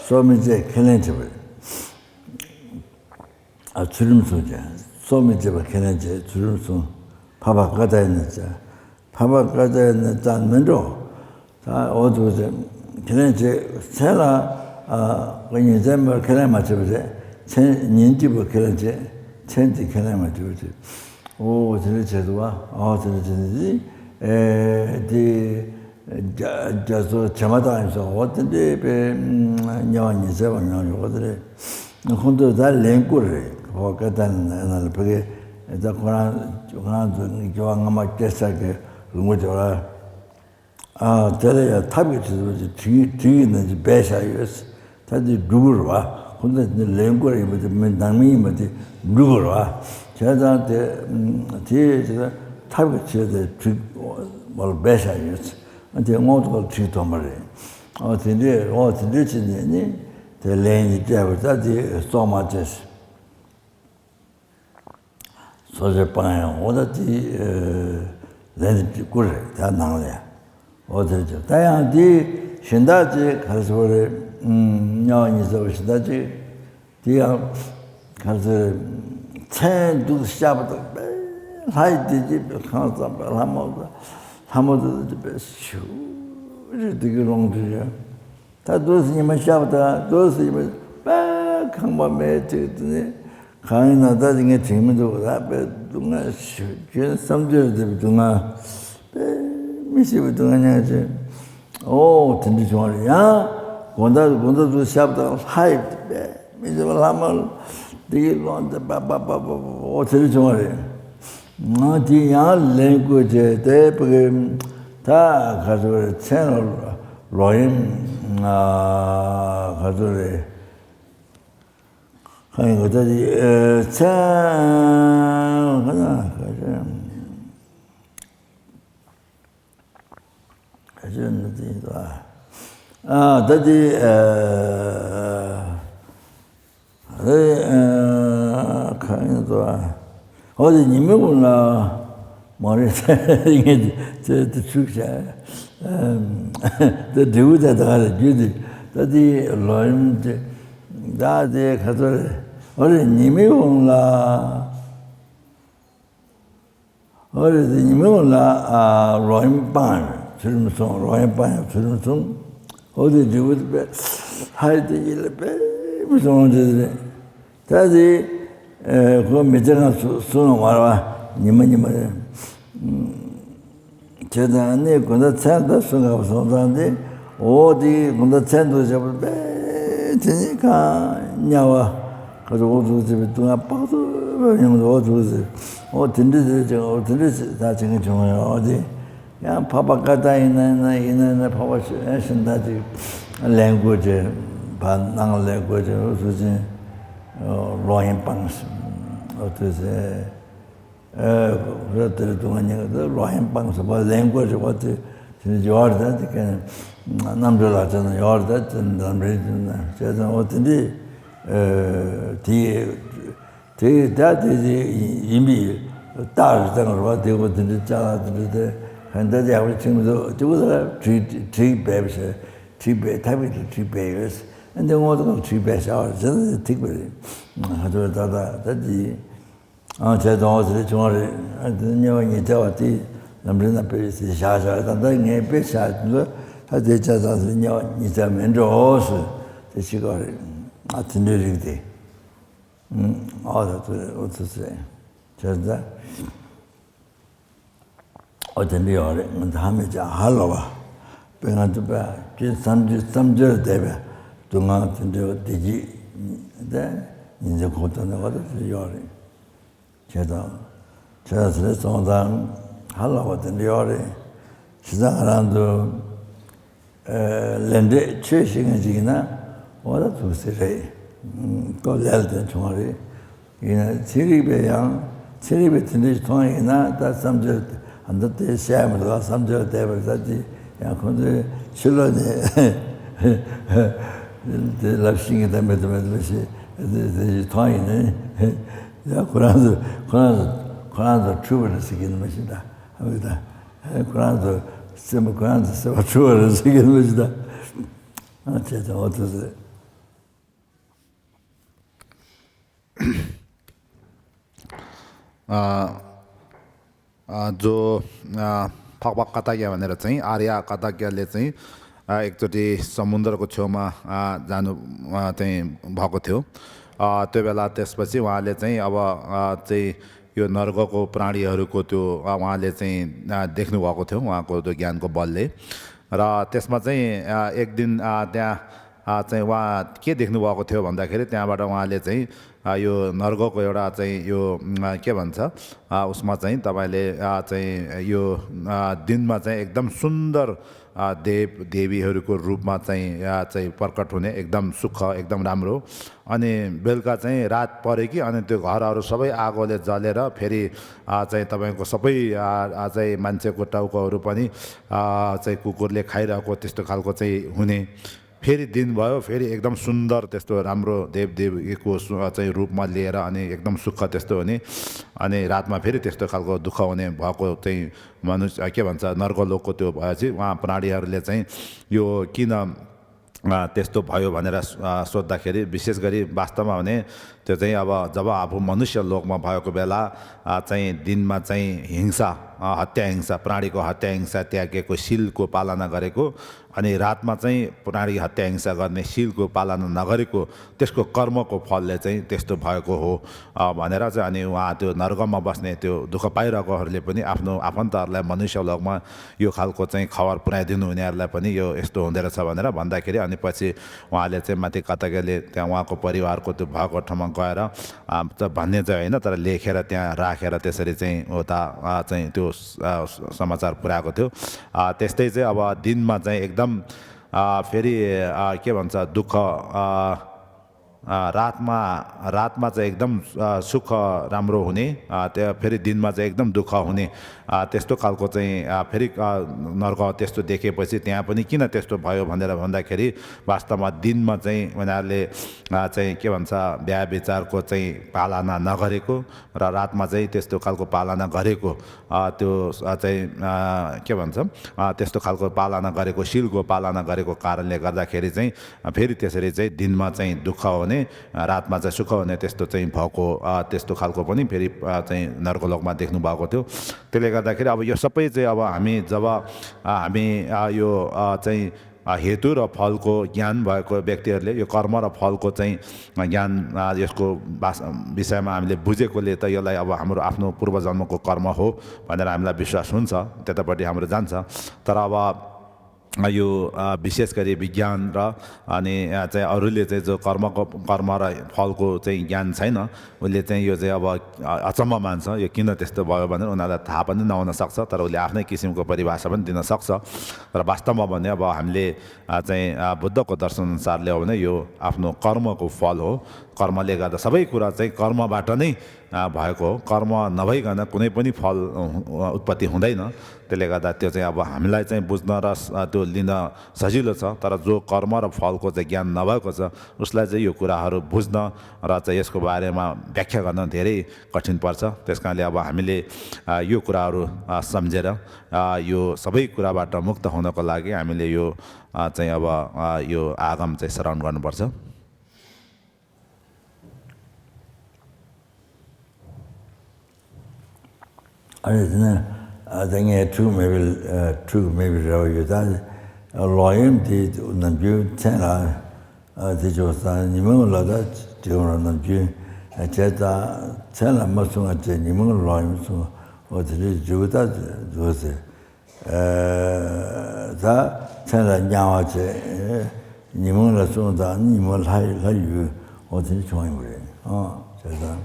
སྲོག་མི་བཅད་ཁས་ལེན་བྱེད་པ། ཨ་ཚུལ་ཁྲིམས་སྲུང་བྱས། སྲོག་མི་བཅད་པ་ཁས་ལེན་བྱས་ཚུལ་ཁྲིམས་སྲུང་། འཕགས་པ་ཀ་ཏྱ་ཡ་ན་ཙ། འཕགས་པ་ཀ་ཏྱ་ཡ་ན་ཙ་མིན་འགྲོ། ད་འོ་དུ་ཟེར། ཁས་ལེན་བྱེད། མཚན་ལ་ཨ་ཉིན་མཚན་པོ་ཁས་ལེན་མ་བྱེད་པ་རེད། མཚན་ཉིན་གཅིག་པོ་ཁས་ལེན་བྱེད། མཚན་དེ་ཁས་ལེན་མ་བྱེད་པ་རེད། ཨོ་དེ་འདྲ་བྱེད་འདུག་བ། ཨོ་དེ་འདྲ་བྱེད་འདུག་དེ། ཨེ་དེ། རྒྱ་རྒྱ་མཚོ་བྱེ་མ་ཐག་ཡིན་སོང་། འོ་དེ་འདྲའི་དཔེ་དམྱལ་བ་ཉི་ཚེ་བ་མྱོང་ཡོད་པ་དེ་རེད། ཁོང་ཚོས་ད་ལན་བསྐུར་རེད། ཧོ་ཀ་ཏན་ན་ལ་ཕ་གི་ད་ཁོ་རང་ཁོ་རང་ཚོ་སྐྱེ་བ་སྔ་མ་སྐྱེས་ས་གི་ལུང་པ་དེ་བ། ཨ་དེ་ལ་ཡང་ཐབས་ཀྱི་ཁྲིད་ཟེར་བ་ཅིག་དྲི་དྲི་ཡི་ནང་གི་སྦས་བཞག་ཡོད། ད་དེ་འགྲུབ་ཀྱི་རེད་བ། ཁོ་ཚོ་དེ་ལན་བསྐུར་ཡིན་པ་དེ་མི་ནང་མི་ཡིན་པ་དེ་འགྲུབ་ཀྱི་རེད་བ། བྱས་ཙང་དེ་དེ་ཅི་ད་ཐབས་ཀྱི་ཁྲིད་དེ་དྲི་བ་ལ་སྦས་བཞག་ཡོད། ཨ་དེ་དངོས་ཐོག་ལ་ཁྲིད་ཐོན་པ་རེད། ཨོ་དེ་འདྲས་ཨོ་དེ་འདྲས་བྱས་ནས་ནི་དེ་ལན་གྱི་སྤྲད་པ་ད་དེ་སྲོག་མ་བཅད། སྲོག་གཅོད་སྤང་ཡང་འོ་ད་དེ་ལན་དེ་བསྐུར་རེད་ད་ནང་ལ་ཡང་། ཨོ་དེ་ཅི་ད་ཡང་དེ་གཞན་དག་ཅིག་ག་རེ་ཟེར་བ་རེད། དམྱལ་བ་ཉི་ཚེ་བ་གཞན་དག་ཅིག་དེ་ཡང་ག་ཚོད་མཚན་འདུག་ཤ་བ་དང་པས་ལྷ་ཡི་བདེ་སྐྱིད་པའི་ཁང་བཟང་པའི་ལྷ་མོ་དང་ལྷ་མོ་དང་དེ་པས་ཞུ་རེ་དེ་གི་རོང་དུ་ཡོད། ད་དུས་སུ་ཉི་མ་ཤར་བ་དང་དུས་སུ་ཉི་མ་པས་ཁང་པ་མེད་ཅིག་དེ་ནི་གང་ཡིན་ན་ད་དེ་ངས་དྲན་མི་འདུག་ད་པས་སྡུག་བསྔལ་ཞུ་རྒྱུན་བསམ་རྒྱུར་བསྡད་པའི་སྡུག་བསྔལ། དཔེ་མི་སྲིད་པའི་སྡུག་བསྔལ་མྱོང་བྱས། ཨོ་དེ་འདྲ་བྱུང་བ་རེད། ཡང་དགོང་དག་དགོང་དག་ཏུ་ཞབས་དང་ལྷ་ཡི་དཔེ་མི་སྲིད་པ་ལྷ་མོ་འདི་ཡི་ཀློང་དེ་པ་པ་པ་པ་པ་ཨོ་དེ་འདྲ་བྱུང་བ་རེད། ང་དེ་ཡང་ལན་བསྐུར་བྱས་ཏེ་ཕ་གི་ད་ག་ཚོད་རེད། མཚན་ལ་ལོག་གཡེམ་ག་ཚོད་རེད། ཁ་ཡིན་གོ་ད་དེ་ཚན་ཁ་ན་ ཨ་ད་དེ་ཨ་ཨ་གང་ཡིན་དོ། ཨ་འོ་དེ་ཉི་མའི་དབང་ལ་མ་རེད། ངས་དེ་དེ་ཚུགས་བྱ། དེ་འབྲས་བུ་དེ་ད་ག་རེ་རྒྱུ་དེ་ད་དེ་ལོ་ཡུམ་དེ་ད་དེ་ག་ཚོད་རེད། འོ་རེད། ཉི་མའི་དབང་ལ། ཨོ་རེད། དེ་ཉི་མའི་འོག་ལ་ཨ་ལོག་གཡེམ་སྤངས་ཡང་ཚུལ་ཁྲིམས་སྲུང་། ལོག་གཡེམ་སྤངས་ཡང་ཚུལ་ཁྲིམས་སྲུང་། ཨོ་དེ་འབྲས་བུ་དེ་དཔེ་ཧའི་དེ་ཡིད་ལ་དཔེ་མི་སྲུང་དེ་རེད། ད་དེ་ཨེ་ཁོ་མི་ཚེ་གང་སུ་སུ་ནང་བར་བ་ཉི་མ་ཉི་མ་རེད། བྱས་ཙང་ནི་དགོང་དག་མཚན་དུ་སུ་འགག་པ་སོང་ཙང་དེ་འོ་དེ་དགོང་དག་མཚན་དུ་བྱས་པ་དཔེ་དེ་ནི་གང་དམྱལ་བ་ག་ཚོད་འོ་ཚོད་ཟེར་བའི་སྡུག་བསྔལ་དཔག་ཏུ་མེད་པ་འོ་ཚོད་ཟེར། འོ་དེ་འདྲ་ཟེར་ཅིག་འོ་དེ་འདྲ་ཟེར་ད་བྱེད་མཁན་བྱུང་ཡོད། འོ་དེ་ཡང་འཕགས་པ་ཀ་དག་ཡིན་ན་ཡིན་ན་ཡིན་ན་ཡིན་ན་འཕགས་པ་གཞན་དག་ཅིག་ལེན་དགོས་ཅིག་ཕར་ནང་ལེན་དགོས་ཅིག་འོ་ཚོད་ཅིག་ལོག་གཡེམ་སྤངས་ཟེར། འོ་ཚོད་ཟེར། ཨེ་རེད། དེར་སྡུག་བསྔལ་མྱོང་གི་འདུག་ལོག་གཡེམ་སྤངས་ཟེར་བ་ལེན་དགོས་རེད་པ། དེ་དེ་ཡོད་རེད། ད་དེ་ག་རྣམ་གྲོལ་ལག་ཆ་ན་ཡོད་རེད། ད་དེ་ལམ་རིམ་དེ་ན་བྱས་ཙང་འོ་དེ་འདྲའི་ཨེ་དེ་དེ་ད་དེ་དེ་ཡིན་པའི་རྟགས་རེད། ད་རེད་པ། དེ་གོ་དེ་འདྲའི་ཅ་ལག་དེ་འདྲའི་དེ་ག་ད་དེ་ཡག་པོ་ཕྱིན་མི་འདུག་དེ་གོ་ད་བྲིས་བྲིས་སྦས་པ་བྱས། བྲིས་སྦས་ཐབས་ཀྱིས་བྲིས་སྦས་ཡོད། ཨ་འདི་སྔོན་དུ་བྲིས་སྦས་བྱ་བ་བྱས་ན་ཐིག་པ་རེད། ཧ་ཅང་ད་ད་ད་དེ། ཨང་བྱས་ཙང་འོ་ཟེར་བྱུང་བ་རེད། ཨ་དེ་དམྱལ་བ་ཉི་ཚེ་བ་དེ་ལམ་རིམ་ན་དཔེ་ཟེར་བཞག་བཞག་ད་ལྟ་ངས་དཔེ་བཞག་དུས་ད་དེ་བྱས་ཙང་ཟེར་དམྱལ་བ་ཉི་ཚེ་བ་མིན་འགྲོ་ཟེར་དེ་ཤི་ཀ་རེད། ཨ་དེ་འདྲའི་རིགས་དེ། ཨ་ད་དེ་འོ་ཚོད་ཟེར་བྱས་ཙང་། ཨོ་དེ་འདྲ་ཡོད་རེད། ང་ཚོ་ཧ་མི་ཅག་ཧ་ལོ་བ། དཔེ་ང་ཚོ་དཔེ་ཁྱོད་བསམ་རྒྱུ་བསམ་རྒྱུར་བསྡད་པའི་སྡུག་བསྔལ་དེ་འདྲའི་བདེ་སྐྱིད་དེ་ཉིན་མཚན་ཁོག་སྟོང་ནས་བ་དེ་ཡོད་རེད། བྱས་ཙང་བྱས་ཙང་ཟེར་སོང་ཙང་ཧ་ལོ་བ་དེ་འདྲ་ཡོད་རེད། བྱས་ཙང་ང་རང་ཚོ་ལས་འབྲས་ཆོས་ཤེས་མཁན་ཅིག་ཡིན་ན་འོ་ད་ཐུགས་སྲས་རེད། ཀོ་ལེ་ལ་དེ་བྱུང་བ་རེད། ཡིན་ན་ཚན་རིག་པས་ཡང་ཚན་རིག་པས་དེ་འདྲ་ཞིག་མཐོང་ཡིན་ན་ད་བསམ་ཚུལ་ཨ་མདོ་དེ་བཤད་མི་འདུག་བསམ་ཚུལ་བསྡད་པར་ད་དེ་ཡང་ཁོང་ཚོའི་ཕྱི་ལོགས་ནས་དེ་ལབ་ཤེས་ཀྱི་ད་མེད་དུ་མེད་དུ་མ་ཤེས་དེ་དེ་ཞིག་མཐོང་ཡིན་ན་ཡང་ཁོ་རང་ཚོ་ཁོ་རང་ཚོ་ཁོ་རང་ཚོ་འཁྲུལ་པ་རེད་ཟེར་གྱི་ནི་མ་ཤེས་ད་ཨ་མི་ད་ཁོ་རང་ཚོ་སེམས་པ་ཁོ་རང་ཚོ་སེམས་པ་འཁྲུལ་པ་རེད་ཟེར་གྱི་ནི་མ་ཤེས་ད་ཨ་བྱས་ཙང་འོ་དེ་ཟེར། ཨ་ཨ་जो ཨ་འཕགས་པ་ཀ་ཏ་ཀྱ་བ་ནི་ར་ཚིང་ཨཱརྱ་ཀ་ཏ་ཀྱ་ལེ་ཚིང་ཨ་एक चोटि समुद्रको छेउमा ཨ་जानु ཨ चाहिँ भएको थियो। अ, त्यो बेला त्यसपछि उहाँले चाहिँ अब अ, चाहिँ यो नर्कको प्राणीहरूको त्यो अ, उहाँले चाहिँ अ, देख्नुभएको थियो उहाँको त्यो ज्ञानको बलले। र त्यसमा चाहिँ अ, एक दिन अ, त्यहाँ अ, चाहिँ उहाँ के देख्नुभएको थियो भन्दाखेरि त्यहाँबाट उहाँले चाहिँ अ, यो नर्कको एउटा चाहिँ यो अ, के भन्छ अ, उसमा चाहिँ तपाईँले अ, चाहिँ यो अ, दिनमा चाहिँ एकदम सुन्दर अ, देव देवीहरूको रूपमा चाहिँ अ, चाहिँ प्रकट हुने एकदम सुख एकदम राम्रो। अनि बेलुका चाहिँ रात पऱ्यो कि अनि त्यो घरहरू सबै आगोले जलेर फेरि अ, चाहिँ तपाईँको सबै अ, अ, चाहिँ मान्छेको टाउकोहरू पनि अ, चाहिँ कुकुरले खाइरहेको त्यस्तो खालको चाहिँ हुने। फेरि दिन भयो, फेरि एकदम सुन्दर त्यस्तो राम्रो देवदेवीको सु- चाहिँ रूपमा लिएर अनि एकदम सुख त्यस्तो हुने। अनि रातमा फेरि त्यस्तो खालको दुःख हुने भएको चाहिँ मनुष्य के भन्छ नर्कलोकको त्यो भएपछि उहाँ प्राणीहरूले चाहिँ यो किन अ, त्यस्तो भयो भनेर अ, सोद्धाखेरी विशेष गरी वास्तवमा भने त्यो चाहिँ अब जब आफू मनुष्य लोकमा भएको बेला अ, चाहिँ दिनमा चाहिँ हिंसा अ, हत्या हिंसा प्राणीको हत्या हिंसा त्यागेको शीलको पालना गरेको अनि रातमा चाहिँ प्राणी हत्या हिंसा गर्ने शीलको पालना नगरेको त्यसको कर्मको फलले चाहिँ त्यस्तो भएको हो अ, भनेर चाहिँ अनि उहाँ त्यो नर्कमा बस्ने त्यो दुःख पाइरहेकोहरूले पनि आफ्नो आफन्तहरूलाई मनुष्य लोकमा यो खालको चाहिँ खबर पुर्याइदिनु हुनेहरूलाई पनि यो यस्तो हुँदो रहेछ भनेर भन्दाखेरि अनि पछि उहाँले चाहिँ माथि कतकेले त्यहाँ उहाँको परिवारको त्यो भएको ठाउँमा गएर अ, त भन्ने चाहिँ होइन तर लेखेर त्यहाँ राखेर त्यसरी चाहिँ उता अ, चाहिँ त्यो अ, समाचार पुर्याएको थियो। अ, त्यस्तै चाहिँ अब दिनमा चाहिँ एकदम अ, फेरि अ, के भन्छ दुःख अ, अ, रातमा, रातमा चाहिँ एकदम, अ, सुख राम्रो हुने, अ, त्यो फेरि दिनमा चाहिँ एकदम दुःख हुने, अ, त्यस्तो खालको चाहिँ, अ, फेरि, अ, नर्क त्यस्तो देखेपछि त्यहाँ पनि किन त्यस्तो भयो भनेर भन्दाखेरि वास्तवमा दिनमा चाहिँ उनीहरूले, अ, चाहिँ के भन्छ, व्यभिचारको चाहिँ पालना नगरेको र रातमा चाहिँ त्यस्तो खालको पालना गरेको, अ, त्यो, अ, चाहिँ, अ, के भन्छ, अ, त्यस्तो खालको पालना गरेको, शीलको पालना गरेको कारणले गर्दाखेरि चाहिँ, अ, फेरि त्यसरी चाहिँ दिनमा चाहिँ दुःख हुने, अ, रातमा चाहिँ सुख हुने, त्यस्तो चाहिँ भएको, अ, त्यस्तो खालको पनि फेरि, अ, चाहिँ नर्कलोकमा देख्नुभएको थियो। त्यसले गर्दाखेरि अब यो सबै चाहिँ अब हामी जब, अ, हामी, अ, यो, अ, चाहिँ, अ, हेतु र फलको ज्ञान भएको व्यक्तिहरूले यो कर्म र फलको चाहिँ, अ, ज्ञान, अ, यसको बास-, विषयमा हामीले बुझेकोले त यसलाई अब हाम्रो आफ्नो पूर्वजन्मको कर्म हो भनेर हामीलाई विश्वास हुन्छ, त्यतापट्टि हाम्रो जान्छ। तर अब, अ, यो, अ, विशेष गरी विज्ञान र अनि, अ, चाहिँ अरूले चाहिँ जो कर्मको, कर्म र फलको चाहिँ ज्ञान छैन, उसले चाहिँ यो चाहिँ अब, अ, अचम्म मान्छ, यो किन त्यस्तो भयो भनेर उनीहरूलाई थाहा पनि नहुन सक्छ, तर उसले आफ्नै किसिमको परिभाषा पनि दिन सक्छ। तर वास्तवमा भने अब हामीले, अ, चाहिँ, अ, बुद्धको दर्शन अनुसारले हो भने यो आफ्नो कर्मको फल हो। कर्मले गर्दा सबै कुरा चाहिँ कर्मबाट नै, अ, भएको हो। कर्म नभइकन कुनै पनि फल, अ, उत्पत्ति हुँदैन। त्यसले गर्दा त्यो चाहिँ अब हामीलाई चाहिँ बुझ्न र स-, अ, त्यो लिन सजिलो छ, तर जो कर्म र फलको चाहिँ ज्ञान नभएको छ, उसलाई चाहिँ यो कुराहरू बुझ्न र चाहिँ यसको बारेमा व्याख्या गर्न धेरै कठिन पर्छ। त्यस कारणले अब हामीले, अ, यो कुराहरू, अ, सम्झेर, अ, यो सबै कुराबाट मुक्त हुनको लागि हामीले यो, अ, चाहिँ अब, अ, यो आगम चाहिँ श्रवण गर्नुपर्छ। ཨ་རེ། དེ་ནས་ཨ་ད་ངས་འཁྲུག་མེད་པའི་ཨ་འཁྲུག་མེད་པའི་རེ་བ་ཡོད། ད་ལོག་གཡེམ་དེ་ནམ་རྒྱུན་མཚན་ལ་ཨ་དེ་ཅོག་ས་ཉི་མ་ལ་ད་དྲི་བ་ནམ་རྒྱུན་བྱས། ད་མཚན་ལ་མ་སོང་བ་བྱས་ཉི་མ་ལོག་གཡེམ་སོང་། འོ་དེ་རེད། འབྲས་བུ་ད་འདུག་ཟེར། ཨ་ད་མཚན་ལ་དམྱལ་བ་བྱས། ཉི་མ་ལ་སོང་ཙང་ཉི་མ་ལྷ་ལྷ་ཡུལ། འོ་དེ་འདྲ་བྱུང་ཡོང་གི་རེད། ཨ་བྱས་ཙང་།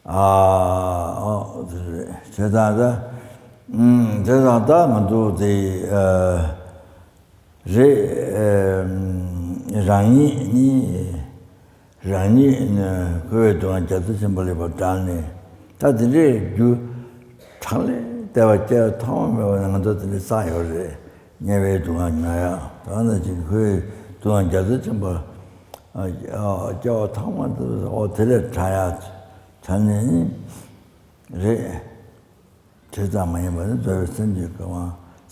ཨ་ཨོ་དེ་རེད། བྱས་ཙང་ད་ཨུམ་བྱས་ཙང་ད་ང་ཚོ་དེ་ཨ་རེད། ཨ་རང་ཉིད་ནི་རང་ཉིད་ནི་འཁོར་བའི་སྡུག་བསྔལ་རྒྱ་མཚོ་ཆེན་པོ་ལས་ཕར་བསྒྲལ་ནས། ད་དེ་འདྲའི་རྒྱུ་ཕྲག་ལས་འདས་པ་སྐྱེ་བ་ཐོག་མ་མེད་པ་ནས་ང་ཚོ་དེ་འདྲའི་བསགས་ཡོད་རེད། དམྱལ་བའི་སྡུག་བསྔལ་མྱོང་ཡག། ད་ནང་བཞིན་འཁོར་བའི་སྡུག་བསྔལ་རྒྱ་མཚོ་ཆེན་པོ་ཨ་ཨ་སྐྱེ་བ་ཐོག་མ་དེ་འོ་དེ་ལས་བྲལ་ཡག་བྱས་ནས་ནི་རེད། དེ་ཙམ་མ་ཡིན་པར་ནི་རྫོགས་པའི་སངས་རྒྱས་ཀྱི་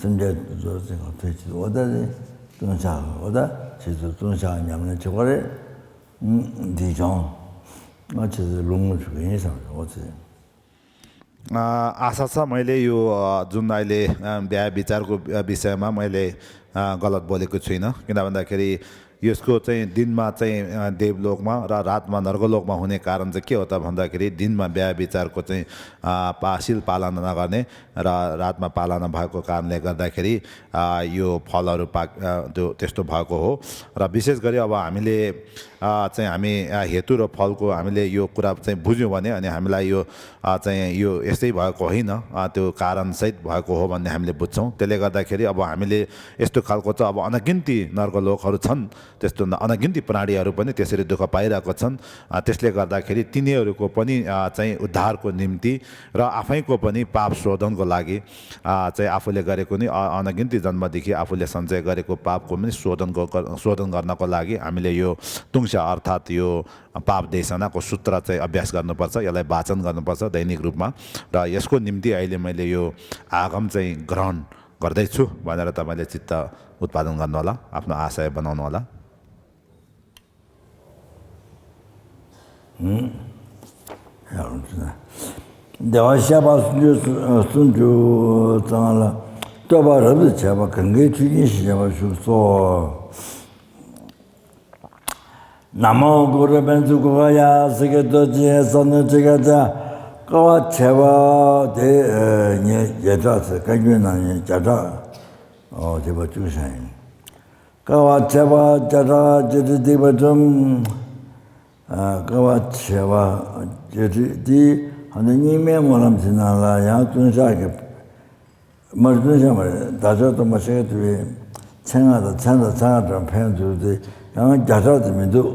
སེམས་ཅན་རྫོགས་ཚིག་གི་ཐོད་ཅིག་འོ་ད་ནི་ལྟུང་བཤགས། འོ་ད་ཁྱེད་ཚོ་ལྟུང་བཤགས་ཉམས་ལེན་བྱེད་དགོས་རེད། འདི་བྱུང་། ང་ཁྱེད་ཚོ་ལུང་ངུ་ཞུ་གི་ཡིན་བསམ་རེད། འོ་ཚེ། अ, आशा छ मैले यो, अ, जुन अहिले, अ, व्यभिचारको, अ, विषयमा मैले, अ, गलत बोलेको छुइनँ। किन भन्दाखेरि यसको चाहिँ दिनमा चाहिँ, अ, देवलोकमा र रातमा नर्कलोकमा हुने कारण चाहिँ के हो त भन्दाखेरि दिनमा व्यभिचारको चाहिँ, अ, पा-, शील पालना नगर्ने र रातमा पालना भएको कारणले गर्दाखेरि, अ, यो फलहरू पा-, अ, त्यो त्यस्तो भएको हो। र विशेष गरी अब हामीले, अ, चाहिँ हामी, अ, हेतु र फलको हामीले यो कुरा चाहिँ बुझ्यौँ भने अनि हामीलाई यो, अ, चाहिँ यो यस्तै भएको होइन, अ, त्यो कारणसहित भएको हो भन्ने हामीले बुझ्छौँ। त्यसले गर्दाखेरि अब हामीले यस्तो खालको चाहिँ अब अनगिन्ती नर्कलोकहरू छन्, त्यस्तो न-, अनगिन्ती प्राणीहरू पनि त्यसरी दुःख पाइरहेको छन्। अ, त्यसले गर्दाखेरि तिनीहरूको पनि, अ, चाहिँ उद्धारको निम्ति र आफैको पनि पाप शोधनको लागि, अ, चाहिँ आफूले गरेको नि, अ, अनगिन्ती जन्मदेखि आफूले सञ्चय गरेको पापको पनि शोधनको गर-, शोधन गर्नको लागि हामीले यो तुङसा अर्थात् यो पाप देशनाको सूत्र चाहिँ अभ्यास गर्नुपर्छ, यसलाई वाचन गर्नुपर्छ दैनिक रूपमा। र यसको निम्ति अहिले मैले यो आगम चाहिँ ग्रहण गर्दैछु भनेर तपाईँले चित्त उत्पादन गर्नुहोला, आफ्नो आशय बनाउनुहोला। བདེ་བར་གཤེགས་པ་སུམ་ཅུ་སུམ་ཅུ་རྩ་ལྔ་ལ། བསྟོད་པ་རབ་ཏུ་བྱས་པ་གང་གི་མཆོད་སྤྱིན་ཞེས་བྱ་བ་བཞུགས་སོ། ན་མོ་གུ་རུ་པཉྩ་གྷོ་ཥ་ཡ་ས་ཀྱ་རྡོ་རྗེ་ས་ནུ་ཏྲི་ཀ་ཙ། དཀའ་བ་བྱེད་པ་དེ་ཉེར་བརྒྱད་གྲགས་ཟེར། བཀའ་འགྱུར་ནང་ཉེར་བརྒྱད་གྲགས། ཨོ་དེ་བ་བཅུ་ཞིག་ཡིན། དཀའ་བ་བྱེད་པ་བརྒྱ་ཕྲག་བརྒྱད་ཁྲི་སྡིག་པ་བཅོམ། ཨ་དཀའ་བ་བྱེད་པ་བརྒྱད་ཁྲི་དེ་ཧ་ནི་རྙིང་མའི་སྨོན་ལམ་དེ་ནང་ལ་ཡང་ལྟུང་བཤགས་ཀྱི། མར་ལྟུང་བཤགས་མ་རེད། བདག་ཅག་སྟོན་པ་ཤཱཀྱ་ཐུབ་པའི་མཚན་སྔགས་དང་མཚན་དང་མཚན་སྔགས་གྲངས་ཕན་ཚུན་དེ་ཡང་བརྒྱ་ཕྲག་དེ་མི་འདུག།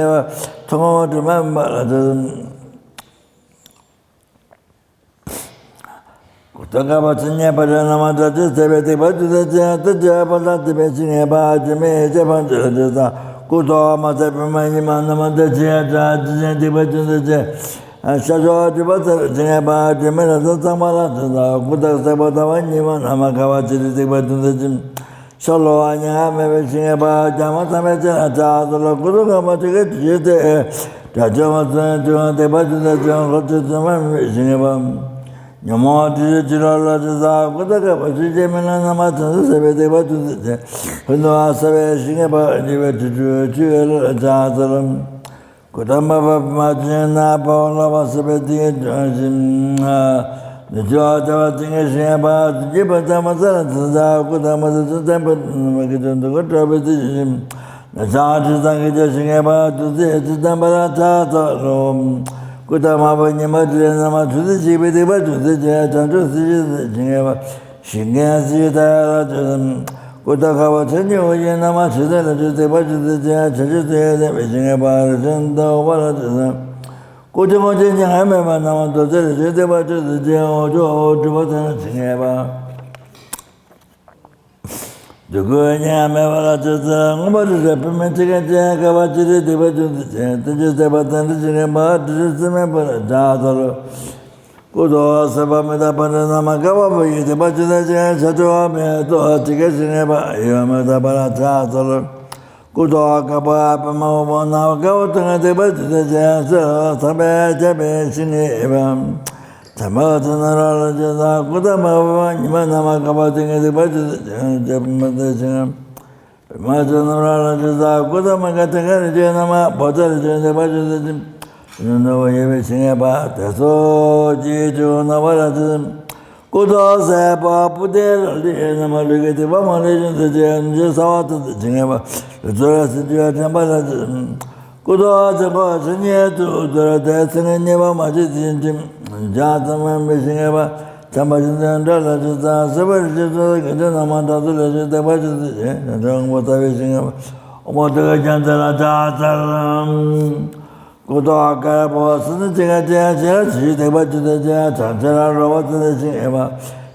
ངེས་པ། ཐུན་མོང་དྲི་མ་མེད་པ་ལ་ཐུགས། ཀུ་ཏ་ག་པ་ཇི་སྙེད་པ་རེ་ན་མ་ཏྲ་ཅི་ཟེར་བའི་སྡིག་པ་ཅུང་ཟད་ཅི། ཏི་ཇ་པ་ལ་སྡིག་པའི་ཇི་སྙེད་པ། ཇི་མི་ཡི་ཇ་ཕང་ཅི་ལ་ཇི་ས། ཀུ་ཏོ་མ་ཟད་པུས་མོ་ཉི་མ་ན་མ་ཏྲ་ཇི་ཡ་ཏྲ་ཇི་སྙེད་སྡིག་པ་ཅུང་ཟད་ཅི། ཤ་ཤོ་ཇི་པ་ཟད་ཇི་སྙེད་པ། ཇི་མི་ར་ས་གཙང་པ་ལ་ཇི་ས། ཀུ་ཏ་སེག་པ་ཟ་བ་ཉི་མ་ན་མ་ཁ་བ་ཇི་རི་སྡིག་པ་ཅུང་ཟད་ཅི། ཤ་ལོ་བ་མྱ་ངམ་མེད་པའི་ཞིང་ངེས་པ། རྒྱ་མ་ཚང་མའི་ཆེ་ན་ཆ་ས་ལ། ཀུ་ཏོ་ག་མ་ཆུ་ཁའི་དྲི་ཞིག་སྟེ། དགྲ་བཅོམ་པ་ཚུན་ཆུང་སྡིག་པ་ཅུང་ཟད་ཅི། ལྷོ་ཕྱོགས་བཙུན་མ་མེད་པའི་ཞིང་ངེས་པ། ཉོན་མོངས་དྲི་ཞིག་ཕྱི་རོལ་ལ་ཇི་ས། ཀུ་ཏ་ག་པ་ཆུ་སྐྱེས་མི་ལ་ན་མ་ཚང་ས་ཟེར་བའི་སྡིག་པ་ཅུང་ཟད་ཅི། ཧུན་དུ་བ་ས་བའི་ཞིང་ངེས་པ། རྒྱས་པའི་དྲི་ཆུ་ཆུ་ཡོད་ལ་ཆ་ས་ལ། ཀུ་ཏ་མ་པ་མ་ཅན་ན་པའོ་ལ་བ་ས་པའི་ཏིང་ངེ་འབྱུང་ཞིང་། ནུ་ཅོ་ཨ་ཏ་བ་ཏིང་ངེ་ཞིང་ངེས་པ། ཏུ་ཅི་པ་ཙམ་མ་ས་ལ་ཙི་ས། ཀུ་ཏ་མ་ས་ཙི་ཙམ་པ་ནུ་མ་གི་ཅོ་འདུ་ག་ཏྲ་བི་ཏི་ཞིང་། ན་ཅང་དྲི་ཙང་གི་ཅ་ཞིང་ངེས་པ། ཏུ་ཙི་ཙི་ཙམ་པ་ལ་ཙ་ཙ་ལོ། ཀུ་ཏ་མ་པ་ཉི་མ་དྲི་ན་མ་ཆུ་ཙི་ཞིག་པའི་སྡིག་པ་ཅུང་ཟད་ཅི། བྱང་ཆུབ་སེམས་ཞིང་ངེས་པ། ཞིང་ཁམས་སྲིད་མཐའ་ཡས་ལ་ཇི་ཙམ། ཀུན་ཏུ་དགའ་བ་བྱང་ཆུབ་ཀྱི་ནི་མ་ཇི་ཙམ་ལ་ཇི་སྡིག་པ་ཇི་ཙམ་ཅན་བྱང་ཆུབ་སེམས་ལྡན་པའི་ཞིང་ཁམས་པ་རིན་ཆེན་ཟླ་བ་ལ་ཇི་ཙམ། ཀུན་ཏུ་སྤོང་བྱེད་མྱ་ངན་མེད་པ་ནམ་མཁའ་ཟླ་ཚེས་ལ་ཇི་སྡིག་པ་ཇི་ཙམ་ཅན་འོག་ཕྱོགས་འོག་སྒྲུབ་པ་ཚང་ཞིང་ཁམས་པ། སྡུག་ཀུན་མྱ་ངན་མེད་པ་ལ་ཇི་ཙམ། མངོན་པར་རིག་བྱེད་པདྨ་ཅན་མཁའ་ཅན་དགའ་བ་ཅི་རིགས་སྡིག་པ་ཇི་ཙམ་ཅན་བརྟན་ཅིང་གསལ་བ་དང་འདྲ་ཞིང་རིང་བ་དྲི་ཟ་སེར་མོའི་བུ་ལ་ཕྱག་འཚལ་ལོ། ཀུན་ཏུ་སྲིད་པ་མི་རྟག་པ་འདྲ་རྣམས་བསྐལ་པ་པོ་ཡི་སྡིག་པ་ཇི་ཙམ་ཅན་ཤ་ཚ་བ་མེད་ལྟོགས་ཇི་སྐད་ཞིང་ཁམས་པ་ཡོད་མེད་དག་པ་ལ་ཕྱག་འཚལ་ལོ། ཀུན་ཏུ་དགའ་བ་པདྨ་འོད་དཔག་ནམ་མཁའ་དབུས་སྟོང་གི་སྡིག་པ་ཇི་ཙམ་ཅན་སྲིད་ལ་ཚངས་པས་ཁྱབ་པའི་ཞིང་ནི་ཡོད་པ། ཚངས་པ་ཚུ་རྣམས་ར་ལ་ཇི་ཙམ། ཀུན་ཏུ་མ་བུ་བ་ཉི་མ་ནམ་མཁའ་བསྐལ་པ་སྟོང་གི་སྡིག་པ་ཇི་ཙམ་ཅན་ཇི་ཙམ་ཅན། པདྨ་ཚུ་རྣམས་ར་ལ་ཇི་ཙམ། ཀུན་ཏུ་མ་ག་ཏི་ག་རིགས་ཀྱི་རྣམ་པ་བོ་ཙ་རིགས་ཀྱི་སྡིག་པ་ཇི་ཙམ་ཅན་ནོ་བ་ཡོད་པའི་ཞིང་ཁམས་པ་དེ་ཚོ་ཅི་ཡི་ཆུ་བོ་རྣམ་པ་ལ་ཇི་ཙམ། ཀུན་ཏུ་སྲེད་པ་སྤུ་ལྡན་ར་ལི་རྣམ་པ་ལུས་ཀྱི་སྡིག་པ་མ་ལུས་ཀྱི་འདུ་བྱེད་འཇིགས་ས་བ་དུ་ཞིང་ཁམས་པ་ལུས་རྩལ་སྲིད་རྒྱུ་དྲན་པ་ལ་ཇི་ཙམ། ཀུན་ཏུ་ཚེ་འགོག་ཚེ་ཉིད་དུ་འདོར་ཏེ་ཚེ་ངན་ཉེས་པ་མ་བྱེད་ཅིང་ཇི་ལྕགས་ཚང་མ་མེད་པའི་ཞིང་ཁམས་པ། ཚངས་པ་ཆེན་པོའི་མདུན་ལ་ཇི་ཙམ། སྲིད་པའི་རི་ཁྱིམ་ཚོགས་དགེ་འདུན་རྣམས་དག་ཚོགས་ལས་ཞི་བདེ་བ་ཇི་ཙམ་ཅན་དགྲ་དང་པོ་ལྟ་བུའི་ཞིང་ཁམས་པ། དབང་པོ་ཐུགས་ཀྱི་རྒྱལ་མཚན་ལ་ཕྱག་འཚལ། ཀུན་ཏུ་དཀར་པོ་སྲིད་ན་ཇི་སྐད་ཅན་ཞི་ལ་ཇི་སྡིག་པ་ཇི་ཙམ་ཅན་བྱང་ཆུབ་ལ་རོལ་པ་ཙམ་ཞིང་ཁམས་པ།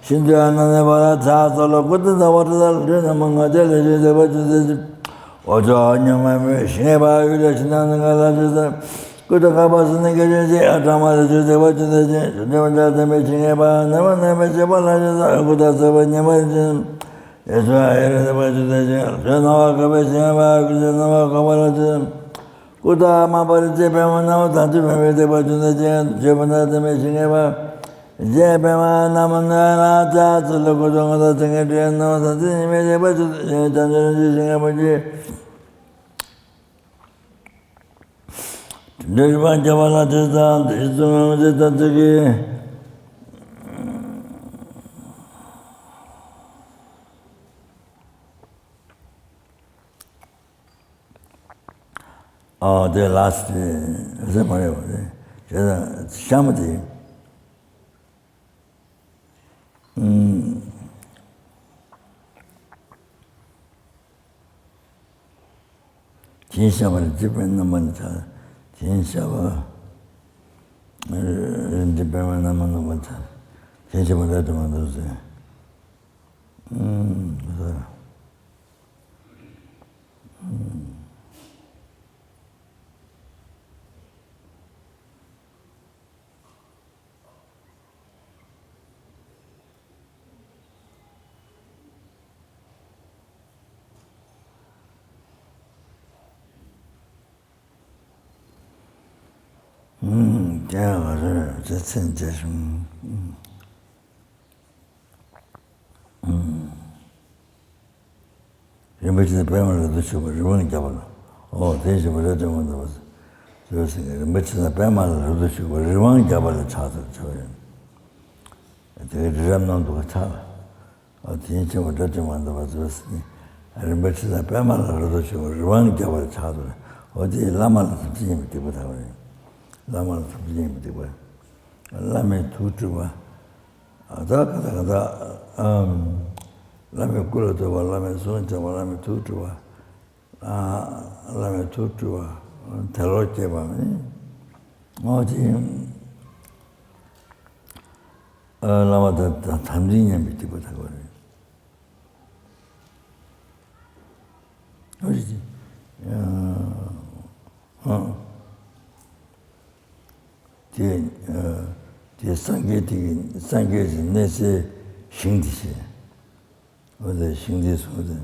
ཤིན་ཏུ་ཡང་ན་ནི་བ་ལ་ཕྱག་འཚལ་ལོ། ཀུན་ཏུ་ཟ་བ་དྲི་ཟ་ལ་དྲི་རྣམས་ང་རྒྱལ་ལས་ཞི་སྡིག་པ་ཇི་ཙམ་ཅན། འོག་ཕྱོགས་མྱ་ངན་མེད་པའི་ཞིང་ཁམས་པ་ཡུལ་ལ་ཕྱིན་ན་ནི་ང་ལ་ཇི་ཙམ། ཀུན་ཏུ་དགའ་བ་སྲིད་ན་དགེ་སྦྱོང་ཅན་ཡང་གྲངས་མེད་ལ་ཇི་སྡིག་པ་ཇི་ཙམ་ཅན་བྱང་ཆུབ་མཆོག་ལྡན་པའི་ཞིང་ཁམས་པ། ནམ་མཁའ་ནམ་མཁའི་ཤེས་པ་ལ་ཇི་ཙམ། ཀུན་ཏུ་སྲིད་པ་ཉེས་པ་ཇི་ཙམ། ཡེ་ཤེས་ཡེ་རེ་སྡིག་པ་ཇི་ཙམ་ཅན་ལ་ཇི་སྣང་བ་དགའ་བའི་ཞིང་ཁམས་པ། ཀུན་ཏུ་སྣང་བ་དགའ་བ་ལ་ཇི་ཙམ། ཀུན་ཏུ་མ་པ་རི་ཏའི་པདྨ་རྣམས་དང་ཆུ་པདྨའི་སྡིག་པ་ཇི་ཙམ་ཅན་ཆུ་པདྨ་ལྡན་པའི་ཞིང་ཁམས་པ། རྗེ་པདྨ་རྣམས་ནི་ལ་ཕྱག་འཚལ་ལོ། ཀུན་ཏུ་ང་དང་ཚེ་སྔའི་དུས་ནམ་དང་ཚེ་ཉེས་པའི་སྡིག་པ་ཇི་ཙམ་ཅན་བྱང་ཆུབ་རིན་ཆེན་ཞིང་ཁམས་པ་ཇི། དུད་འགྲོའི་རིག་པ་བརྒྱ་པ་ལ་ཇི་ཙམ། དེ་བཞིན་གསུམ་མམ་ཇི་ལྟར་ཚིག་གི། ཨ་དེ་ལ་སི་ཟེར་མ་རེད་པ་རེད། བྱས་ཙང་གཤའ་མ་དེ། ཨུམ། དེ་བཞིན་གཤེགས་པ་རིན་ཆེན་པདྨ་རྣམ་པར་ཐར། དེ་བཞིན་གཤེགས་པ་རིན་ཆེན་པདྨ་རྣམ་པར་རྣམ་པར་ཐར། དེ་བཞིན་གཤེགས་པ་རབ་ཏུ་མང་ཐོབ་ཟེར། ཨུམ། ཨུམ། དེ་ཡང་ང་ཚོས་ཚེ་འདིར། ཨུམ། རིན་པོ་ཆེ་དང་པདྨ་ལ་རབ་ཏུ་ཕྱུག་པ་རི་དབང་བརྒྱ་པ་ལ། ཨོ་དེ་བཞིན་གཤེགས་པ་རབ་ཏུ་མང་ཐོབ་པ། ཟེར་བ་ཟེར་གི། རིན་པོ་ཆེ་དང་པདྨ་ལ་རབ་ཏུ་ཕྱུག་པ་རི་དབང་བརྒྱ་པ་ལ་ཕྱག་འཚལ་ལོ་ཟེར་བ་ཡིན། དེ་གི་རི་རབ་རྣམས་དང་ཕྱག་འཚལ། ཨོ་དེ་བཞིན་གཤེགས་པ་རབ་ཏུ་མང་ཐོབ་པ་ཟེར་བ་ཟེར་གི། རིན་པོ་ཆེ་དང་པདྨ་ལ་རབ་ཏུ་ཕྱུག་པ་རི་དབང་བརྒྱ་པ་ལ་ཕྱག་འཚལ་ལོ། ཨོ་དེ་བླ་མ་ལ་ཐམས་ཅད་མཁྱེན་པའི་སྡིག་པ་དག་པ་རེད། བླ་མ་ལ་ཐམས་ཅད་མཁྱེན་པའི་སྡིག་པ། བླ་མའི་ཐུགས་སྤྲུལ་པ། ཨ་ད་ག་ད་ག་ད། ཨམ། བླ་མའི་སྐུ་ལ་བསྟོད་པ། བླ་མའི་གསུང་བྱ་བ། བླ་མའི་ཐུགས་སྤྲུལ་པ། ཨ། བླ་མའི་ཐུགས་སྤྲུལ་པ། དལ་བར་སྐྱེས་པ་མིན། ཨོ་དེ། ཨ། བླ་མ་དང་དམ་ཚིག་ཉམས་པའི་སྡིག་པ་དག་པ་རེད། ཨོ་དེ། ཨ། ཨ། དེ། ཨ། དེ་སངས་རྒྱས་དེ་གི་སངས་རྒྱས་ཀྱི་གནས་སའི་ཞིང་དེ་བྱས། འོ་དེ་ཞིང་དེ་སོང་སྟེ།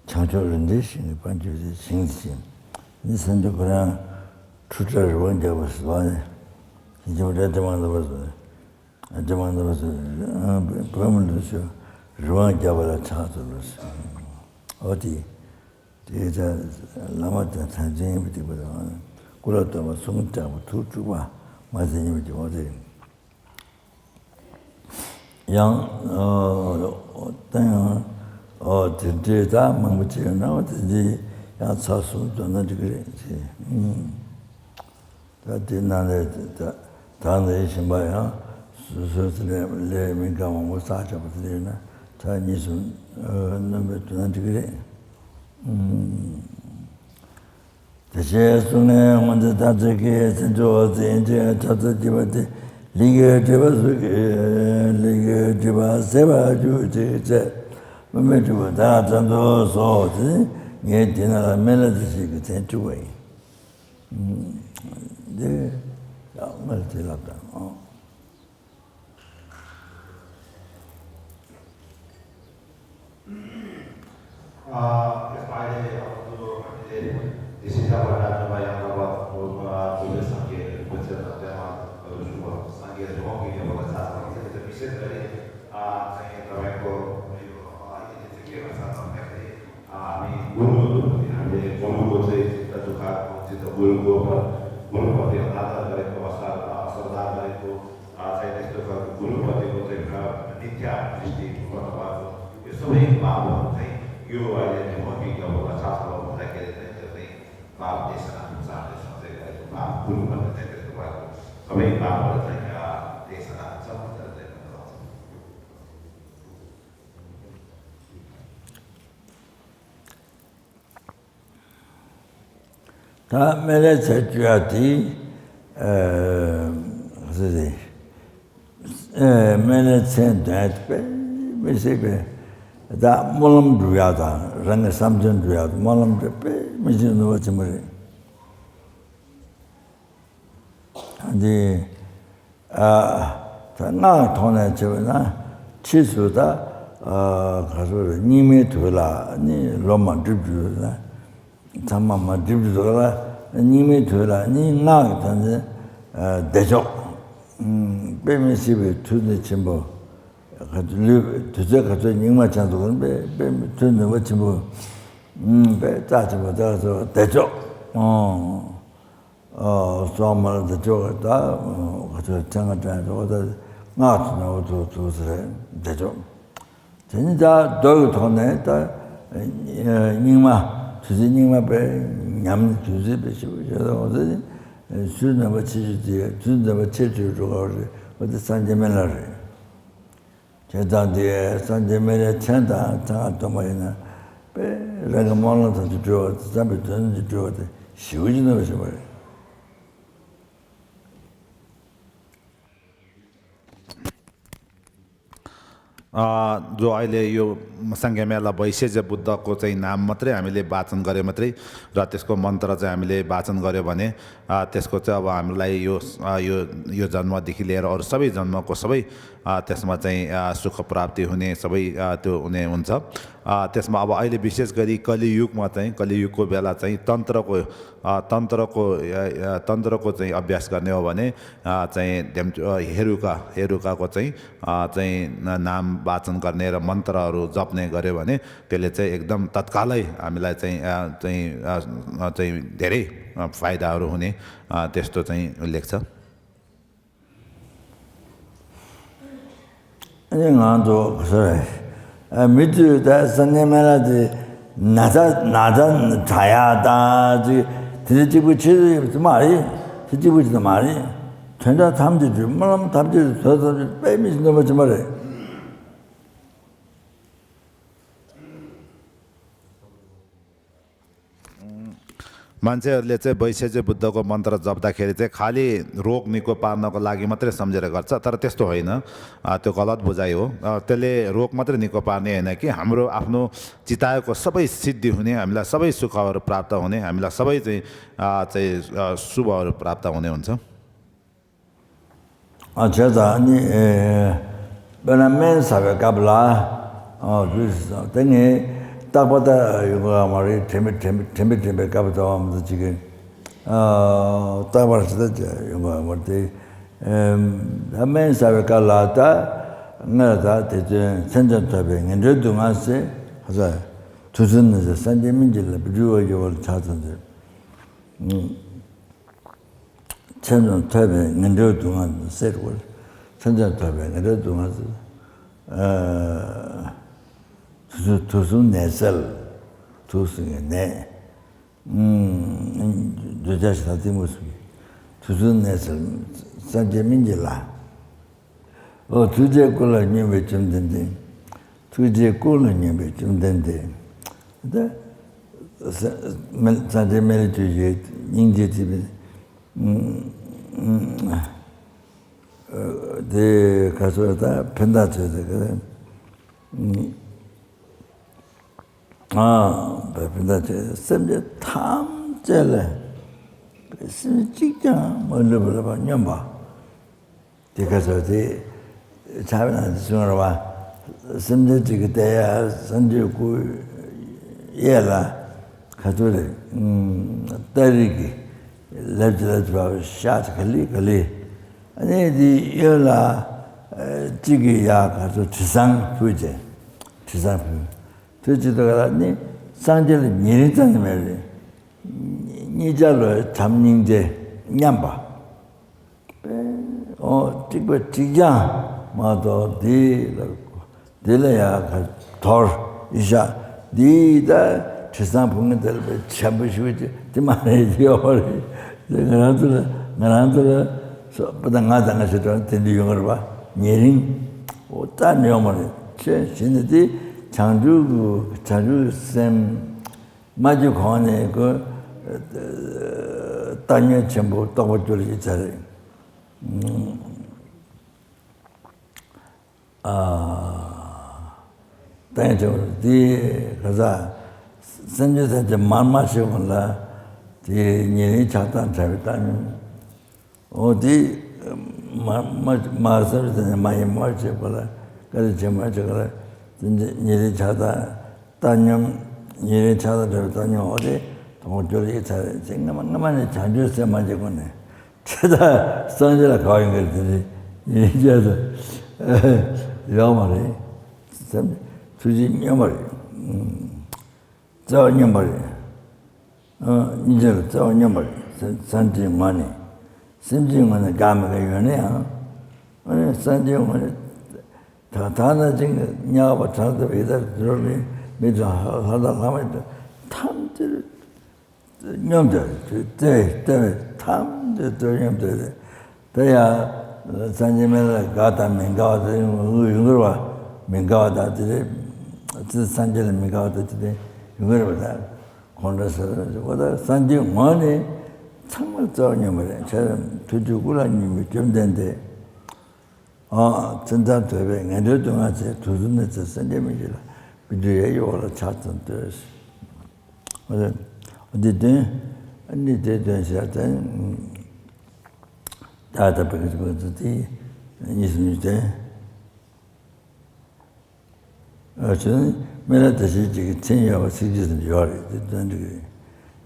བྱང་ཕྱོགས་རིན་བྲལ་ཞིང་གི་དཔལ་འབྱོར་ཞིང་དེ་བྱས། ནི་སངས་རྒྱས་ཁོ་རང་ཁྲུས་ཁྲག་རི་དབང་བརྒྱ་པ་ཟེར་བ་ནི། ཞིང་ཆེན་པོ་རབ་ཏུ་མང་ཐོབ་པ་ཟེར། རབ་ཏུ་མང་ཐོབ་པ་ཟེར། པདྨ་འདི་ཚོ་རི་དབང་བརྒྱ་པ་ལ་ཕྱག་འཚལ་ལོ་ཟེར། འོ་དེ། དེ་ལྟར་བླ་མ་དང་དམ་ཚིག་ཉམས་པའི་སྡིག་པ་དང་། སྐུ་ལ་བསྟོད་པ། གསུང་བྱ་བ། ཐུགས་སྤྲུལ་པ། མ་ཚད་ཉམས་པའི་སྡིག་པ་དེ། ཡང་། ཨོ། ད་ཡང་། ཨོ་དེ་འདྲའི་ད་མང་པོ་ཅིག་ཡོད་ན། འོ་དེ་འདྲའི་ཡང་ཚར་གསུམ་འདོན་ན་འགྲིག་གི་རེད་ཅེས། ཨུམ། ད་དེ་ནང་ལས་ད་ད་ནི་གཞན་པ་ཡང་ སོ་སོའི་ཚེ་ལས་ལས་མི་དགའ་མང་པོ་བསགས་བྱ་བ་དེ་ཡོད་ན་ད་གཉིས་སུ་སྣོན་པའི་དོན་ན་འགྲིག་གི་རེད། དེ་ཕྱིར་གསུང་ངན་སྔོན་ཚེ་ཐམས་ཅད་ཀྱི་ཚེ་འཇོག་འཛིན་ཅེས་ཐབས་རྩ་བགྱིས་པ་དེ་ལས་ཀྱི་སྒྲིབ་པ་སོགས་ཀྱིས་ལས་ཀྱི་སྒྲིབ་པ་ཟད་པར་གྱུར་ཅིག་ཅེས་དམིགས་མེད་སྤྲུལ་པ་དག་ཙམ་དུ་གསོལ་ཏེ་ངས་དེ་ན་ལ་སྨན་བླ་བདེ་གཤེགས་ཀྱི་མཚན་བྲིས་པ་ཡིན། འདི་ཡང་སྨན་བླ་བདེ་ལབ་དང་། ད་སྨན་བླའི་མཚན་བརྗོད་ཡ་དེ། ཨ། ག་ཚོད་རེད། ཨ། སྨན་བླའི་མཚན་འདོན་ཡ་དེ་དཔེ་མི་སྲིད་པའི་ད་སྨོན་ལམ་འགྲུབ་ཡ་དང་རང་གི་བསམ་དོན་འགྲུབ་ཡ་དང་སྨོན་ལམ་དེ་དཔེ་མི་སྲིད་ནུས་པ་ཆེན་པོ་རེད། འདི། ཨ། ད་སྔགས་ཐོག་ནས་བྱས་པ་ན་ཕྱིས་སུ་ད། ཨ། ག་ཚོད་རེད། སྙིགས་མའི་དུས་ལ་ནི་ལོ་མ་འགྲིབ་འགྲིབ་ན། ཚང་མ་མ་འགྲིབ་འགྲིབ་ལ་སྙིགས་མའི་དུས་ལ་ནི་སྔགས་དང་ནི། ཨ། བདེ་མཆོག་དཔེ་མི་སྲིད་པའི་མཐུ་ནུས་ཆེན་པོ། ག་ཚོད་ལུས་དུས་ཚོད་ག་ཚོད་སྙིགས་མ་ཆགས་འདུག་པས་དཔེ་མི་མཐུ་ནུས་པ་ཆེན་པོ། དཔེ་རྩ་ཆེན་པོ་ད་ག་ཚོད་བདེ་མཆོག་ཨོ། ཨོ། སོགས་མར་འདི་ཅོག་ད་ག་ཚོད་ཚན་ཁ་དྲན་ཏོ་ད་སྔགས་ཚོ་ནོར་བུ་ཐུག་ཐུག་ཟེར་འདི་ཅོག་དེ་ནི་ད་མདོ་གི་ཐོག་ནས་ད་སྙིགས་མ་དུས་ཚོད་སྙིགས་མ་པའི་ཉམས་ནི་དུས་ཚོད་པའི་ཞིག་ཞེས་དང་འོ་ཚོད་ནི་ཚུལ་ནོར་བ་ཆེ་ཤོས་དེ་ཚུལ་ནོར་བ་ཆེ་ཤོས་འགྲོ་བ་རེད། འོ་དེ་སངས་རྒྱས་སྨན་བླ་རེད། དེ་ལྟར་འདི་སངས་རྒྱས་སྨན་བླའི་མཚན་དང་མཚན་སྔགས་བཏོན་པ་ཡིན་ན། དཔེ་རང་གི་སྨོན་ལམ་ཐམས་ཅད་གྲོལ་བ་དང་བསམ་པའི་དོན་ཐམས་ཅད་གྲོལ་བ་དེ་ཞེ་པོ་ཅིག་ནུས་པ་ཞིག་རེད། अ, जो अहिले यो संगमयाला वैशेष बुद्धको चाहिँ नाम मात्रै हामीले वाचन गरे मात्रै र त्यसको मन्त्र चाहिँ हामीले वाचन गऱ्यो भने, अ, त्यसको चाहिँ अब हामीलाई यो, अ, यो, यो जन्मदेखि लिएर अरू सबै जन्मको सबै, अ, त्यसमा चाहिँ, अ, सुख प्राप्ति हुने सबै, अ, त्यो हुने हुन्छ। अ, त्यसमा अब अहिले विशेष गरी कलियुगमा चाहिँ, कलियुगको बेला चाहिँ तन्त्रको, अ, तन्त्रको, अ, अ, तन्त्रको चाहिँ अभ्यास गर्ने हो भने, अ, चाहिँ ध्यम-, अ, हेरुका, हेरुकाको चाहिँ, अ, चाहिँ न-, नाम वाचन गर्ने र मन्त्रहरू जप्ने गर्यो भने त्यसले चाहिँ एकदम तत्कालै हामीलाई चाहिँ, अ, चाहिँ, अ, अ, चाहिँ धेरै, अ, फाइदाहरू हुने, अ, त्यस्तो चाहिँ उल्लेख छ। ཨ་ནི་ང་ཚོ་ག་ས་རེད། ཨ། མི་ཚོས་ད་སངས་རྒྱས་སྨན་བླ་དེ་ན་ཚ་ན་ཚ་དྲག་ཡག་དང་ཅིག་དེ་འདྲ་གཅིག་པུ་ཆེ་ཚོད་ཡོད་པ་མ་རེད། དེ་གཅིག་པུ་ཞིག་མ་རེད། དོན་དག་ཐམས་ཅད་དུ་སྨོན་ལམ་ཐམས་ཅད་དུ་བཟོད་ཐམས་ཅད་དཔེ་མི་སྲིད་ནུས་པ་ཅན་པ་རེད། मान्छेहरूले चाहिँ वैशेष बुद्धको मन्त्र जप्दाखेरि चाहिँ खालि रोग निको पार्नको लागि मात्रै सम्झेर गर्छ, तर त्यस्तो होइन। अ, त्यो गलत बुझाइ हो। अ, त्यसले रोग मात्रै निको पार्ने होइन कि हाम्रो आफ्नो चिताएको सबै सिद्धि हुने, हामीलाई सबै सुखहरू प्राप्त हुने, हामीलाई सबै चाहिँ, अ, चाहिँ, अ, शुभहरू प्राप्त हुने हुन्छ। ཨ། བྱས་ཙང་ནི། ཨེ། དཔེར་ན་སྨན་ཟ་བའི་སྐབས་ལ། ཨ། དེ་ནི་རྟག་པ་ད་ཡོང་གི་མ་རེད། དྲན་པའི་དྲན་པའི་དྲན་པའི་དྲན་པའི་སྐབས་ད་བ་མི་ཚོ་གཅིག་གི། ཨ། རྟག་པར་ཞིག་ད་ཡོང་གི་མ་རེད་དེ། ཨེ། ད་སྨན་ཟ་བའི་སྐབས་ལ་ད་སྔར་ད་དེ་ཚོའི་མཚན་ཙམ་ཐོས་པས་ངན་འགྲོའི་སྡུག་བསྔལ་སེལ། ཧ་ས། ཐུགས་སུན་ནས་སངས་རྒྱས་སྨན་གྱི་ལ་བུ་འགྲུལ་བ་ཡོད་པར་ཆགས་ཙམ་ཟེར། མཚན་ཙམ་ཐོས་པས་ངན་འགྲོའི་སྡུག་བསྔལ་སེལ་བར། མཚན་ཙམ་ཐོས་པས་ངན་འགྲོའི་སྡུག་བསྔལ་སེལ། ཨ། དུས་གསུམ་དུས་གསུམ་ནད་སེལ། དུས་གསུམ་གྱི་ནད། ཨུམ། འདོད་ཆགས་ཞེ་སྡང་གཏི་མུག་གསུམ། དུས་གསུམ་ནད་སེལ། སངས་རྒྱས་སྨན་གྱི་བླ། ཨོ། ཐུགས་རྗེའི་སྐུ་ལ་སྙོམས་པའི་བཅོམ་ལྡན་འདས། ཐུགས་རྗེའི་སྐུ་ལ་སྙོམས་པའི་བཅོམ་ལྡན་འདས། ད་ས་མི་སངས་རྒྱས་མི་ལ་ཐུགས་རྗེ་སྙིང་རྗེ་ཐེབས་པའི་དེ་ག་ཚོད་ད་ཕན་བཏགས་ཚོད་དེ་ག་ཨ་བའི་ཕན་བཏགས་ཚོད་སེམས་ཅན་ཐམས་ཅད་ལ་སེམས་གཅིག་ཀྱང་མ་ལུས་པ་ལ་སྙོམས་པ། དེ་ག་ཚོད་དེ་ཆ་བའི་ནང་དུ་གསུངས་ར་བ། སེམས་ཅན་གཅིག་གི་དེ་ཡ་སངས་རྒྱས་སྐུ་གཡས་ལ་ག་ཚོད་རེད། སྟ་རེ་གི་ལེབ་ཀྱི་ལེབ་ཀྱི་བ་ཤ་ག་ལི་ག་ལི། ཨ་ནི་དེ་གཡོན་ལ་གཅིག་གི་ཡ་ག་ཚོད་དྲི་བཟང་ཕུལ་བྱས། དྲི་བཟང་ཕུལ། དུས་གཅིག་ཏུ་ག་ལ་ནི་སངས་རྒྱས་ལ་ཉེ་རིང་ཙམ་གྱི་མེད་རེད། གཉིས་ཆར་ལ་བྱམས་སྙིང་རྗེ་མཉམ་པ། ཨོ། གཅིག་པ་གཅིག་རྐྱང་མ་གཏོགས་འདི་ལ་འདི་ལ་ཡ་ག་དོར་ཨི་ཤ་འདི་ད་དྲི་བཟང་ཕུལ་མཁན་དེ་ལ་བྱམས་པོ་ཞུ་རྒྱུ་དེ་མ་རེད། ཡོད་རེད། དེ་ང་རང་ཚོ་ལ་ང་རང་ཚོ་ལ་སོ་པ་ད་ང་དང་ང་ཞེས་དྲན་དེ་འདྲ་ཡོང་གི་རེད་པ། ཉེ་རིང་ཨོ་ད་ནི་ཡོང་མ་རེད། ཁྱོད་གཞི་ནས་དེ་བྱང་ཆུབ་ཀྱི་བྱང་ཆུབ་ཀྱི་སེམས། མ་གྱུར་གོང་ནས་ཁོ་ལྟ་ཉོན་ཆེན་པོ་རྟོགས་པ་གྱུར་ཡིན་ཚར་རེད། ལྟ་ཉོན་ཆེན་པོ་དེ་ག་ས་སེམས་ཅན་ཐམས་ཅད་མར་མ་ཤེས་གོང་ལ་དེ་ཉེ་རིང་ཆགས་སྡང་བྲལ་བའི་ལྟ་ཉོན། འོ་དེ་མ་མ་མ་བསམ་བྱས་ནས་མ་ཡིན་མ་བྱེད་པ་ལ་བཀའ་དྲིན་ཆེན་མ་བྱེད་པ་ལ་དེ་ཉེ་རིང་ཆགས་སྡང་ལྟ་སྙོམས། ཉེ་རིང་ཆགས་སྡང་བྲལ་བའི་ལྟ་སྙོམས། འོ་དེ་དོན་གྱུར་ཡིག་ཚར་རེད་ཅེས་སྔ་མ་སྔ་མ་ནས་བྱང་ཆུབ་སེམས་མ་བྱེད་ཁོ་ནས་ཁྱེད་ད་སངས་རྒྱས་ལ་ག་བ་ཡོང་གི་རེད། དེ་ནི་ཉེ་རིང་ཆགས་སྡང་ཡོད་མ་རེད། སེམས་ཐུགས་རྗེ་སྙོམས་པ་རེད། བརྩེ་བ་སྙོམས་པ་རེད། ཨ། སྙིང་རྗེ་ལ་བརྩེ་བ་སྙོམས་པ་རེད། སེམས་སེམས་ཅན་ངོ་ནས། སེམས་ཅན་ངོ་ནས་དགའ་མི་དགའ་ཡོད་ན་ཡང་། ཨ་ནི་སེམས་ཅན་ངོ་ནས་ད་ད་ན་ཅིང་དམྱལ་བ་གྲང་ཐབས་ཡི་དྭགས་འགྲོ་མི་མི་དང་ལྷ་དང་ལྷ་མ་ཡིན་ཐམས་ཅད་སྙོམས་དེ་རེད། བརྩེ་བའི་བརྩེ་བའི་ཐམས་ཅད་སྙོམས་དེ་རེད། དེ་ཡང་སངས་རྒྱས་མི་ལ་དགའ་དང་མི་དགའ་བ་དེ་ཡོང་གི་རེད་བ། མི་དགའ་བ་དང་དེ་རེད། སངས་རྒྱས་ལ་མི་དགའ་བ་དང་དེ་རེད་ཡོང་གི་རེད་བ། ད་གང་འདྲ་ཟེར་ན་འོ་ད་སངས་རྒྱས་ངོ་ནས་ཚང་མ་རྩ་བ་ཉམས་པ་རེད། ཁྱེད་ཐུགས་རྗེ་སྐུ་ལ་སྙོམས་པའི་བཅོམ་ལྡན་འདས། ཨ། ཚེ་མཚམས་དོད་པས་ངན་འགྲོའི་སྡུག་བསྔལ་ཚེ། དུག་གསུམ་ནད་ཚེ་སེམས་ཅན་མི་འཇིགས་ལ། སྤུན་དྲུག་ཡ་ཡི་འོག་ལ་ཆགས་ཙམ་ལྟོས། འོ་དེ་འདོན། ཨ་ནི་དེ་འདོན་ཞེས་དེ། ད་ལྟ་བི་ཀ་ཙི་བི་ཀ་ཙི་དེ་གཉིས་སུ་གཉིས་དེ། ཨ་ཅེ། སྨན་བླ་བདེ་ཆེན་གཅིག་གི་མཚན་ཡོད་པ་ཚིག་བརྗོད་དུ་ཡོད་རེད། དེ་དོན་འགྲིག་རེད།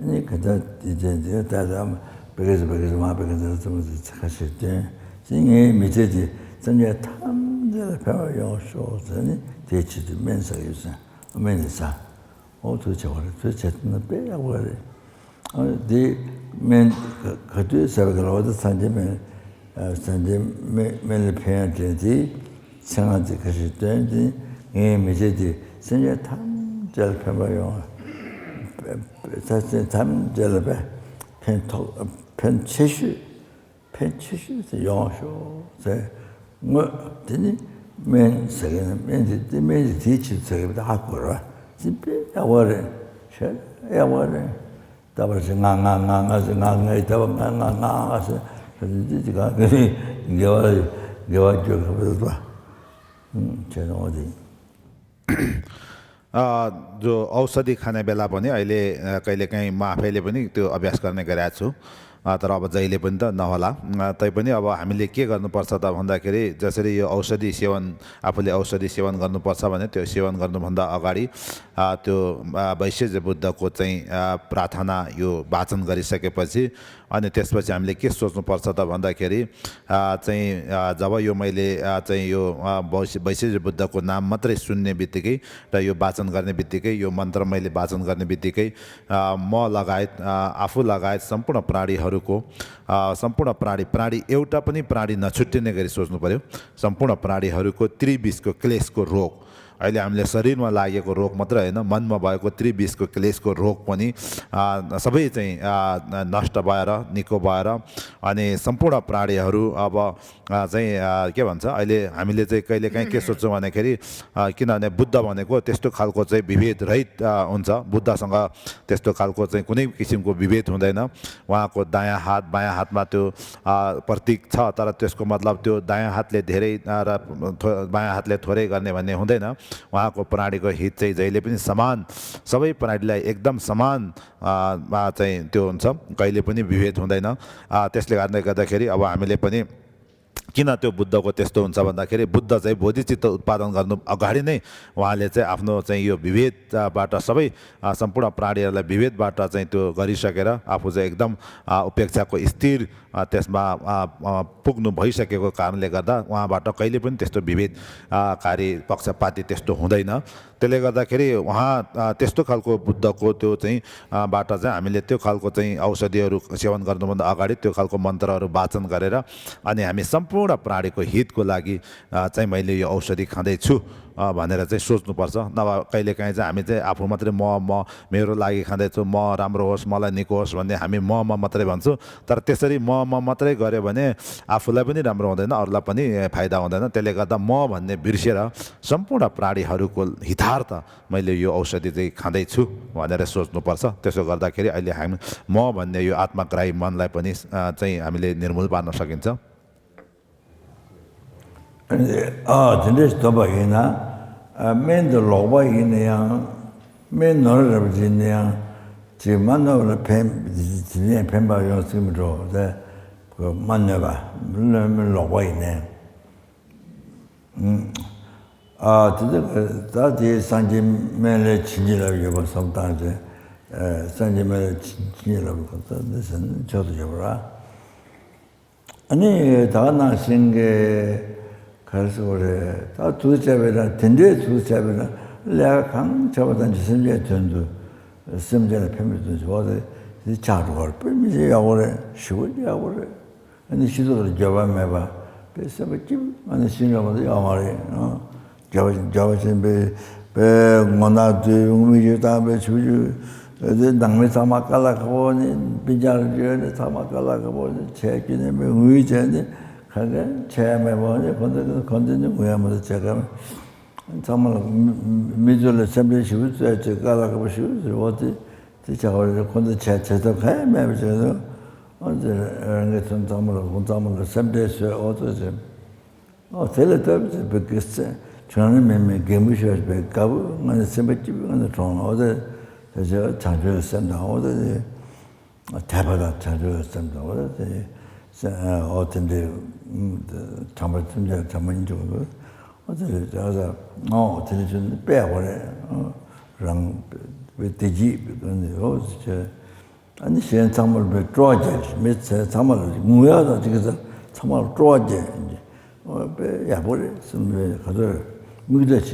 ཨ་ནི་ག་ད་དེ་དེ་དེ་ད་ལྟ་བི་ཀ་ཙི་བི་ཀ་ཙི་མ་བི་ཀ་ཙི་ཙི་མ་ཙི་ཁ་ཤས་བསྟན། དེ་ངའི་མི་ཚེ་དེ་སེམས་ཅན་ཐམས་ཅད་ལ་ཕན་པ་ཡོང་ཤོག་ཟེར་ནས་དེའི་ཆེད་དུ་སྨན་ཟ་གི་ཡོད་ཟེར། སྨན་དེ་ཟ། འོ་ཐུགས་ཆེ་བ་རེད། ཐུགས་ཆེ་ན་དཔེ་ཡག་པོ་རེད། ཨ་དེ་སྨན་ག་ག་དུས་ཟ་བའི་སྐབས་ལ་འོ་ད་སངས་རྒྱས་སྨན། ཨ་སངས་རྒྱས་སྨན་སྨན་ལ་ཕན་ཡོན་དྲན་དེ་ཚེ་སྔ་དེ་ཁ་ཤས་བཏོན་ཏེ་ངའི་མི་ཚེ་དེ་སེམས་ཅན་ཐམས་ཅད་ལ་ཕན་པ་ཡོང་བ། ས་ཆེན་ཐམས་ཅད་ལ་ཕན་ཕན་ཐོགས་ཕན་ཆེ་ཤོས། ཕན་ཆེ་ཤོས་དེ་ཡོང་ཤོག་ཟེར། དངོས་དེ་ནི་སྨན་ཟེར་གི་ན་སྨན་དེ་དེ་སྨན་དེ་དེའི་ཕྱིར་ཟེར་གི་ད་ཧ་གོ་ར། དེ་དཔེ་ཡག་པོ་རེད། ཞེ་ཡག་པོ་རེད། ད་བར་ཞིག་ང་ང་ང་ང་ཟེར། ང་ངའི་ད་བར་ང་ང་ང་ང་ཟེར། དེ་དེ་དེ་ག་གི་དགེ་བ་དགེ་བ་སྤྱོད་ག་བར་ད་བྱས་སོང་བ་དེ། अ, जो औषधि खाने बेला पनि अहिले, अ, कहिलेकाहीँ म आफैले पनि त्यो अभ्यास गर्ने गरेको छु। अ, तर अब जहिले पनि त नहोला। अ, तैपनि अब हामीले के गर्नुपर्छ त भन्दाखेरि, जसरी यो औषधि सेवन, आफूले औषधि सेवन गर्नुपर्छ भने त्यो सेवन गर्नुभन्दा अगाडि, अ, त्यो, अ, वैशेष बुद्धको चाहिँ, अ, प्रार्थना यो वाचन गरिसकेपछि अनि त्यसपछि हामीले के सोच्नुपर्छ त भन्दाखेरि, अ, चाहिँ, अ, जब यो मैले, अ, चाहिँ यो, अ, वैश-, वैशेष बुद्धको नाम मात्रै सुन्ने बित्तिकै र यो वाचन गर्ने बित्तिकै, यो मन्त्र मैले वाचन गर्ने बित्तिकै, अ, म लगायत, अ, आफू लगायत सम्पूर्ण प्राणीहरूको, अ, सम्पूर्ण प्राणी, प्राणी एउटा पनि प्राणी नछुट्टिने गरी सोच्नु पर्यो। सम्पूर्ण प्राणीहरूको त्रिविषको क्लेशको रोग, अहिले हामीले शरीरमा लागेको रोग मात्र होइन, मनमा भएको त्रिविषको क्लेशको रोग पनि, आ, सबै चाहिँ, आ, नष्ट भएर, निको भएर, अनि सम्पूर्ण प्राणीहरू अब, आ, चाहिँ, आ, के भन्छ, अहिले हामीले चाहिँ कहिलेकाहीँ के सोच्छौँ भन्दाखेरि, आ, किनभने बुद्ध भनेको त्यस्तो खालको चाहिँ विभेद रहित, आ, हुन्छ। बुद्धसँग त्यस्तो खालको चाहिँ कुनै किसिमको विभेद हुँदैन। उहाँको दायाँ हात, बायाँ हातमा त्यो, आ, प्रतीक छ, तर त्यसको मतलब त्यो दायाँ हातले धेरै, आ, र थो-, बायाँ हातले थोरै गर्ने भन्ने हुँदैन। उहाँको प्राणीको हित चाहिँ जहिले पनि समान, सबै प्राणीलाई एकदम समान, आ, मा चाहिँ त्यो हुन्छ, कहिले पनि विभेद हुँदैन। आ, त्यसले कारणले गर्दाखेरि अब हामीले पनि किन त्यो बुद्धको त्यस्तो हुन्छ भन्दाखेरि, बुद्ध चाहिँ बोधिचित्त उत्पादन गर्नु अगाडि नै उहाँले चाहिँ आफ्नो चाहिँ यो विभेदबाट सबै, आ, सम्पूर्ण प्राणीहरूलाई विभेदबाट चाहिँ त्यो गरिसकेर आफू चाहिँ एकदम, आ, उपेक्षाको स्थिर, आ, त्यसमा, आ, आ, पुग्नु भइसकेको कारणले गर्दा उहाँबाट कहिले पनि त्यस्तो विभेद, आ, कारी पक्षपाती त्यस्तो हुँदैन। त्यसले गर्दाखेरि उहाँ, आ, त्यस्तो खालको बुद्धको त्यो चाहिँ, आ, बाट चाहिँ हामीले त्यो खालको चाहिँ औषधिहरू सेवन गर्नुभन्दा अगाडि त्यो खालको मन्त्रहरू वाचन गरेर अनि हामी सम्पूर्ण प्राणीको हितको लागि, आ, चाहिँ मैले यो औषधि खाँदैछु, आ, भनेर चाहिँ सोच्नुपर्छ। नभए कहिलेकाहीँ चाहिँ हामी चाहिँ आफू मात्रै म, म, मेरो लागि खाँदैछु, म राम्रो होस्, मलाई निको होस् भन्ने हामी म, म मात्रै भन्छौँ। तर त्यसरी म, म मात्रै गऱ्यो भने आफूलाई पनि राम्रो हुँदैन, अरूलाई पनि फाइदा हुँदैन। त्यसले गर्दा म भन्ने बिर्सेर सम्पूर्ण प्राणीहरूको हितार्थ मैले यो औषधि चाहिँ खाँदैछु भनेर सोच्नुपर्छ। त्यसो गर्दाखेरि अहिले हामी म भन्ने यो आत्माग्राही मनलाई पनि, अ, चाहिँ हामीले निर्मूल पार्न सकिन्छ। ཨ་དེ་འདྲས་སྡོམ་པ་ཡིན་ན། ཨ་སྨན་དེ་ལོག་པ་ཡིན་ན་ཡང་། སྨན་ནོར་རབ་ཡིན་ན་ཡང་། ཅིག་མ་ནོར་ལ་ཕན། དེ་ནས་ཕན་པ་ཡོང་སྲིད་མི་འགྲོ་དེ། མ་ནོར་བ། སྨན་ལོག་པ་ཡིན་ནའི། ཨ་དེ་ད་ད་དེ་སངས་རྒྱས་སྨན་བླའི་བྱིན་གྱིས་བརླབས་ཡོད་པ་བསམ་བཏང་ཚེ། ཨ་སངས་རྒྱས་སྨན་བླའི་བྱིན་གྱིས་བརླབས་པ་ད་འདི་ཟེར་ན་མཆོག་ཏུ་ཡོད་པ་ར། ཨ་ནི་ད་ག་ནང་བཞིན་གྱི་ག་རེ་ཟེར་བ་རེད། ད་ཐུགས་བྱས་པས་ན་དེ་འདྲའི་ཐུགས་བྱས་པས་ན་ལས་ཀ་གང་བྱས་པ་དང་ཅི་སེམས་ཅན་དོན་དུ་སེམས་ཅན་ལ་ཕན་པའི་དོན་བྱས་པ་དེ་དེ་ཆགས་འགྲོ་བར་དཔེ་མི་སྲིད་ཡག་པོ་རེད། ཞེ་པོ་ཡག་པོ་རེད། ཨ་ནི་ཤི་སོགས་ལ་འགྱོད་པ་མེད་པ་དཔེ་སེམས་པ་སྐྱིད་པོ། ཨ་ནི་ཤི་འགྲོ་བ་དེ་ཡག་མ་རེད། འགྱོད་པ་འགྱོད་པ་ཅན་པའི་པའི་ངོ་ནག་དུས་ངུ་མི་ཡོད་དང་པའི་ཆུ་ཆུ། དེ་ནང་མི་ཚང་མ་དཀའ་ལས་ཁག་པོ་ནི་སྤུན་ཀྱག་ཡོད་ནི་ཚང་མ་དཀའ་ལས་ཁག་པོ་ནི་བྱས་ཀྱི་ནི་མི་ངུས་བྱས་ནི་ག་ག་བྱས་མེད་པ་ནི་ཁོ་ཚོ་ཁོ་ཚོ་ནི་ངུ་ཡ་མ་ཚོ་བྱས་ག་མི་ཚང་མ་ལ་མི་མི་ཚོ་ལ་སེམས་ཁྲལ་ཞེ་པོ་བྱས་བྱས་དཀའ་ལས་ཁག་པོ་ཞེ་པོ་བྱས་འོ་དེ་དེ་བྱ་བ་རེད། ཁོ་ཚོ་བྱས་བྱས་ཐབས་ག་ཡ་མེད་པ་བྱས་སོང་། འོ་དེ་རང་གི་ཚོ་ཚང་མ་ལ་ཁོང་ཚང་མ་ལ་སེམས་ཁྲལ་བཟོས་འོ་ཚོ་བྱས། ཨོ་དེ་ལ་སྟབས་བདེ་བའི་གི་ཚེ་བྱུང་ན་མི་མི་རྒན་པོ་ཤོར་བའི་དགའ་བོ་ང་ནི་སེམས་པ་སྐྱིད་པོ་ང་ནི་གྲོངས། ཨོ་དེ་དེ་ཚེ་བྱང་ཆུབ་སེམས་དང་ཨོ་དེ་དད་པ་དང་བྱང་ཆུབ་སེམས་དང་ཨོ་དེ་ཨོ་དེ་འདྲའི་དྲན་པ་ཐམས་ཅད་དྲན་པ་ཉིད་འཇུག་གི། ཨོ་དེ་ཨོ་དེ་ནི་ཆུ་ནི་དཔེ་ཡག་པོ་རེད། རང་བདེ་སྐྱིད་ཨོ་དེ། ཨ་ནི་གཞན་ཚང་མར་བའི་སྤྲོ་བ་རྒྱག་མི་ཚེ་ཚང་མ་ལ་ངུ་ཡག་དང་ཅིག་ཚང་མ་ལ་སྤྲོ་བ་རྒྱག་དཔེ་ཡག་པོ་རེད་བསམ་པའི་ག་ཚོད་མིག་ལྟ་བྱེད་ས་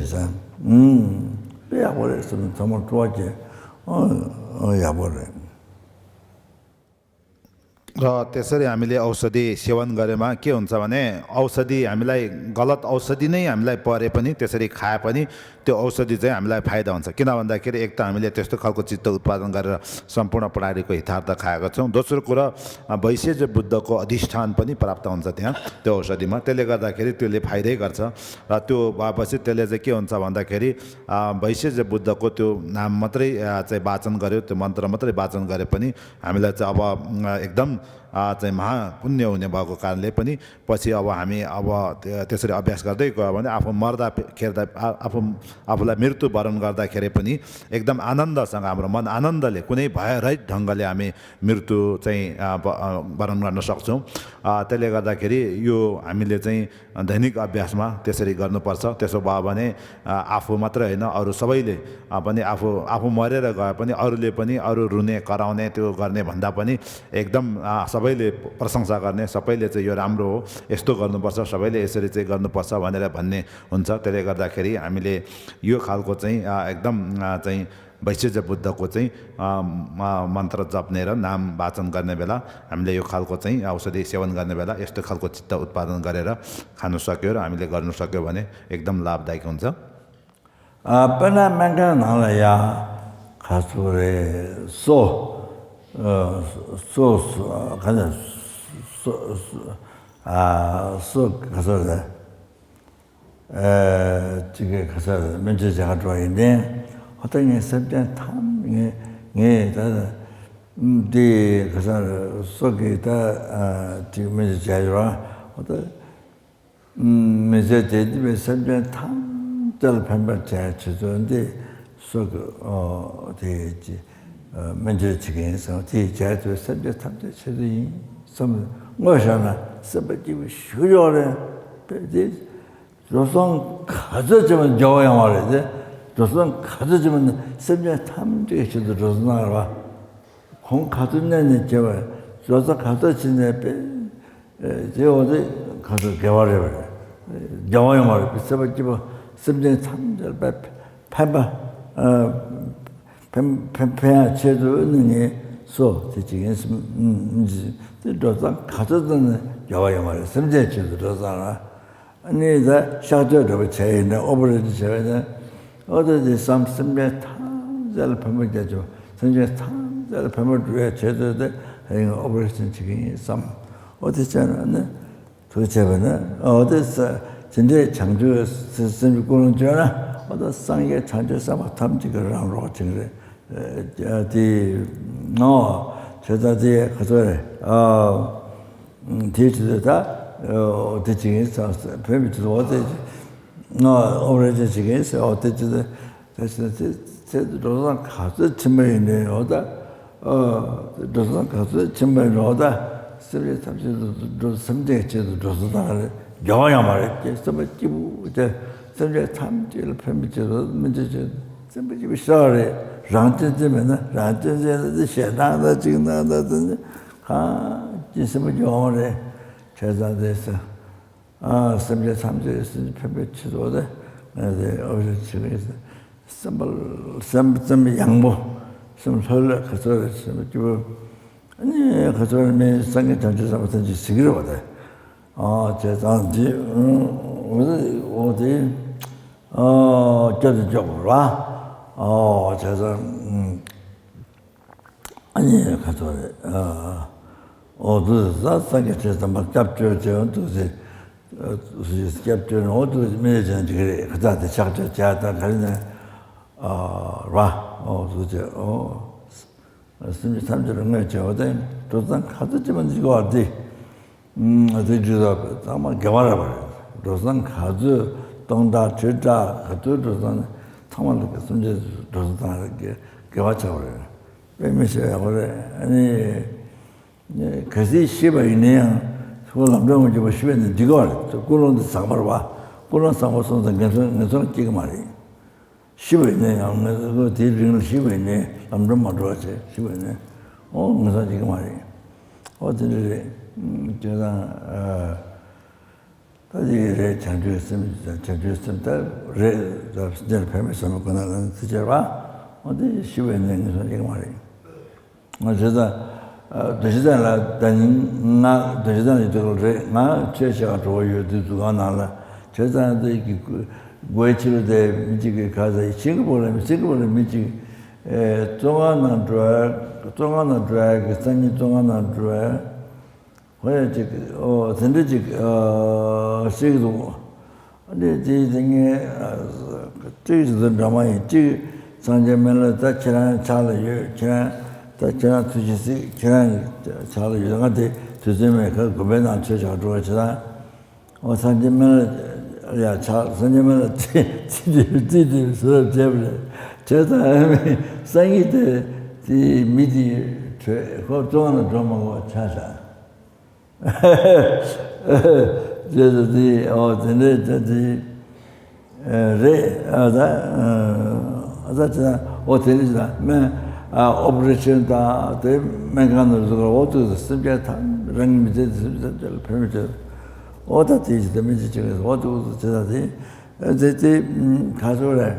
དཔེ་ཡག་པོ་རེད་བསམ་ཚང་མ་སྤྲོ་བ་རྒྱག་ཡག་པོ་རེད། र त्यसरी हामीले औषधि सेवन गरेमा के हुन्छ भने, औषधि हामीलाई, गलत औषधि नै हामीलाई परे पनि, त्यसरी खाए पनि त्यो औषधि चाहिँ हामीलाई फाइदा हुन्छ। किन भन्दाखेरि एक त हामीले त्यस्तो खालको चित्त उत्पादन गरेर सम्पूर्ण प्राणीको हितार्थ खाएका छौँ। दोस्रो कुरा, अ, वैशेष बुद्धको अधिष्ठान पनि प्राप्त हुन्छ त्यहाँ, त्यो औषधिमा। त्यसले गर्दाखेरि त्यसले फाइदै गर्छ। र त्यो भएपछि त्यसले चाहिँ के हुन्छ भन्दाखेरि, अ, वैशेष बुद्धको त्यो नाम मात्रै, अ, चाहिँ वाचन गर्यो, त्यो मन्त्र मात्रै वाचन गरे पनि हामीलाई चाहिँ अब, अ, एकदम, अ, चाहिँ महापुण्य हुने भएको कारणले पनि पछि अब हामी अब त्य-, त्यसरी अभ्यास गर्दै गयो भने आफू मर्दा पे-, खेर्दा आ-, आफू, आफूलाई मृत्यु वरण गर्दाखेरि पनि एकदम आनन्दसँग हाम्रो मन आनन्दले कुनै भयरहित ढङ्गले हामी मृत्यु चाहिँ, अ, व-, अ, वरण गर्न सक्छौँ। अ, त्यसले गर्दाखेरि यो हामीले चाहिँ दैनिक अभ्यासमा त्यसरी गर्नुपर्छ। त्यसो भयो भने, अ, आफू मात्रै होइन, अरू सबैले, अ, पनि आफू, आफू मरेर गए पनि अरूले पनि अरू रुने, कराउने, त्यो गर्ने भन्दा पनि एकदम, अ, सबैले प्रशंसा गर्ने, सबैले चाहिँ यो राम्रो हो, यस्तो गर्नुपर्छ, सबैले यसरी चाहिँ गर्नुपर्छ भनेर भन्ने हुन्छ। त्यसले गर्दाखेरि हामीले यो खालको चाहिँ, अ, एकदम, अ, चाहिँ वैशेष बुद्धको चाहिँ, अ, म-, मन्त्र जप्ने र नाम वाचन गर्ने बेला हामीले यो खालको चाहिँ औषधि सेवन गर्ने बेला यस्तो खालको चित्त उत्पादन गरेर खानु सक्यो र हामीले गर्नु सक्यो भने एकदम लाभदायक हुन्छ। ཨ་དཔེར་ན་སྨན་ཁང་ནང་ལ་ཡ་ག་ཚོད་རེད། སོ་ཨ་སོ་སོ་ག་ཚོད་སོ་སོ་ཨ་སོ་ག་ཚོད་རེད། ཨ་ཅིག་གི་ག་ཚོད་རེད། སྨན་བཅོས་བྱ་ག་འགྲོ་བ་ཡིན་ཏེ། ཧོ་ད་ངས་སེམས་ཅན་ཐམས་ངས་ངས་ད་འདི་ག་ཚོད་རེད། སོ་གི་ད་ཨ་ཅིག་སྨན་བཅོས་བྱ་ཡོད་ར། ཧོ་ད། མི་ཚེ་དེ་འདི་བའི་སེམས་ཅན་ཐམས་ཅད་ལ་ཕན་པར་བྱ་ཆེད་དུ་འདི་སོ་གི་ཨོ་དེ་ཅི་སྨན་བཅོས་བྱེད་ཀྱི་ཡིན་བསམ། དེ་བྱས་ཚོད་སེམས་ཅན་ཐམས་ཅད་ཆེད་དུ་ཡིན་བསམ། དངོས་བཞག་ན་སེམས་པ་སྐྱིད་པོ་ཞིག་ཡོད་རེད། དཔེ་དེ་འགྲོ་སོང་ག་ཚོད་ཅིག་མ་འགྱོ་བ་ཡོང་བ་རེད་དེ། འགྲོ་སོང་ག་ཚོད་ཅིག་མ་ནི་སེམས་ཅན་ཐམས་ཅད་ཆེད་དུ་འགྲོ་སོང་གནང་རེད་བ། གོང་ག་ཚོད་གནས་ནས་བྱས་པ། ཇོ་ཚ་ག་ཚོད་ཕྱིན་ནས་པས། དེ་འོ་དེ་ག་ཚོད་དགེ་བ་རེད་པས། དགེ་བ་ཡོང་བ་རེད་པས། སེམས་པ་སྐྱིད་པོ་སེམས་ཅན་ཐམས་ཅད་པས་ཕན་པ། ཕན་ཕན་ཕན་ཡག་ཆེད་དུ་ནི་ངས་སོ་དེ་བྱེད་ཀྱི་ཡིན་སེམས། དེ་འགྲོ་སྟངས་ག་ཚོད་ཙམ་ནས་དགེ་བ་ཡོང་བ་རེད། སེམས་ཅན་ཆེད་དུ་འགྲོ་སྟངས་ལ། ཨ་ནི་ད་གཤག་བཅོས་འདྲ་པོ་བྱས་ཡིན་ན། ཨོ་པ་རེ་ཤན་བྱས་པ་ཡིན་ན། ཨོ་ད་དེ་བསམ། སེམས་ཅན་ཐམས་ཅད་ལ་ཕན་པ་རྒྱག་ཆོག་སེམས་ཅན་ཐམས་ཅད་ལ་ཕན་པ་སྒྲུབ་ཡ་བྱེད་འདོད་དེ་ཨ་ཡིན་ཨོ་པ་རེ་ཤན་བྱེད་ཀྱི་ཡིན་བསམ། ཨོ་དེ་བྱས་ན་ནི་དུ་བྱས་པ་ན། ཨོ་དེ་ས་དེ་འདྲའི་བྱང་ཆུབ་སེམས་ཀྱི་ཀུན་སློང་བཅོས་ན། ཨོ་ད་སངས་རྒྱས་བྱང་ཆུབ་སེམས་དཔའ་ཐམས་ཅད་ཀྱི་རང་རོགས་བྱེད་ཀྱི་རེད། དེ་ནོ་བྱས་ཙང་དེ་ག་ཚོད་རེད། དེའི་ཆེད་དུ་ད་འོ་དེ་བྱེད་ཀྱི་ཡིན་ཟེར། བོད་མི་ཆེད་དུ་འོ་དེ་ཨོ་རེ་ཅན་བྱེད་ཀྱི་ཡིན་ཟེར། འོ་དེ་ཆེད་དུ་དེ་ཆེད་དུ་དེ་དེ་འགྲོ་སོང་ག་ཚོད་ཕྱིན་པ་ཡིན་ནའི་འོ་ད་འགྲོ་སོང་ག་ཚོད་ཕྱིན་པ་ཡིན་ནའི་འོ་ད་སེམས་ཅན་ཐམས་ཅད་དུ་འགྲོ། སེམས་ཅན་ཆེད་དུ་འགྲོ་སོང་བཏང་རེད། དགེ་བ་ཡོང་བ་རེད། ཀྱེ་སེམས་པ་སྐྱིད་པོ་དེ་སེམས་ཅན་ཐམས་ཅད་ལ་ཕན་པའི་ཆེད་དུ་སྨན་བཅོས་བྱེད། སེམས་པ་སྐྱིད་པོ་ཤོར་རེད། རང་གཅེས་འཛིན་མེད་ན། རང་གཅེས་འཛིན་ལ་དེ་ཞེ་སྡང་དང་གཅིག་སྣང་དང་དེ་ནི། གང་ཅི་སེམས་པ་སྐྱོ་བོ་རེད། བྱས་ཙང་དེ་ས་ཨ་སེམས་ཅན་ཐམས་ཅད་སེམས་ཅན་ཕན་པའི་ཆེད་དུ་དེ་ངས་དེ་ཨོ་ཞེས་བྱེད་ཀྱི་ཡིན། སེམས་པ་སེམས་སེམས་པ་ཡངས་པོ། སེམས་ལྷོད་ལྷོད་ག་ཚོད་རེད། སེམས་པ་སྐྱིད་པོ། ཨ་ནི་ག་ཚོད་རེད། མི་སངས་རྒྱས་བྱང་ཆུབ་སེམས་དཔའ་ཐམས་ཅད་ཟེར་གྱི་རེད་བ་དེ། ཨ་བྱས་ཙང་དེ་འོ་དེ་ཨ་སྐྱབས་སུ་འཇུག་དགོས་རེད་བ། ཨ་བྱས་ཙང་། ཨ་ནི་ག་ཚོད་རེད། ཨ་འོ་དུ་ས་སངས་རྒྱས་ཆོས་དམ་པ་སྐྱབས་བཅོལ་བྱས་འོ་དུ་ཟེར། སྐྱབས་བཅོལ་ནས་འོ་དུ་མི་ལས་ཅན་ཅིག་རེད། ཁ་ཚ་དེ་ཕྱག་བཅོལ་བྱས་དང་ག་རེ་ནས་ཨ་ར་འོ་དུ་བྱས་འོ། སེམས་ཅན་ཐམས་ཅད་ལ་བསྔོས་བྱས་པ་དེ་འགྲོ་སྟངས་ག་ཚོད་ཅིག་མ་འཇིག་པ་དེ། ཨ་དེ་འཇུག་ས་ཚང་མ་དགེ་བ་རེད་པ་རེད། འགྲོ་སྟངས་ག་ཚོད་སྟོང་ཕྲག་ཁྲི་ཕྲག་ག་ཚོད་འགྲོ་སྟངས་ཚང་མ་ལ་སེམས་ཅན་འགྲོ་སྟངས་དེ་དགེ་བ་ཆགས་པ་རེད། དཔེ་མི་སྲིད་ཡག་པོ་རེད། ཨ་ནི་གལ་སྲིད་ཤི་བ་ཡིན་ན་ཡང་ཁོ་ལམ་འགྲོ་མ་བྱུང་བ་ཤི་བས་ནི་འགྲིག་གི་རེད། ཀུན་སློང་དེ་བཟང་པོ་རེད་པ། ཀུན་སློང་བཟང་པོ་སོང་ཙང་ངན་སོང་ངན་སོང་སྐྱེ་གི་མ་རེད། ཤི་བ་ཡིན་ན་ཡང་ངན་སོང་དེའི་རིང་ལ་ཤི་བ་ཡིན་ན་ལམ་འགྲོ་མ་འགྲོ་བ་བྱས་ཤི་བ་ཡིན་ན་ཨོ་ངན་སོང་སྐྱེ་གི་མ་རེད། ཨོ་དེ་འདྲ་རེད། བྱས་ཙང་ཨ། ད་དེ་རེད། བྱང་ཆུབ་སེམས་དང་བྱང་ཆུབ་སེམས་ད་རེད། ད་སེམས་ཅན་ལ་ཕན་པའི་བསམ་བློ་ཁོ་ན་ལ་ཚེ་ཆེར་བ། འོ་དེ་ཤི་བའི་ནད་ངན་སོང་སྐྱེ་གི་མ་རེད། ང་བྱས་ཙང་། རྡོ་རྗེ་གདན་ལ་ད་ནི་ང་རྡོ་རྗེ་གདན་ལ་ཡོད་དུས་རེད། ང་ཆོས་བྱེད་ག་འགྲོ་བ་ཡོད་དུས་འཛུལ་ཁང་ནང་ལ་བྱས་ཙང་དེ་གི་སྒོའི་ཕྱི་རུ་དེ་མི་གཅིག་གིས་ག་ས་སིང་ག་པོར་ལ་མི་སིང་ག་པོར་ལ་མི་གཅིག་ཨེ་བཙོན་ཁང་ནང་འགྲོ་ཡ། བཙོན་ཁང་ནང་འགྲོ་ཡ་གི་སང་ཉིན་བཙོན་ཁང་ནང་འགྲོ་ཡ། ཧོ་ཡ་ཅིག་ཨོ་དེ་འདྲ་ཅིག་ཨ་ཤེས་ཀྱི་འདུག་ཨ་ནི་དེ་དེ་ངས་ཨ་གཅིག་དེ་ཚོ་འདྲ་མ་ཡིན། གཅིག་སངས་རྒྱས་སྨན་བླ་ད་ཁྱེད་རང་ཕྱག་ལ་ཡོད། ཁྱེད་རང་ད་ཁྱེད་རང་ཐུགས་རྗེ་གཟིགས། ཁྱེད་རང་ཕྱག་ལ་ཡོད། ང་དེ་དུས་ཚོད་མེད་ཁ་དགོན་པའི་ནང་ཆོས་བྱ་འགྲོ་བ་བྱེད་དང་། ཨོ་སངས་རྒྱས་སྨན་བླ་ཡ་ཕྱག་སངས་རྒྱས་སྨན་བླ་ཚིག་ཚིག་དེ་ཚིག་དེ་བཟོ་རབས་བྱས་པ་རེད། བྱས་ཙང་ཨ་མའི་སང་ཉིན་དེ་དེ་མི་དེ་བྲོས་ཁོ་བཙོན་ཁང་ལ་འགྲོ་མ་དགོས་ཆགས་ཤག་རྗེས་སུ་དེ་ཨོ་དེ་འདྲའི་ད་དེ་རེད། ཨ་ད་ཨ་ད་ཅི་ད་ཨོ་དེ་འདྲའི་ད་སྨན་ཨ་ཨོ་པ་རེ་ཤན་དང་དེ་སྨན་ཁང་ནང་ཟུག་ལ་འོ་དུ་སེམས་ཅན་ཐམས་རང་གི་མི་ཚེ་དེ་སེམས་ཅན་ལ་ཕན་མི་ཐོགས། ཨོ་ད་དེ་ཅི་ད་མི་ཅི་ཅི་རེད། ཨོ་དུ་ཅི་ད་དེ་དེ་དེ་ག་ཚོད་རེད་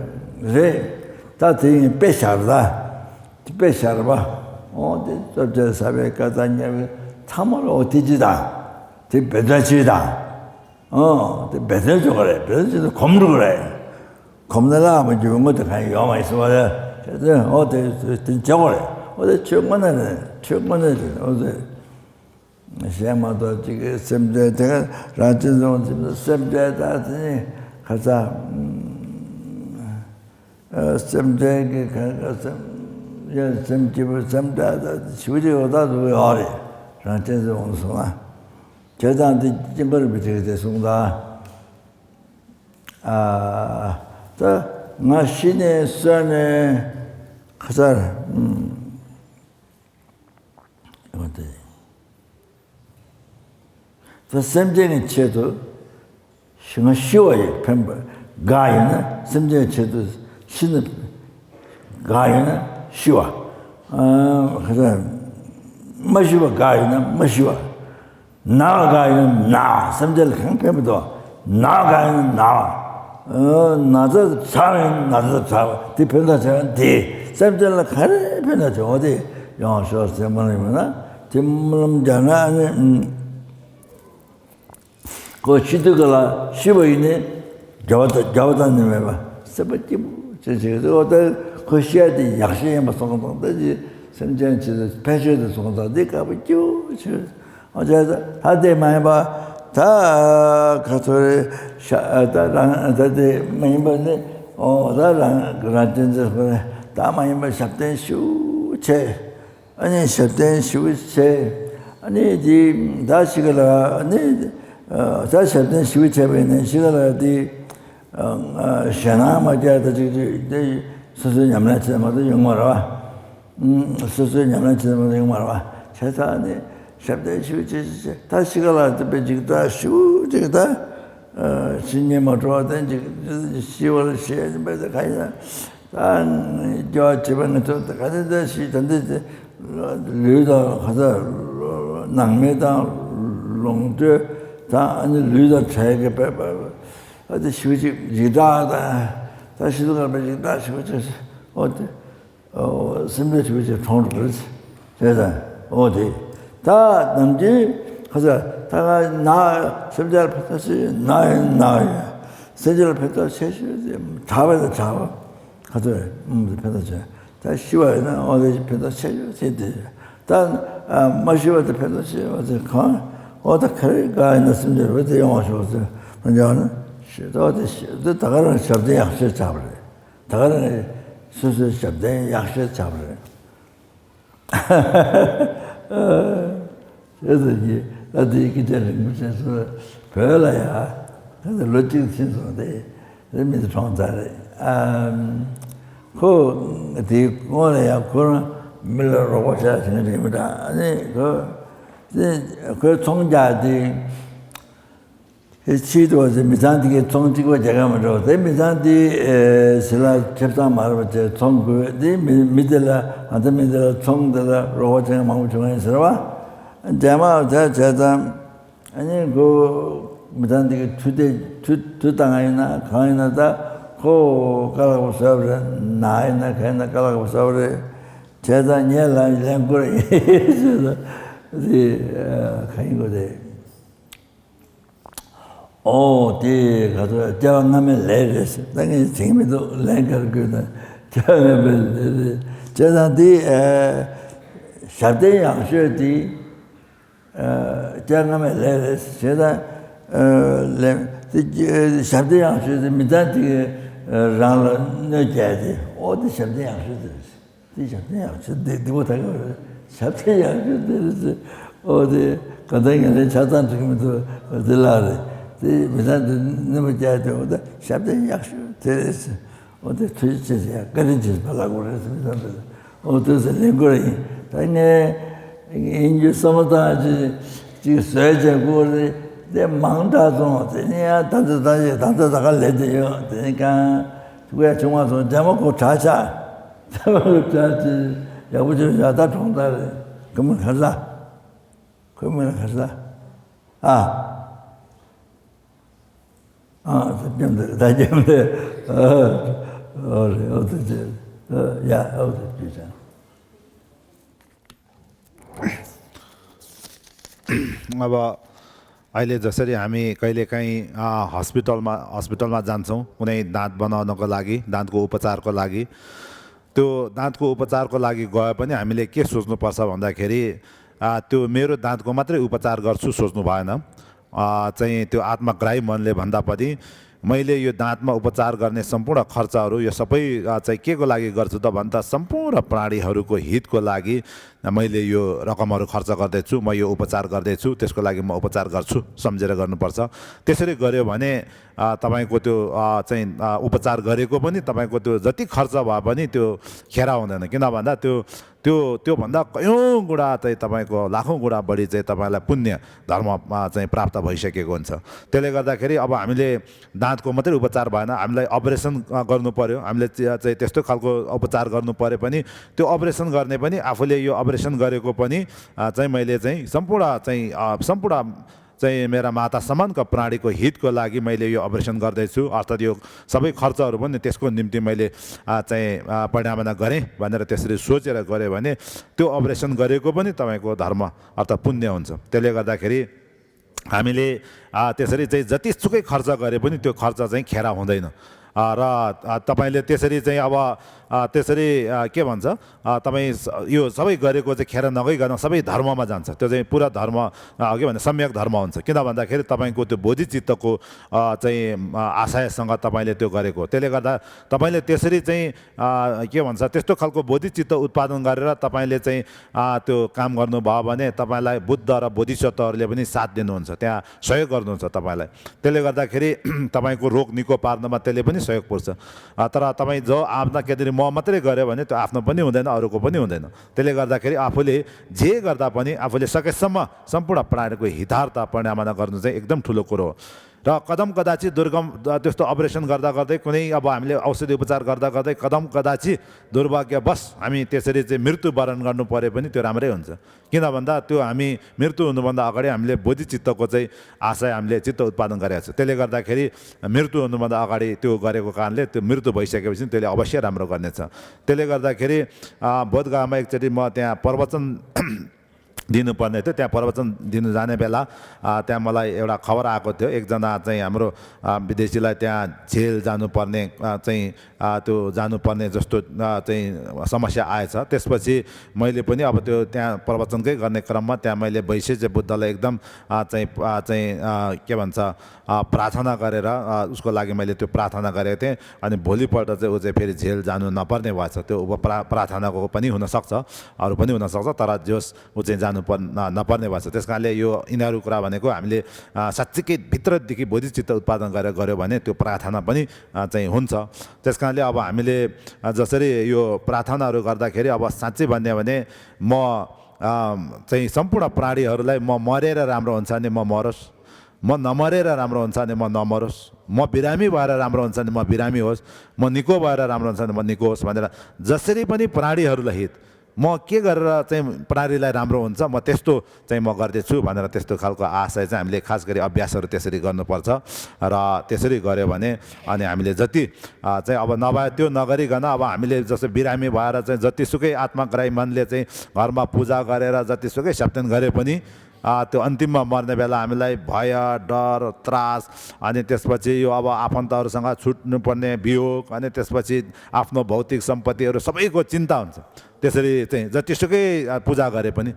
རེད། ད་དེ་ཡིན་དཔེ་བཞག་རེད་ད། དེ་དཔེ་བཞག་རེད་པ། ཨོ་དེ་སྟོབས་ཆེ་ས་པའི་བཀའ་རྩ་ཉར་བའི་ཚང་མ་ལ་ཨོ་དེ་ཅི་དང་། དེ་འབད་བརྩོན་བྱེད་དང་། ཨོ་དེ་འབད་བརྩོན་བྱེད་དགོས་རེད། འབད་བརྩོན་བྱེད་དུས་གོམས་འགྲོ་གི་རེད། གོམས་ན་བརླག་མི་འགྱུར་བའི་དངོས་དེ་གང་ཡང་ཡོད་མ་ཡིན་ཟེར་བ་རེད། དེ་ཚོས་འོ་དེ་དེ་བྱེད་དགོས་རེད། འོ་དེ་ཆོས་དངོས་གནས་རེད། ཆོས་དངོས་གནས་རེད། འོ་དེ་གཞན་མ་གཏོགས་ཅིག་གི་སེམས་ཅན་དེ་ག་རང་བྱས་སོང་ཟེར་ན། སེམས་ཅན་དང་དེ་ནི་ཁ་ཚ་སེམས་ཅན་གྱི་ཁ་ཁ་སེམས་ཡ་སེམས་སྐྱིད་པོ་སེམས་དགྲ་དང་ཞུ་ཅིག་འོ་ད་འདུག་ཡོད་རེད། རང་བྱས་སོང་སོང་ན་བྱས་ཙང་དེ་སྐྱེ་འཕེལ་བའི་དེ་ག་དེ་གསུངས་ད། ད་ང་ཤི་ནས་གསོན་ནས་ཁ་ཚར་ཨ་དེ་ད་སེམས་ཅན་གྱི་ཆེད་དུ་ང་ཤི་བ་ཡི་ཕན་པ་དགའ་ཡིན་ན། སེམས་ཅན་གྱི་ཆེད་དུ་ཤི་ན་དགའ་ཡིན་ན་ཤི་བ། ཁ་ཚར་མ་ཤི་བ་དགའ་ཡིན་ན་མ་ཤི་བ། ན་བ་ག་ཡིན་ན། སེམས་ཅན་ལ་གང་ཕན་མི་འདུག་ན་བ་ག་ཡིན་ན་ན་བ། ན་ཚ་ཚ་བ་ཡིན་ན་ན་ཚ་ཚ་བ་དེ་ཕན་ཐོགས་བྱ་བ་དེ་སེམས་ཅན་ལ་ག་རེ་ཕན་ཐོགས་བྱ་བ་དེ་ཡོང་ཤོག་ཟེར་སྨོན་ལམ་ཡིན་ན། དེ་སྨོན་ལམ་རྒྱག་ན་ཨ་ནི་ཁོ་ཤི་དུས་ག་ལ་ཤི་བ་ཡིན་ནི་རྒྱལ་བ་དང་རྒྱལ་བ་དང་ནི་མེད་པ་སེམས་པ་སྐྱིད་པོ་བྱེད་བྱེད་དུས། འོ་ད་ཁོ་ཤི་ཡ་དེ་ཡག་ཤོས་ཡིན་པ་སོང་དང་། ད་ཅི་སེམས་ཅན་ཆེད་དུ་ཕན་ཆོད་དུ་སོང་དང་། འདི་དགའ་པོ་སྐྱིད་པོ་བྱེད། འོ་བྱས་ད་ད་དེ་མ་ཡིན་པ་ད་ག་ཚོད་རེད་ཤ་ད་རང་ད་དེ་མ་ཡིན་པ་ནི། འོ་ད་རང་རང་བཙན་འཛིན་ཁོ་རེ་ད་མ་ཡིན་པ་ཞབས་བརྟན་ཞུ་བྱས། ཨ་ནི་ཞབས་བརྟན་ཞུ་བྱས། ཨ་ནི་དེ་ད་ཞིག་ལ་ཨ་ནི་ད་ཞབས་བརྟན་ཞུ་བྱས་པས་ནི་ཞིག་ལ་དེ་ཞེད་སྣང་མ་སྐྱེ་ད་ཅིག་དེ་སོ་སོའི་ཉམས་ལེན་བྱས་མ་གཏོགས་ཡོང་མ་རེད་བ། སོ་སོའི་ཉམས་ལེན་བྱས་མ་གཏོགས་ཡོང་མ་རེད་བ། བྱས་ཙང་ནི་ཞབས་བརྟན་ཞུ་བྱས་བྱས་ད་ཞིག་ལ་དེ་པའི་ཅིག་ད་ཞུ་ཅིག་ད་ཤི་ཉེས་མ་འགྲོ་བ་དེ་ཅིག་ཤི་བར་བྱེད་པ་དེ་ག་ཡིན་ན། ད་སྐྱོ་བ་བྱེད་པ་ནི་ཐོབ་ད་ག་ཚོད་ད་ཞིག་ད་འདི་ལུས་དང་ག་ཚོད་ནང་མི་དང་ལོངས་སྤྱོད་དང་ཨ་ནི་ལུས་དང་བྲལ་གི་པས་པ་ཨ་དེ་ཞུ་ཅིག་རི་དྭགས་དང་ད་ཤི་དུས་སྐབས་པའི་རི་དྭགས་ཞུ་ཅིག་འོ་དེ་སེམས་ཅན་ཞུ་ཅིག་གྲོངས་འགྲོ་རེད། དེ་དང་འོ་དེ་ད་ནམ་རྒྱུན་ག་ཚོད་ད་ང་ན་སེམས་ཅན་ལ་ཕན་ཐོགས་ཆེ་ན་ཡིན་ན་ཡིན་སེམས་ཅན་ལ་ཕན་ཐོགས་ཆེ་ཤོས་དེ་དྲག་པ་དང་དྲག་པ། ག་ཚོད་ཨུམ་དེ་ཕན་ཐོགས་ཆེ། ད་ཤི་བ་ཡིན་ན་འོ་དེ་ཕན་ཐོགས་ཆེ་ཤོས་དེ་དེ། ད་མ་ཤི་བ་དེ་ཕན་ཐོགས་ཆེ་བ་དེ་གང་། འོ་ད་ག་རེ་ག་ཡིན་ན་སེམས་ཅན་རེ་དེ་ཡོང་བ་ཤོག་ཟེར་མ་འཇོག་ན་ཤི་ད་དེ་ཤི་དེ་ད་ག་རང་ཞབས་བརྟན་ཡག་ཤོས་ཆགས་པ་རེད། ད་ག་རང་སོ་སོའི་ཞབས་བརྟན་ཡག་ཤོས་ཆགས་པ་རེད། ཨ། ཞེས་སོགས་ཀྱིས་ད་དེའི་སྐད་ཆ་རིང་པོ་བཤད་སོང་། བོད་ལ་ཡ་ད་ལྟ་ལོ་གཅིག་ཕྱིན་སོང་སྟེ་དེ་མི་དེ་གྲོངས་ཚར་རེད། ཨ། ཁོ་དེའི་སྔོན་ལ་ཡ་ཁོ་རང་མི་ལ་རོགས་པ་བྱས་བྱས་ནས་མི་འདྲ་ཨ་ནི་ཁོ་དེ་ཁོའི་ཚོང་རྒྱག་དེ། དེ་ཕྱིར་དུ་བ་ཚེ་མི་ཚང་དེ་གའི་ཚོང་གཅིག་པ་རྒྱག་ག་མི་འགྲོ་དེ་མི་ཚང་དེ་ཞི་ལ་ཁེ་བཟང་མ་རེད་པ་བྱས་ཚོང་དགོས་དེ་མི་མི་དེ་ལ་ཨ་ད་མི་དེ་ལ་ཚོང་དེ་ལ་རོགས་པ་བྱེད་མཁན་མང་པོ་བྱུང་བ་ཡིན་ཟེར་བ། རྗེས་མ་དེ་བྱས་ཙང་ཨ་ནི་ཁོ་མི་ཚང་དེ་གའི་མཐུ་དེ་མཐུ་མཐུ་བཏང་ཡིན་ན་གང་ཡིན་ན་ད་ཁོ་དཀའ་ལས་ཁག་པོ་བཟོས་པ་རེད། ན་ཡིན་ན་གང་ཡིན་ན་དཀའ་ལས་ཁག་པོ་བཟོས་པ་རེད། བྱས་ཙང་ངས་ལ་ལན་བསྐུར་ཡིན་ཟེར་ཙང་དེ་གང་ཡིན་དགོས་དེ། ཨོ་དེ་ག་ཚོད་སྐྱེ་བ་སྔ་མའི་ལས་རེད་ཟེར། ད་ངས་དྲན་མི་འདུག་ལན་ག་རེ་དགོས་ན་སྐྱེ་བ་སྔ་མའི་ལས་རེད། བྱས་ཙང་དེ་ཞབས་བརྟན་ཡག་ཤོས་དེ་སྐྱེ་བ་སྔ་མའི་ལས་རེད་ཟེར། བྱས་ཙང་ལན་དེ་ཞབས་བརྟན་ཡག་ཤོས་དེ་མི་ཚང་དེ་རང་ལ་གནོད་བསྐྱལ་ཏེ་ཨོ་དེ་ཞབས་བརྟན་ཡག་ཤོས་དེ་རེད། དེ་ཞབས་བརྟན་ཡག་ཤོས་དེ་འདི་པོ་ད་ག་རེད། ཞབས་བརྟན་ཡག་ཤོས་དེ་རེད་ཟེར། ཨོ་དེ་ག་ད་ངས་ལན་ཆ་ཚང་འགྲིག་གི་མི་འདུག་དེ་ལ་རེད། དེ་མི་ཚང་དེ་གནོད་པ་བསྐྱལ་ཏེ་ཨོ་ད་ཞབས་བརྟན་ཡག་ཤོས་དེ་རེད་ཟེར། ཨོ་དེ་ཐུགས་རྗེ་ཆེ་ཟེར་ཡ་བཀའ་དྲིན་ཆེ་ཟེར་བ་ལབ་དགོས་རེད་ཟེར་མི་ཚང་དེ་ལ་ཨོ་དེ་ཟེར་ལེན་དགོས་ཡིན། ད་ངས་ཡིན་རྒྱུ་བསམ་བློ་བཏང་ཅིག་ཅིག་བཟོས་བྱས་དགོས་རེད། དེ་མང་དྲགས་སོང་། དེ་ནི་ཡང་ད་ལྟ་ད་ཅིག་ད་ལྟ་ད་ག་ལས་དེ་ཡོད། དེ་ནི་གང་ཐུག་ཡ་བྱུང་བ་སོང་། རྗེས་མ་ཁོ་དྲག་ཆགས། ད་བ་ལ་བྱ་ཅི་ཡག་པོ་བྱུང་བྱ་ད་གྲོངས་ད་རེད། ཁོ་མི་ཁ་ས། ཁོ་མི་ཁ་ས། ཨ། ཨ་ད་སྐྱོན་འདུག་ད་སྐྱོན་འདུག་ཨ་ཨོ་རེད། ཨོ་ད་ཅི་ཨ་ཡ་ཨོ་ད་ཅི་ཅང་། ལྔ་པ། अहिले जसरी हामी कहिलेकाहीँ अ, हस्पिटलमा हस्पिटलमा जान्छौँ कुनै दाँत बनाउनको लागि, दाँतको उपचारको लागि। त्यो दाँतको उपचारको लागि गए पनि हामीले के सोच्नुपर्छ भन्दाखेरि, अ, त्यो मेरो दाँतको मात्रै उपचार गर्छु सोच्नु भएन। अ, चाहिँ त्यो आत्माग्राही मनले भन्दा पनि मैले यो दाँतमा उपचार गर्ने सम्पूर्ण खर्चहरू यो सबै, अ, चाहिँ के को लागि गर्छु त भन्दा सम्पूर्ण प्राणीहरूको हितको लागि मैले यो रकमहरू खर्च गर्दैछु, म यो उपचार गर्दैछु, त्यसको लागि म उपचार गर्छु सम्झेर गर्नुपर्छ। त्यसरी गऱ्यो भने, अ, तपाईँको त्यो, अ, चाहिँ, अ, उपचार गरेको पनि तपाईँको त्यो जति खर्च भए पनि त्यो खेर हुँदैन। किन भन्दा त्यो त्यो त्योभन्दा कयौँ गुणा चाहिँ तपाईँको लाखौँ गुणा बढी चाहिँ तपाईँलाई पुण्य धर्म, अ, चाहिँ प्राप्त भइसकेको हुन्छ। त्यसले गर्दाखेरि अब हामीले दाँतको मात्रै उपचार भएन, हामीलाई अपरेसन, अ, गर्नु पर्यो, हामीले च- चाहिँ त्यस्तो खालको उपचार गर्नु परे पनि त्यो अपरेसन गर्ने पनि आफूले यो अपरेसन गरेको पनि, अ, चाहिँ मैले चाहिँ सम्पूर्ण चाहिँ, अ, सम्पूर्ण चाहिँ मेरा माता समानका प्राणीको हितको लागि मैले यो अपरेसन गर्दैछु, अर्थात् यो सबै खर्चहरू पनि त्यसको निम्ति मैले, अ, चाहिँ, अ, परिणामना गरेँ भनेर त्यसरी सोचेर गऱ्यो भने त्यो अपरेसन गरेको पनि तपाईँको धर्म अर्थात् पुण्य हुन्छ। त्यसले गर्दाखेरि हामीले, अ, त्यसरी चाहिँ जतिसुकै खर्च गरे पनि त्यो खर्च चाहिँ खेर हुँदैन। अ, र, अ, तपाईँले त्यसरी चाहिँ अब, अ, त्यसरी, अ, के भन्छ, अ, तपाईँ स- यो सबै गरेको चाहिँ खेर नगइकन सबै धर्ममा जान्छ। त्यो चाहिँ पुरा धर्म, अ, के भन्ने, सम्यक धर्म हुन्छ। किन भन्दाखेरि तपाईँको त्यो बोधिचित्तको, अ, चाहिँ, अ, आशयसँग तपाईँले त्यो गरेको, त्यसले गर्दा तपाईँले त्यसरी चाहिँ, अ, के भन्छ, त्यस्तो खालको बोधिचित्त उत्पादन गरेर तपाईँले चाहिँ, अ, त्यो काम गर्नुभयो भने तपाईँलाई बुद्ध र बोधिसत्वहरूले पनि साथ दिनुहुन्छ, त्यहाँ सहयोग गर्नुहुन्छ तपाईँलाई। त्यसले गर्दाखेरि तपाईँको रोग निको पार्नमा त्यसले पनि सहयोग पुग्छ। अ, तर तपाईँ जो आफ्ना के अरे म मात्रै गऱ्यो भने त्यो आफ्नो पनि हुँदैन, अरूको पनि हुँदैन। त्यसले गर्दाखेरि आफूले जे गर्दा पनि आफूले सकेसम्म सम्पूर्ण प्राणीको हितार्थ परिणामना गर्नु चाहिँ एकदम ठुलो कुरो हो। र कदम कदाचित दुर्गम, अ, त्यस्तो अपरेसन गर्दा गर्दै कुनै अब हामीले औषधि उपचार गर्दा गर्दै कदम कदाचित दुर्भाग्यवश हामी त्यसरी चाहिँ मृत्यु वरण गर्नु परे पनि त्यो राम्रै हुन्छ। किन भन्दा त्यो हामी मृत्यु हुनुभन्दा अगाडि हामीले बोधिचित्तको चाहिँ आशय हामीले चित्त उत्पादन गरेका छौँ। त्यसले गर्दाखेरि मृत्यु हुनुभन्दा अगाडि त्यो गरेको कारणले त्यो मृत्यु भइसकेपछि त्यसले अवश्य राम्रो गर्नेछ। त्यसले गर्दाखेरि, अ, बोधगयामा एकचोटि म त्यहाँ प्रवचन दिनुपर्ने थियो। त्यहाँ प्रवचन दिनु जाने बेला, अ, त्यहाँ मलाई एउटा खबर आएको थियो, एकजना चाहिँ हाम्रो, अ, विदेशीलाई त्यहाँ जेल जानुपर्ने, अ, चाहिँ, अ, त्यो जानुपर्ने जस्तो, अ, चाहिँ समस्या आएछ। त्यसपछि मैले पनि अब त्यो त्यहाँ प्रवचनकै गर्ने क्रममा त्यहाँ मैले वैशेष बुद्धलाई एकदम, अ, चाहिँ, अ, चाहिँ, अ, के भन्छ, अ, प्रार्थना गरेर, अ, उसको लागि मैले त्यो प्रार्थना गरेको थिएँ। अनि भोलिपल्ट चाहिँ ऊ चाहिँ फेरि जेल जानु नपर्ने भएछ। त्यो अब प्रा प्रार्थनाको पनि हुनसक्छ, अरू पनि हुनसक्छ, तर जस ऊ चाहिँ जानु पर्- न- नपर्ने भएछ। त्यस कारणले यो यिनीहरू कुरा भनेको हामीले, अ, साँच्चीकै भित्रदेखि बोधिचित्त उत्पादन गरेर गऱ्यो भने त्यो प्रार्थना पनि, अ, चाहिँ हुन्छ। त्यस कारणले अब हामीले, अ, जसरी यो प्रार्थनाहरू गर्दाखेरि अब साँच्चै भन्यो भने म, अ, चाहिँ सम्पूर्ण प्राणीहरूलाई म मरेर राम्रो हुन्छ भने म मरोस्, म नमरेर राम्रो हुन्छ भने म नमरोस्, म बिरामी भएर राम्रो हुन्छ भने म बिरामी होस्, म निको भएर राम्रो हुन्छ भने म निको होस् भनेर जसरी पनि प्राणीहरूलाई हित, म के गरेर चाहिँ प्राणीलाई राम्रो हुन्छ, म त्यस्तो चाहिँ म गर्दैछु भनेर त्यस्तो खालको आशय चाहिँ हामीले खास गरी अभ्यासहरू त्यसरी गर्नुपर्छ। र त्यसरी गऱ्यो भने अनि हामीले जति, अ, चाहिँ अब नभए त्यो नगरिकन अब हामीले जस्तो बिरामी भएर चाहिँ जतिसुकै आत्माग्राही मनले चाहिँ घरमा पूजा गरेर जतिसुकै सप्तन गरे पनि, अ, त्यो अन्तिममा मर्ने बेला हामीलाई भय, डर, त्रास, अनि त्यसपछि यो अब आफन्तहरूसँग छुट्नुपर्ने वियोग, अनि त्यसपछि आफ्नो भौतिक सम्पत्तिहरू सबैको चिन्ता हुन्छ। त्यसरी चाहिँ जतिसुकै, अ, पूजा गरे पनि।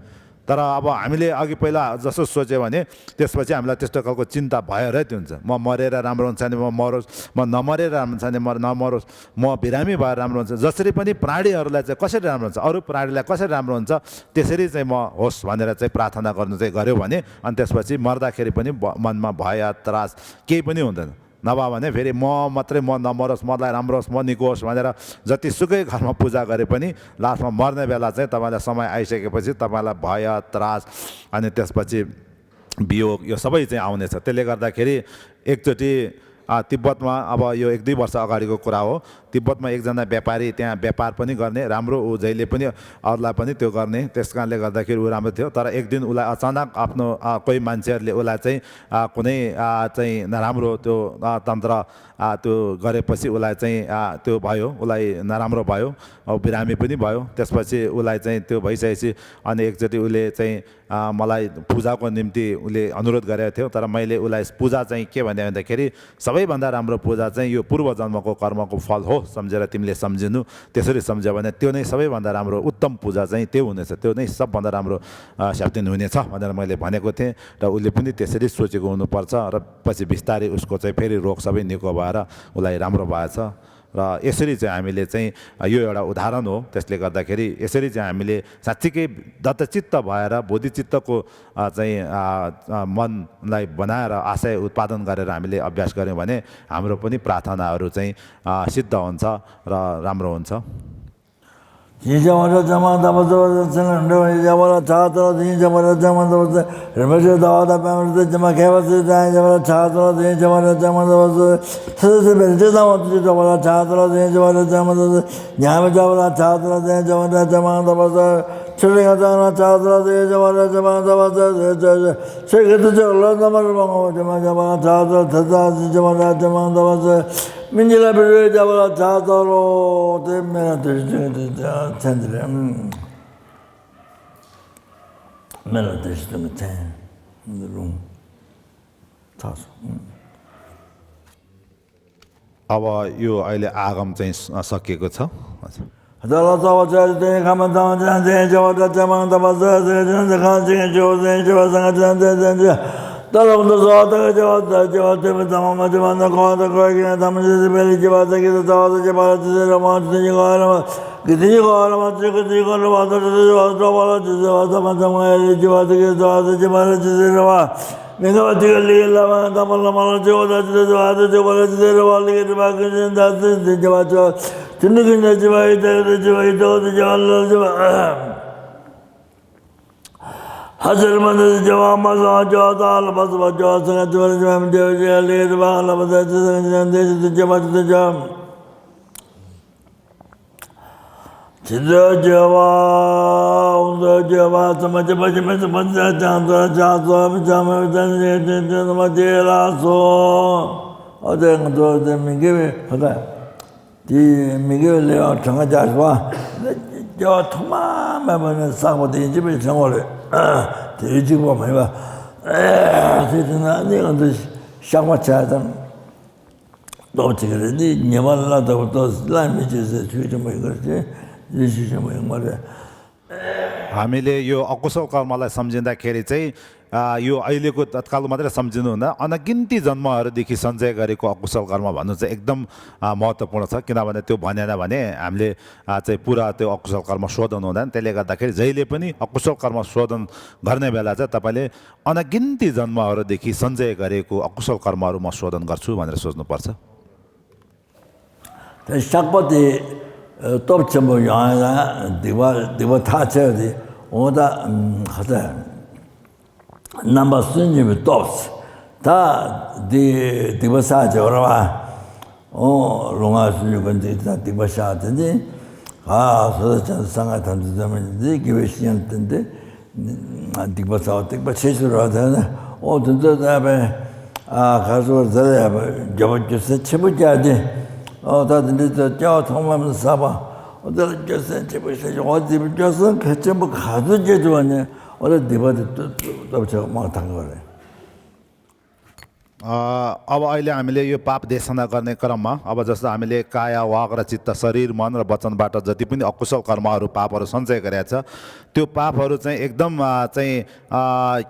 तर अब हामीले अघि पहिला जस्तो सोच्यो भने त्यसपछि हामीलाई त्यस्तो खालको चिन्ता भइरहेको हुन्छ। म मरेर राम्रो हुन्छ नि म मरोस्, म नमरेर राम्रो हुन्छ नि म नमरोस्, म बिरामी भएर राम्रो हुन्छ। जसरी पनि प्राणीहरूलाई चाहिँ कसरी राम्रो हुन्छ, अरू प्राणीलाई कसरी राम्रो हुन्छ, त्यसरी चाहिँ म होस् भनेर चाहिँ प्रार्थना गर्नु चाहिँ गऱ्यो भने अनि त्यसपछि मर्दाखेरि पनि ब- मनमा भय, त्रास केही पनि हुँदैन। नभए भने फेरि म मात्रै म नमरोस्, मलाई राम्रो होस्, म निको होस् भनेर जतिसुकै घरमा पूजा गरे पनि लास्टमा मर्ने बेला चाहिँ तपाईँलाई समय आइसकेपछि तपाईँलाई भय, त्रास, अनि त्यसपछि वियोग, यो सबै चाहिँ आउनेछ। त्यसले गर्दाखेरि एकचोटि तिब्बतमा अब यो एक दुई वर्ष अगाडिको कुरा हो। तिब्बतमा एकजना व्यापारी त्यहाँ व्यापार पनि गर्ने, राम्रो, ऊ जहिले पनि अरूलाई पनि त्यो गर्ने, त्यस कारणले गर्दाखेरि ऊ राम्रो थियो। तर एक दिन उसलाई अचानक आफ्नो, अ, कोही मान्छेहरूले उसलाई चाहिँ, अ, कुनै, अ, चाहिँ नराम्रो त्यो, अ, तन्त्र, अ, त्यो गरेपछि उसलाई चाहिँ, अ, त्यो भयो, उसलाई नराम्रो भयो। अब बिरामी पनि भयो। त्यसपछि उसलाई चाहिँ त्यो भइसकेपछि अनि एकचोटि उसले चाहिँ, अ, मलाई पूजाको निम्ति उसले अनुरोध गरेको थियो, तर मैले उसलाई पूजा चाहिँ के भने भन्दाखेरि, सबैभन्दा राम्रो पूजा चाहिँ यो पूर्व जन्मको कर्मको फल हो सम्झेर तिमीले सम्झिनु, त्यसरी सम्झ्यो भने त्यो नै सबैभन्दा राम्रो उत्तम पूजा चाहिँ त्यो हुनेछ, त्यो नै सबभन्दा राम्रो, अ, स्याप्टिन हुनेछ भनेर मैले भनेको थिएँ। र उसले पनि त्यसरी सोचेको हुनुपर्छ। र पछि बिस्तारै उसको चाहिँ फेरि रोग सबै निको भएर उसलाई राम्रो भएछ। र यसरी चाहिँ हामीले चाहिँ, अ, यो एउटा उदाहरण हो। त्यसले गर्दाखेरि यसरी चाहिँ हामीले साँच्चीकै दत्तचित्त भएर बोधिचित्तको, अ, चाहिँ, अ, अ, मनलाई बनाएर आशय उत्पादन गरेर हामीले अभ्यास गऱ्यौँ भने हाम्रो पनि प्रार्थनाहरू चाहिँ, अ, सिद्ध हुन्छ र राम्रो हुन्छ। མི་འདི་ལ་བི་རོའི་རྒྱལ་བ་ལ་ཕྱག་འཚལ་ལོ། དེ་མེ་ལ་དུ་ཞིག་དུ་མཚན་དེ་རེད། མེ་ལ་དུ་ཞིག་དུ་མཚན་རུང་ཚགས་སོ། अब यो अहिले आगम चाहिँ स- सकिएको छ। हजुर। དེ་མི་དགེ་བའི་ལས་དང་གྲངས་ཀ་རྒྱག་བ། སྐྱེ་བ་ཐོག་མ་མེད་པ་ནས་བསགས་པ་དེ་ཡིན་གཅིག་པའི་ཚེ་ངོ་རེད། དེ་ཡིན་གཅིག་པ་མ་ཡིན་པ། དེ་དེ་ན་ནི་ང་ཚོ་བཤགས་པ་བྱས་ཙང་སྟོབས་ཆེ་གི་རེད། ནི་ཉེས་པ་ལ་ལྟ་བུ་ཏོ་ལ་མི་བྱེད་ཟེར་ཆོས་ཆེན་པོ་ཡིན་གི་རེད། ཆོས་ཆེན་པོ་ཡིན་མ་རེད། हामीले यो अकुशल कर्मलाई सम्झिँदाखेरि चाहिँ, अ, यो अहिलेको तत्काल मात्रै सम्झिनुहुन्न, अनगिन्ती जन्महरूदेखि सञ्चय गरेको अकुशल कर्म भन्नु चाहिँ एकदम, अ, महत्त्वपूर्ण छ। किनभने त्यो भनेन भने हामीले, अ, चाहिँ पुरा त्यो अकुशल कर्म शोधन हुँदैन। त्यसले गर्दाखेरि जहिले पनि अकुशल कर्म शोधन गर्ने बेला चाहिँ तपाईँले अनगिन्ती जन्महरूदेखि सञ्चय गरेको अकुशल कर्महरू म शोधन गर्छु भनेर सोच्नुपर्छ। ད་བཤགས་པ་དེ་སྟོབས་ཆེན་པོ་ཡོང་ཡ་ལ་སྡིག་པ་སྡིག་པ་ཐག་ཆོད་དེ་འོ་ད་ཁ་ཚ་རྣམ་པ་སུན་འབྱིན་པའི་སྟོབས། ད་དེ་སྡིག་པ་བཤགས་བྱེད་པར་བ། འོ་ལུས་ངག་ཡིད་གསུམ་གྱི་སྡིག་ད་སྡིག་པ་བཤགས་དེ་ནི་ཨ་སོ་སོ་ཅན་གསང་སྔགས་དམ་ཚིག་འཛོམས་མི་འདི་དགེ་བའི་བཤེས་གཉེན་བསྟེན་ཏེ། སྡིག་པ་བསགས་པ་སྡིག་པ་ཆེ་ཤོས་རེད་བ། དེ་ནི་ཨོ་དེ་ཚོ་ད་བས་ཨ་ག་སོ་ཟེར་ཡ་བ་རྒྱབ་རྒྱུ་སེམས་ཆེན་པོ་བསྐྱལ་ཏེ། ཨོ་ད་དེ་འདྲའི་ཚོ་སྐྱེ་བ་ཐོག་མ་མི་བསགས་པ་ཨོ་དེ་ལ་རྒྱུ་སེམས་ཆེན་པོ་བྱེད་ཀྱི་ཨོ་དེ་རྒྱུ་སེམས་གལ་ཆེན་པོ་ག་ཚོད་བྱེད་ཐུབ་པ་ནི་ཨོ་ད་སྡིག་པ་དེ་སྟོབས་ཆེ་བ་མང་ཐང་གི་རེད། अ, अब अहिले हामीले यो पाप देशना गर्ने क्रममा, अब जस्तो हामीले काया, वाक र चित्त, शरीर, मन र वचनबाट जति पनि अकुशल कर्महरू, पापहरू सञ्चय गरेका छ, त्यो पापहरू चाहिँ एकदम, अ, चाहिँ, अ,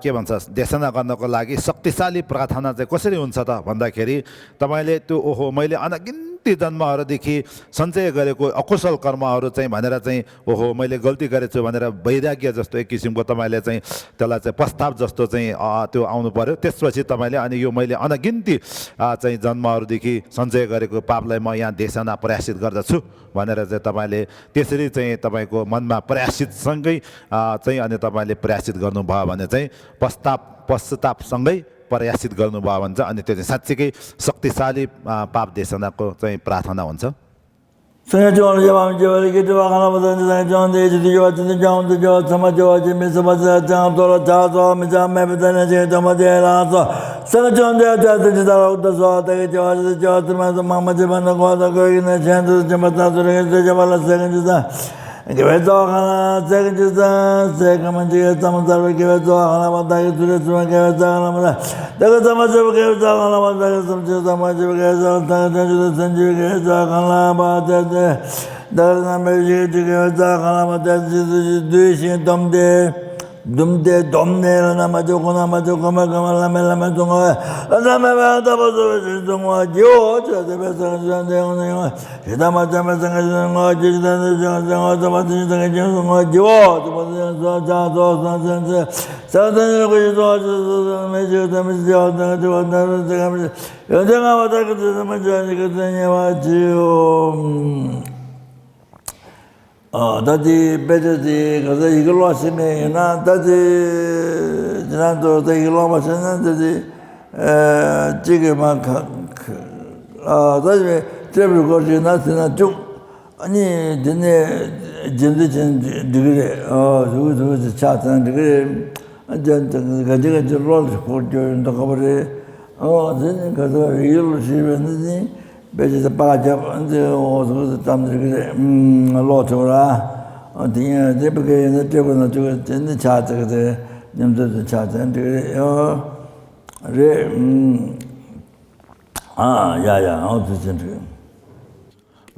के भन्छ, देशना गर्नको लागि शक्तिशाली प्रार्थना चाहिँ कसरी हुन्छ त भन्दाखेरि, तपाईँले त्यो, "ओहो, मैले अनगिन्ती जन्महरूदेखि सञ्चय गरेको अकुशल कर्महरू चाहिँ," भनेर चाहिँ, "ओहो, मैले गल्ती गरेछु," भनेर वैराग्य जस्तो एक किसिमको तपाईँले चाहिँ त्यसलाई चाहिँ पश्चाताप जस्तो चाहिँ, अ, त्यो आउनु पर्यो। त्यसपछि तपाईँले, "अनि यो मैले अनगिन्ती, अ, चाहिँ जन्महरूदेखि सञ्चय गरेको पापलाई म यहाँ देशना, प्रायश्चित गर्दछु," भनेर चाहिँ तपाईँले त्यसरी चाहिँ तपाईँको मनमा प्रायश्चितसँगै, अ, चाहिँ अनि तपाईँले प्रायश्चित गर्नुभयो भने चाहिँ पश्चाताप पश्चातापसँगै पर्यासित गर्नुभयो भने चाहिँ अनि त्यो चाहिँ साँच्चीकै शक्तिशाली, अ, पाप देशनाको चाहिँ प्रार्थना हुन्छ। संगे चोर ये बाम जीवल की दुआ खाना बदन संगे चोर दे जित जीवा जित जाऊं तो जो समझ जो जिमे समझ जाऊं तो ला जा सो मिजा में बदन जे समझ जे ला सो संगे चोर दे जा जित जित ला उत सो तक जो जित जो तुम तो मामा जी बन को तो कोई न चैन तो जब ता सुरे से जब ला संगे जित Kibetso khala tsek jisa tsek kama jige tsam sarva kibetso khala mata ki tsure tsuma kibetso khala mata daga tsama jiva kibetso khala mata ki tsam jiva tsama jiva kibetso tsama jiva tsama jiva kibetso khala mata te daga tsama jiva kibetso khala mata jisa dui shin dom de dum de dom ne la nama jo ko nama jo ko ma ko ma la me la me tsung wa la nama ba ta ba so shin tsung wa jiva cha de be sa jiva de ko ne wa Shidama chame sange shingo ji shidane shingo shingo sama shingo sange shingo jiwo jiwo shingo cha so san san se sa san shingo shi so shi so san me shi san me shi jiwo sange jiwo san san sange me shi yo sange wa ta ka tsu sama jiwo ni ka tsu nye wa jiwo. ཨ་ད་དེ་དཔེ་ཆ་དེ་ག་ས་ཡི་གེ་ཀློག་ཤེས་མཁན་ཡིན་ན་ད་དེ་ཁྱེད་རང་ཚོ་ད་ཡི་གེ་ཀློག་མ་ཤེས་ན་ད་དེ་ཨ་གཅིག་གིས་མ་ཁ་ཁ་ཨ་ད་དེ་ཀྲེབ་རི་ཀོཌ་བྱས་ན་ཟིན་ན་བཅུག་ཨ་ནི་དེ་ནས་རྗེས་འདེད་བྱས་ན་འགྲིག་གི་རེད། ཨ་ཟུག་ཟུག་ཟེར་ཆགས་ཚར་ན་འགྲིག་གི་རེད། ཨ་ཅག་ག་ཅི་ག་ཅི་བློ་ལ་འཁོར་རྒྱུ་ཡོད་མདོག་ཁ་པོ་རེད། ཨོ་དེ་ནི་ག་ཚོད་རིགས་ཡོད་ལ་ཤེས་པས་ན་ནི། དཔེ་ཆ་དེ་པར་རྒྱབ་ཨ་ནི་འོ་ཟུག་ཟུག་བཏང་འདིར་གི་རེད། ཨུམ་ཀློག་ཐུབ་ར། ཨ་དེ་ཡང་དེ་བི་ཀའི་ཡིན་ན་སྤྲད་དགོས་ན་ཅུ་གི་དེ་ནི་ཆགས་ཚེ་གི་དེ་མཉམ་དུ་དེ་ཆགས་ཚེ་འགྲིག་གི་རེད། ཨོ་རེད། ཨུམ་ཨ་ཡ་ཡ་ཨོ་དེ་ཚེ་འགྲིག་ཨ།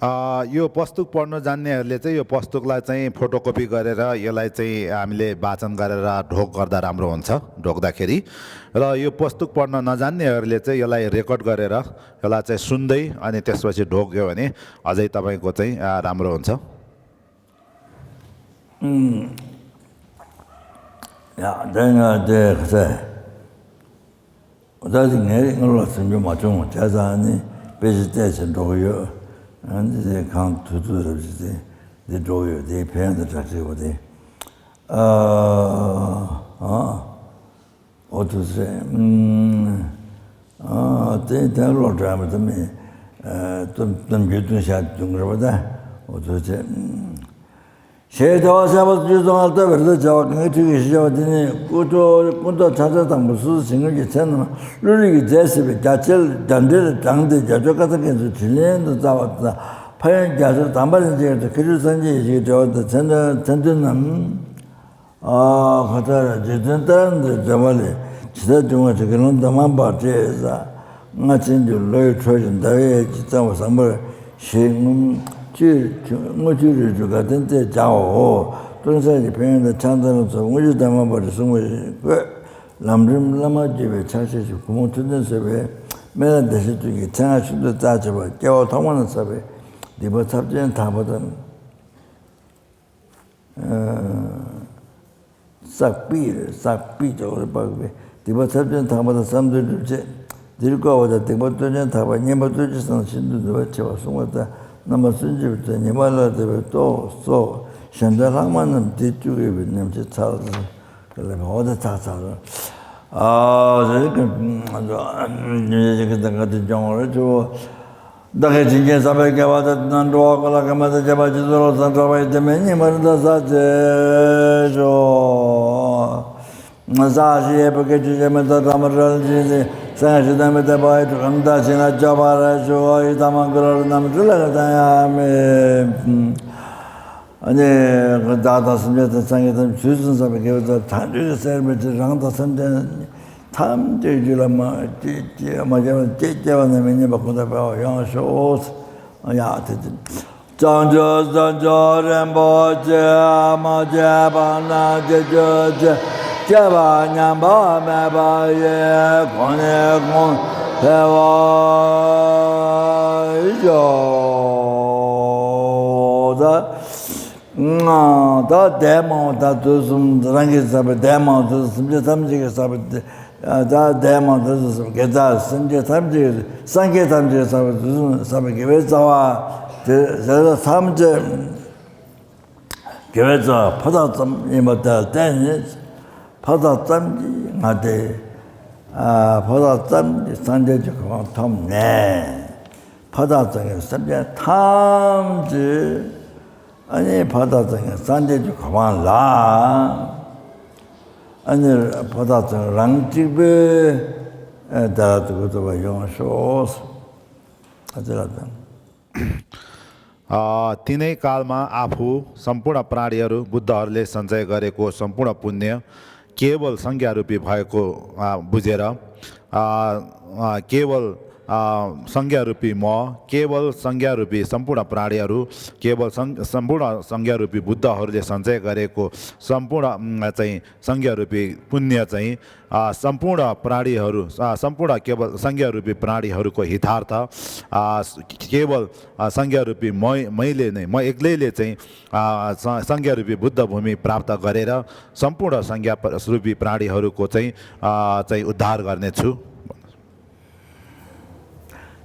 यो पुस्तक पढ्न जान्नेहरूले चाहिँ यो पुस्तकलाई चाहिँ फोटोकपी गरेर यसलाई चाहिँ हामीले वाचन गरेर ढोक गर्दा राम्रो हुन्छ। ढोक्दाखेरि र यो पुस्तक पढ्न नजान्नेहरूले चाहिँ यसलाई रेकर्ड गरेर यसलाई चाहिँ सुन्दै अनि त्यसपछि ढोक्यो भने अझै तपाईँको चाहिँ, आ, राम्रो हुन्छ। ཡ་དེ་ང་དེ་ཁ་ད་དེ་ངའི་སྔ་ལོགས་སེམས་ཤུགས་མ་བྱུང་བ་བྱས་ཙང་ནི་དཔེ་ཆ་བལྟས་ཤིང་འགྲོ་གི་ཡོད། ཨ་ནི་དེ་གང་ཐུབ་ཐུབ་རབ་ཅིག་དེ་འདི་འགྲོ་གི་ཡོད། དེ་ཕན་ཡོན་དང་གྲགས་ཆེ་བོ་དེ། ཨ་ཨ་འོ་དུ་ཟེར། ཨ་དེ་དེ་ལོ་འདྲ་མི་དུ་མི་ཨ་སྟོན་སྟོན་རྒྱུ་སྟོན་ཤ་སྟོན་རེ་བ་ད་འོ་དུ་ཟེར། ཞེས་བདེ་བ་ཤ་བ་རྒྱུད་ཚང་བ་ལྟ་བར་དུ་བྱ་བ་གང་གི་ཁྲིད་ཀྱི་ཞེས་བྱ་བ་དེ་ནི་སྐུ་ཐོག་སྐུ་མདོག་ཁྲ་ཁྲ་དང་པོ་སོ་སོ་བྱིང་རིམ་གྱི་ཚེ་རྣམས་བློ་རིག་གི་རྫས་སྲིད་པའི་རྒྱ་ཆེར་རྒྱ་འགྲེལ་དྲངས་ཏེ་རྒྱ་མཚོ་ཀ་ས་མཁན་ཚོས་དྲིན་ལན་དུ་བསྩལ་བ་དང་། ཕན་ཡོན་རྒྱ་མཚོར་དམ་པ་ལན་ཅིག་ཏུ་མཁས་གྲུབ་སངས་རྒྱས་ཡེ་ཤེས་ཀྱི་འབྲེལ་བ་དང་མཚན་དོན་མཚན་དོན་རྣམས། ཨ་ཁ་ཐར་རྗེ་བཙུན་ཏཱ་ར་ནཱ་ཐའི་མཛད་པ་ལས་ཇི་ལྟར་འབྱུང་བ་དེ་དགེ་སློང་འདབ་མ་བར་བཅས་ས། རྔ་ཆེན་གྱི་ལོ་ཡི་འཕྲོ་བཞིན་ཟླ་བའི་དབྱེ་གྱིས་གཙང་བ་བཟང་པོར་ཞེས་དངུལ་ཆུ་དངུལ་ཆུ་རིལ་ཆུ་དགའ་ལྡན་རྩེར་བྱའོ། སྟོན་གསར་གྱི་ཕན་ཡོན་དང་ཕྱག་འཚལ་ལ་སོགས་དངུལ་ཆུ་འདབ་མ་བར་དུ་གསུངས་པ་བཞིན་བཀོད། ལམ་རིམ་བླ་མར་བརྒྱུད་པའི་ཕྱག་བཞེས་ཀྱི་གུང་མོ་ཐུགས་འདུན་གསོལ་བས་སྨན་བླ་བདེ་གཤེགས་མཆོག་གི་མཚན་སྔགས་ཤིན་ཏུ་རྩ་ཆེ་བ་སྐྱེ་བ་ཐོག་མ་ན་བསགས་པའི་སྡིག་པ་ཚབས་ཆེན་དག་པ་དང་། བསགས་པའི་རེད། བསགས་པའི་ལྕོགས་རེ་སྤགས་པའི་སྡིག་པ་ཚབས་ཆེན་དག་པ་དང་བསམ་དོན་འགྲུབ་ཆེད་འདིར་བཀོད་པ་དང་སྡིག་པ་གཏོང་ཆེན་དག་པ་བསྙེན་པ་གཏོང་ཆེན་བསམ་ཤིན་ཏུ་ནུས་པ་ཆེ་བ་གསུངས་པ་ལྟར་རྣམ་པ་སུན་འབྱིན་པའི་ཚེ་ཉེས་པ་ལ་དད་པའི་སྟོབས་སོགས་གཞན་དོན་ལྷག་མ་རྣམས་འདི་བཅུ་ཡོད་པའི་ཉམས་ཆེན་ཚར་ལ་འོ་དེ་ཚར་ཚར་ཨ་ཟེར་གི་ང་ཚོ་ཉེས་ཆེན་གྱི་དང་ག་དེ་སྦྱོང་བར་བྱོས། བདག་གིས་བྱིན་གྱིས་བསགས་པའི་དགེ་བ་དང་དེ་དག་འགྲོ་བ་ཀུན་ལ་གང་མ་དང་བཅས་པ་སྤྱི་གཙུག་ལ་སངས་གྲགས་པ་ཡི་དེ་མིན་སྙིགས་མ་རིམ་གྲོ་བསགས་ཅེས་ཤོག་ས་གཞི་ཡས་བུ་གའི་ཆུ་སྐྱེས་མེ་ཏོག་དྲ་མ་རལ་གྱིས་སེང་གེ་ཞིག་དང་མི་ལྡན་པ་ཡི་གྲུ་གང་དག་བྱིན་ལ་སྐྱོབ་པར་ཤོག་ཡི་དམ་མ་ཀུན་ལ་རྣམ་འཕྲུལ་ལ་གང་ཡང་མེད། ཨ་ནི་བདག་དང་སེམས་ཅན་དང་སངས་རྒྱས་ཐམས་ཅད་ཚུལ་བཞིན་བསགས་པའི་དགེ་བ་དང་དག་འདོད་ཀྱི་སེམས་དཔའི་ཕྱིར་རང་དང་སེམས་ཅན་ཐམས་ཅད་རྒྱུད་ལ་མ་སྐྱེས་སྐྱེས་མ་སྐྱེས་པ་སྐྱེས་སྐྱེས་པ་རྣམས་མི་ཉམས་པ་གོང་དུ་འཕེལ་བ་ཡོང་ཤོག་ཡ་དེ་དེ་བྱང་ཆུབ་སེམས་མཆོག་རིན་པོ་ཆེ་མ་སྐྱེས་པ་རྣམས་སྐྱེ་གྱུར་ཅིག་སྐྱེས་པ་ཉམས་པ་མེད་པ་ཡི་གོང་ནས་གོང་འཕེལ་བ་ཤོག་ད་ད་འདས་མ་འོངས་ད་དུས་གསུམ་རང་གིས་བསགས་པའི་འདས་མ་འོངས་དུས་གསུམ་སེམས་ཅན་ཐམས་ཅད་ཀྱིས་བསགས་པའི་ད་འདས་མ་འོངས་དུས་གསུམ་དགེ་རྩ་སེམས་ཅན་ཐམས་ཅད་སངས་རྒྱས་ཐམས་ཅད་ཀྱིས་བསགས་པའི་དུས་གསུམ་བསགས་པའི་དགེ་བའི་རྩ་བ་དེ་ཟེར་བ་ཐམས་ཅད་དགེ་བའི་རྩ་བ་ཕ་རྩ་ཙམ་ཡིན་པ་དེ་ལ་བརྟེན་ནས་ཕ་རྩ་ཙམ་གྱིས་ང་དེ། ཨ་ཕོ་བྲང་ཙམ་གྱི་སངས་རྒྱས་ཀྱི་གོ་འཕང་ཐོབ་ནས། ཕོ་བྲང་ཙམ་གྱི་སེམས་ཅན་ཐམས་ཅད། ཨ་ནི་ཕོ་བྲང་ཙམ་གྱི་སངས་རྒྱས་ཀྱི་གོ་འཕང་ལ། ཨ་ནི་ཕོ་བྲང་ཙམ་རང་གཅིག་པུས་ཨ་བདག་ཏུ་གུ་ཐུབ་པ་ཡོང་ཤོག། ཨ་ཙི་ལ་དང་། अ, तिनै कालमा आफू सम्पूर्ण प्राणीहरू बुद्धहरूले सञ्चय गरेको सम्पूर्ण पुण्य केवल संज्ञा रूपी भएको, अ, बुझेर, अ, अ, केवल, अ, संज्ञा रूपी म, केवल संज्ञा रूपी सम्पूर्ण प्राणीहरू, केवल सं-, सम्पूर्ण संज्ञा रूपी बुद्धहरूले सञ्चय गरेको सम्पूर्ण, उम्, चाहिँ संज्ञा रूपी पुण्य चाहिँ, अ, सम्पूर्ण प्राणीहरू, अ, सम्पूर्ण केवल संज्ञा रूपी प्राणीहरूको हितार्थ, अ, केवल, अ, संज्ञा रूपी मै-, मैले नै, म एक्लैले चाहिँ, अ, स-, संज्ञा रूपी बुद्ध भूमि प्राप्त गरेर सम्पूर्ण संज्ञा प-, रूपी प्राणीहरूको चाहिँ, अ, चाहिँ उद्धार गर्नेछु।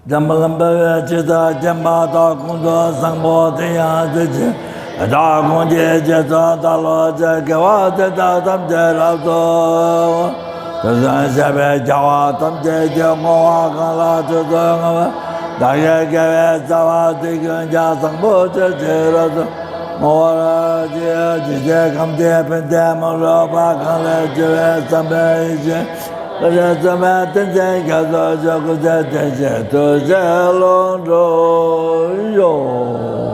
འཛམ་བུ་གླིང་པའི་ཕྱི་དང་ཁྱིམ་པ་དང་ཁོང་ཚོ་བཟང་པོ་དེ་ཡང་དེ་ཕྱིར་དག་ཁོང་གི་རྗེས་སུ་བདག་སློབ་ཅིང་དགེ་བ་དེ་དག་ཐམས་ཅད་རབ་ཏུ། དེ་བཞིན་གཤེགས་པའི་རྒྱལ་བ་ཐམས་ཅད་ཀྱི་བསྔོ་བ་གང་ལ་ཆོས་སུ་བསྔོ་བ་བདག་གི་དགེ་བའི་རྩ་བ་དེ་ཀུན་ཀྱང་བཟང་པོ་ཆོས་ཀྱི་རབ་ཏུ་བསྔོ་བར་བགྱི། ཇི་སྐད་ཁམས་ཀྱི་ཕན་བདེ་མ་ལུས་པ་གང་ལས་བྱུང་བའི་བསམ་པའི་ཡེ་ཤེས། བཀའ་དྲིན་གསུམ་པའི་ཏིང་འཛིན་རྒྱ་མཚོ་ཆེན་པོ་ཆེ་དེ་བཞིན་ཐུགས་རྗེ་ལོངས་སྤྲོ་ཡོད།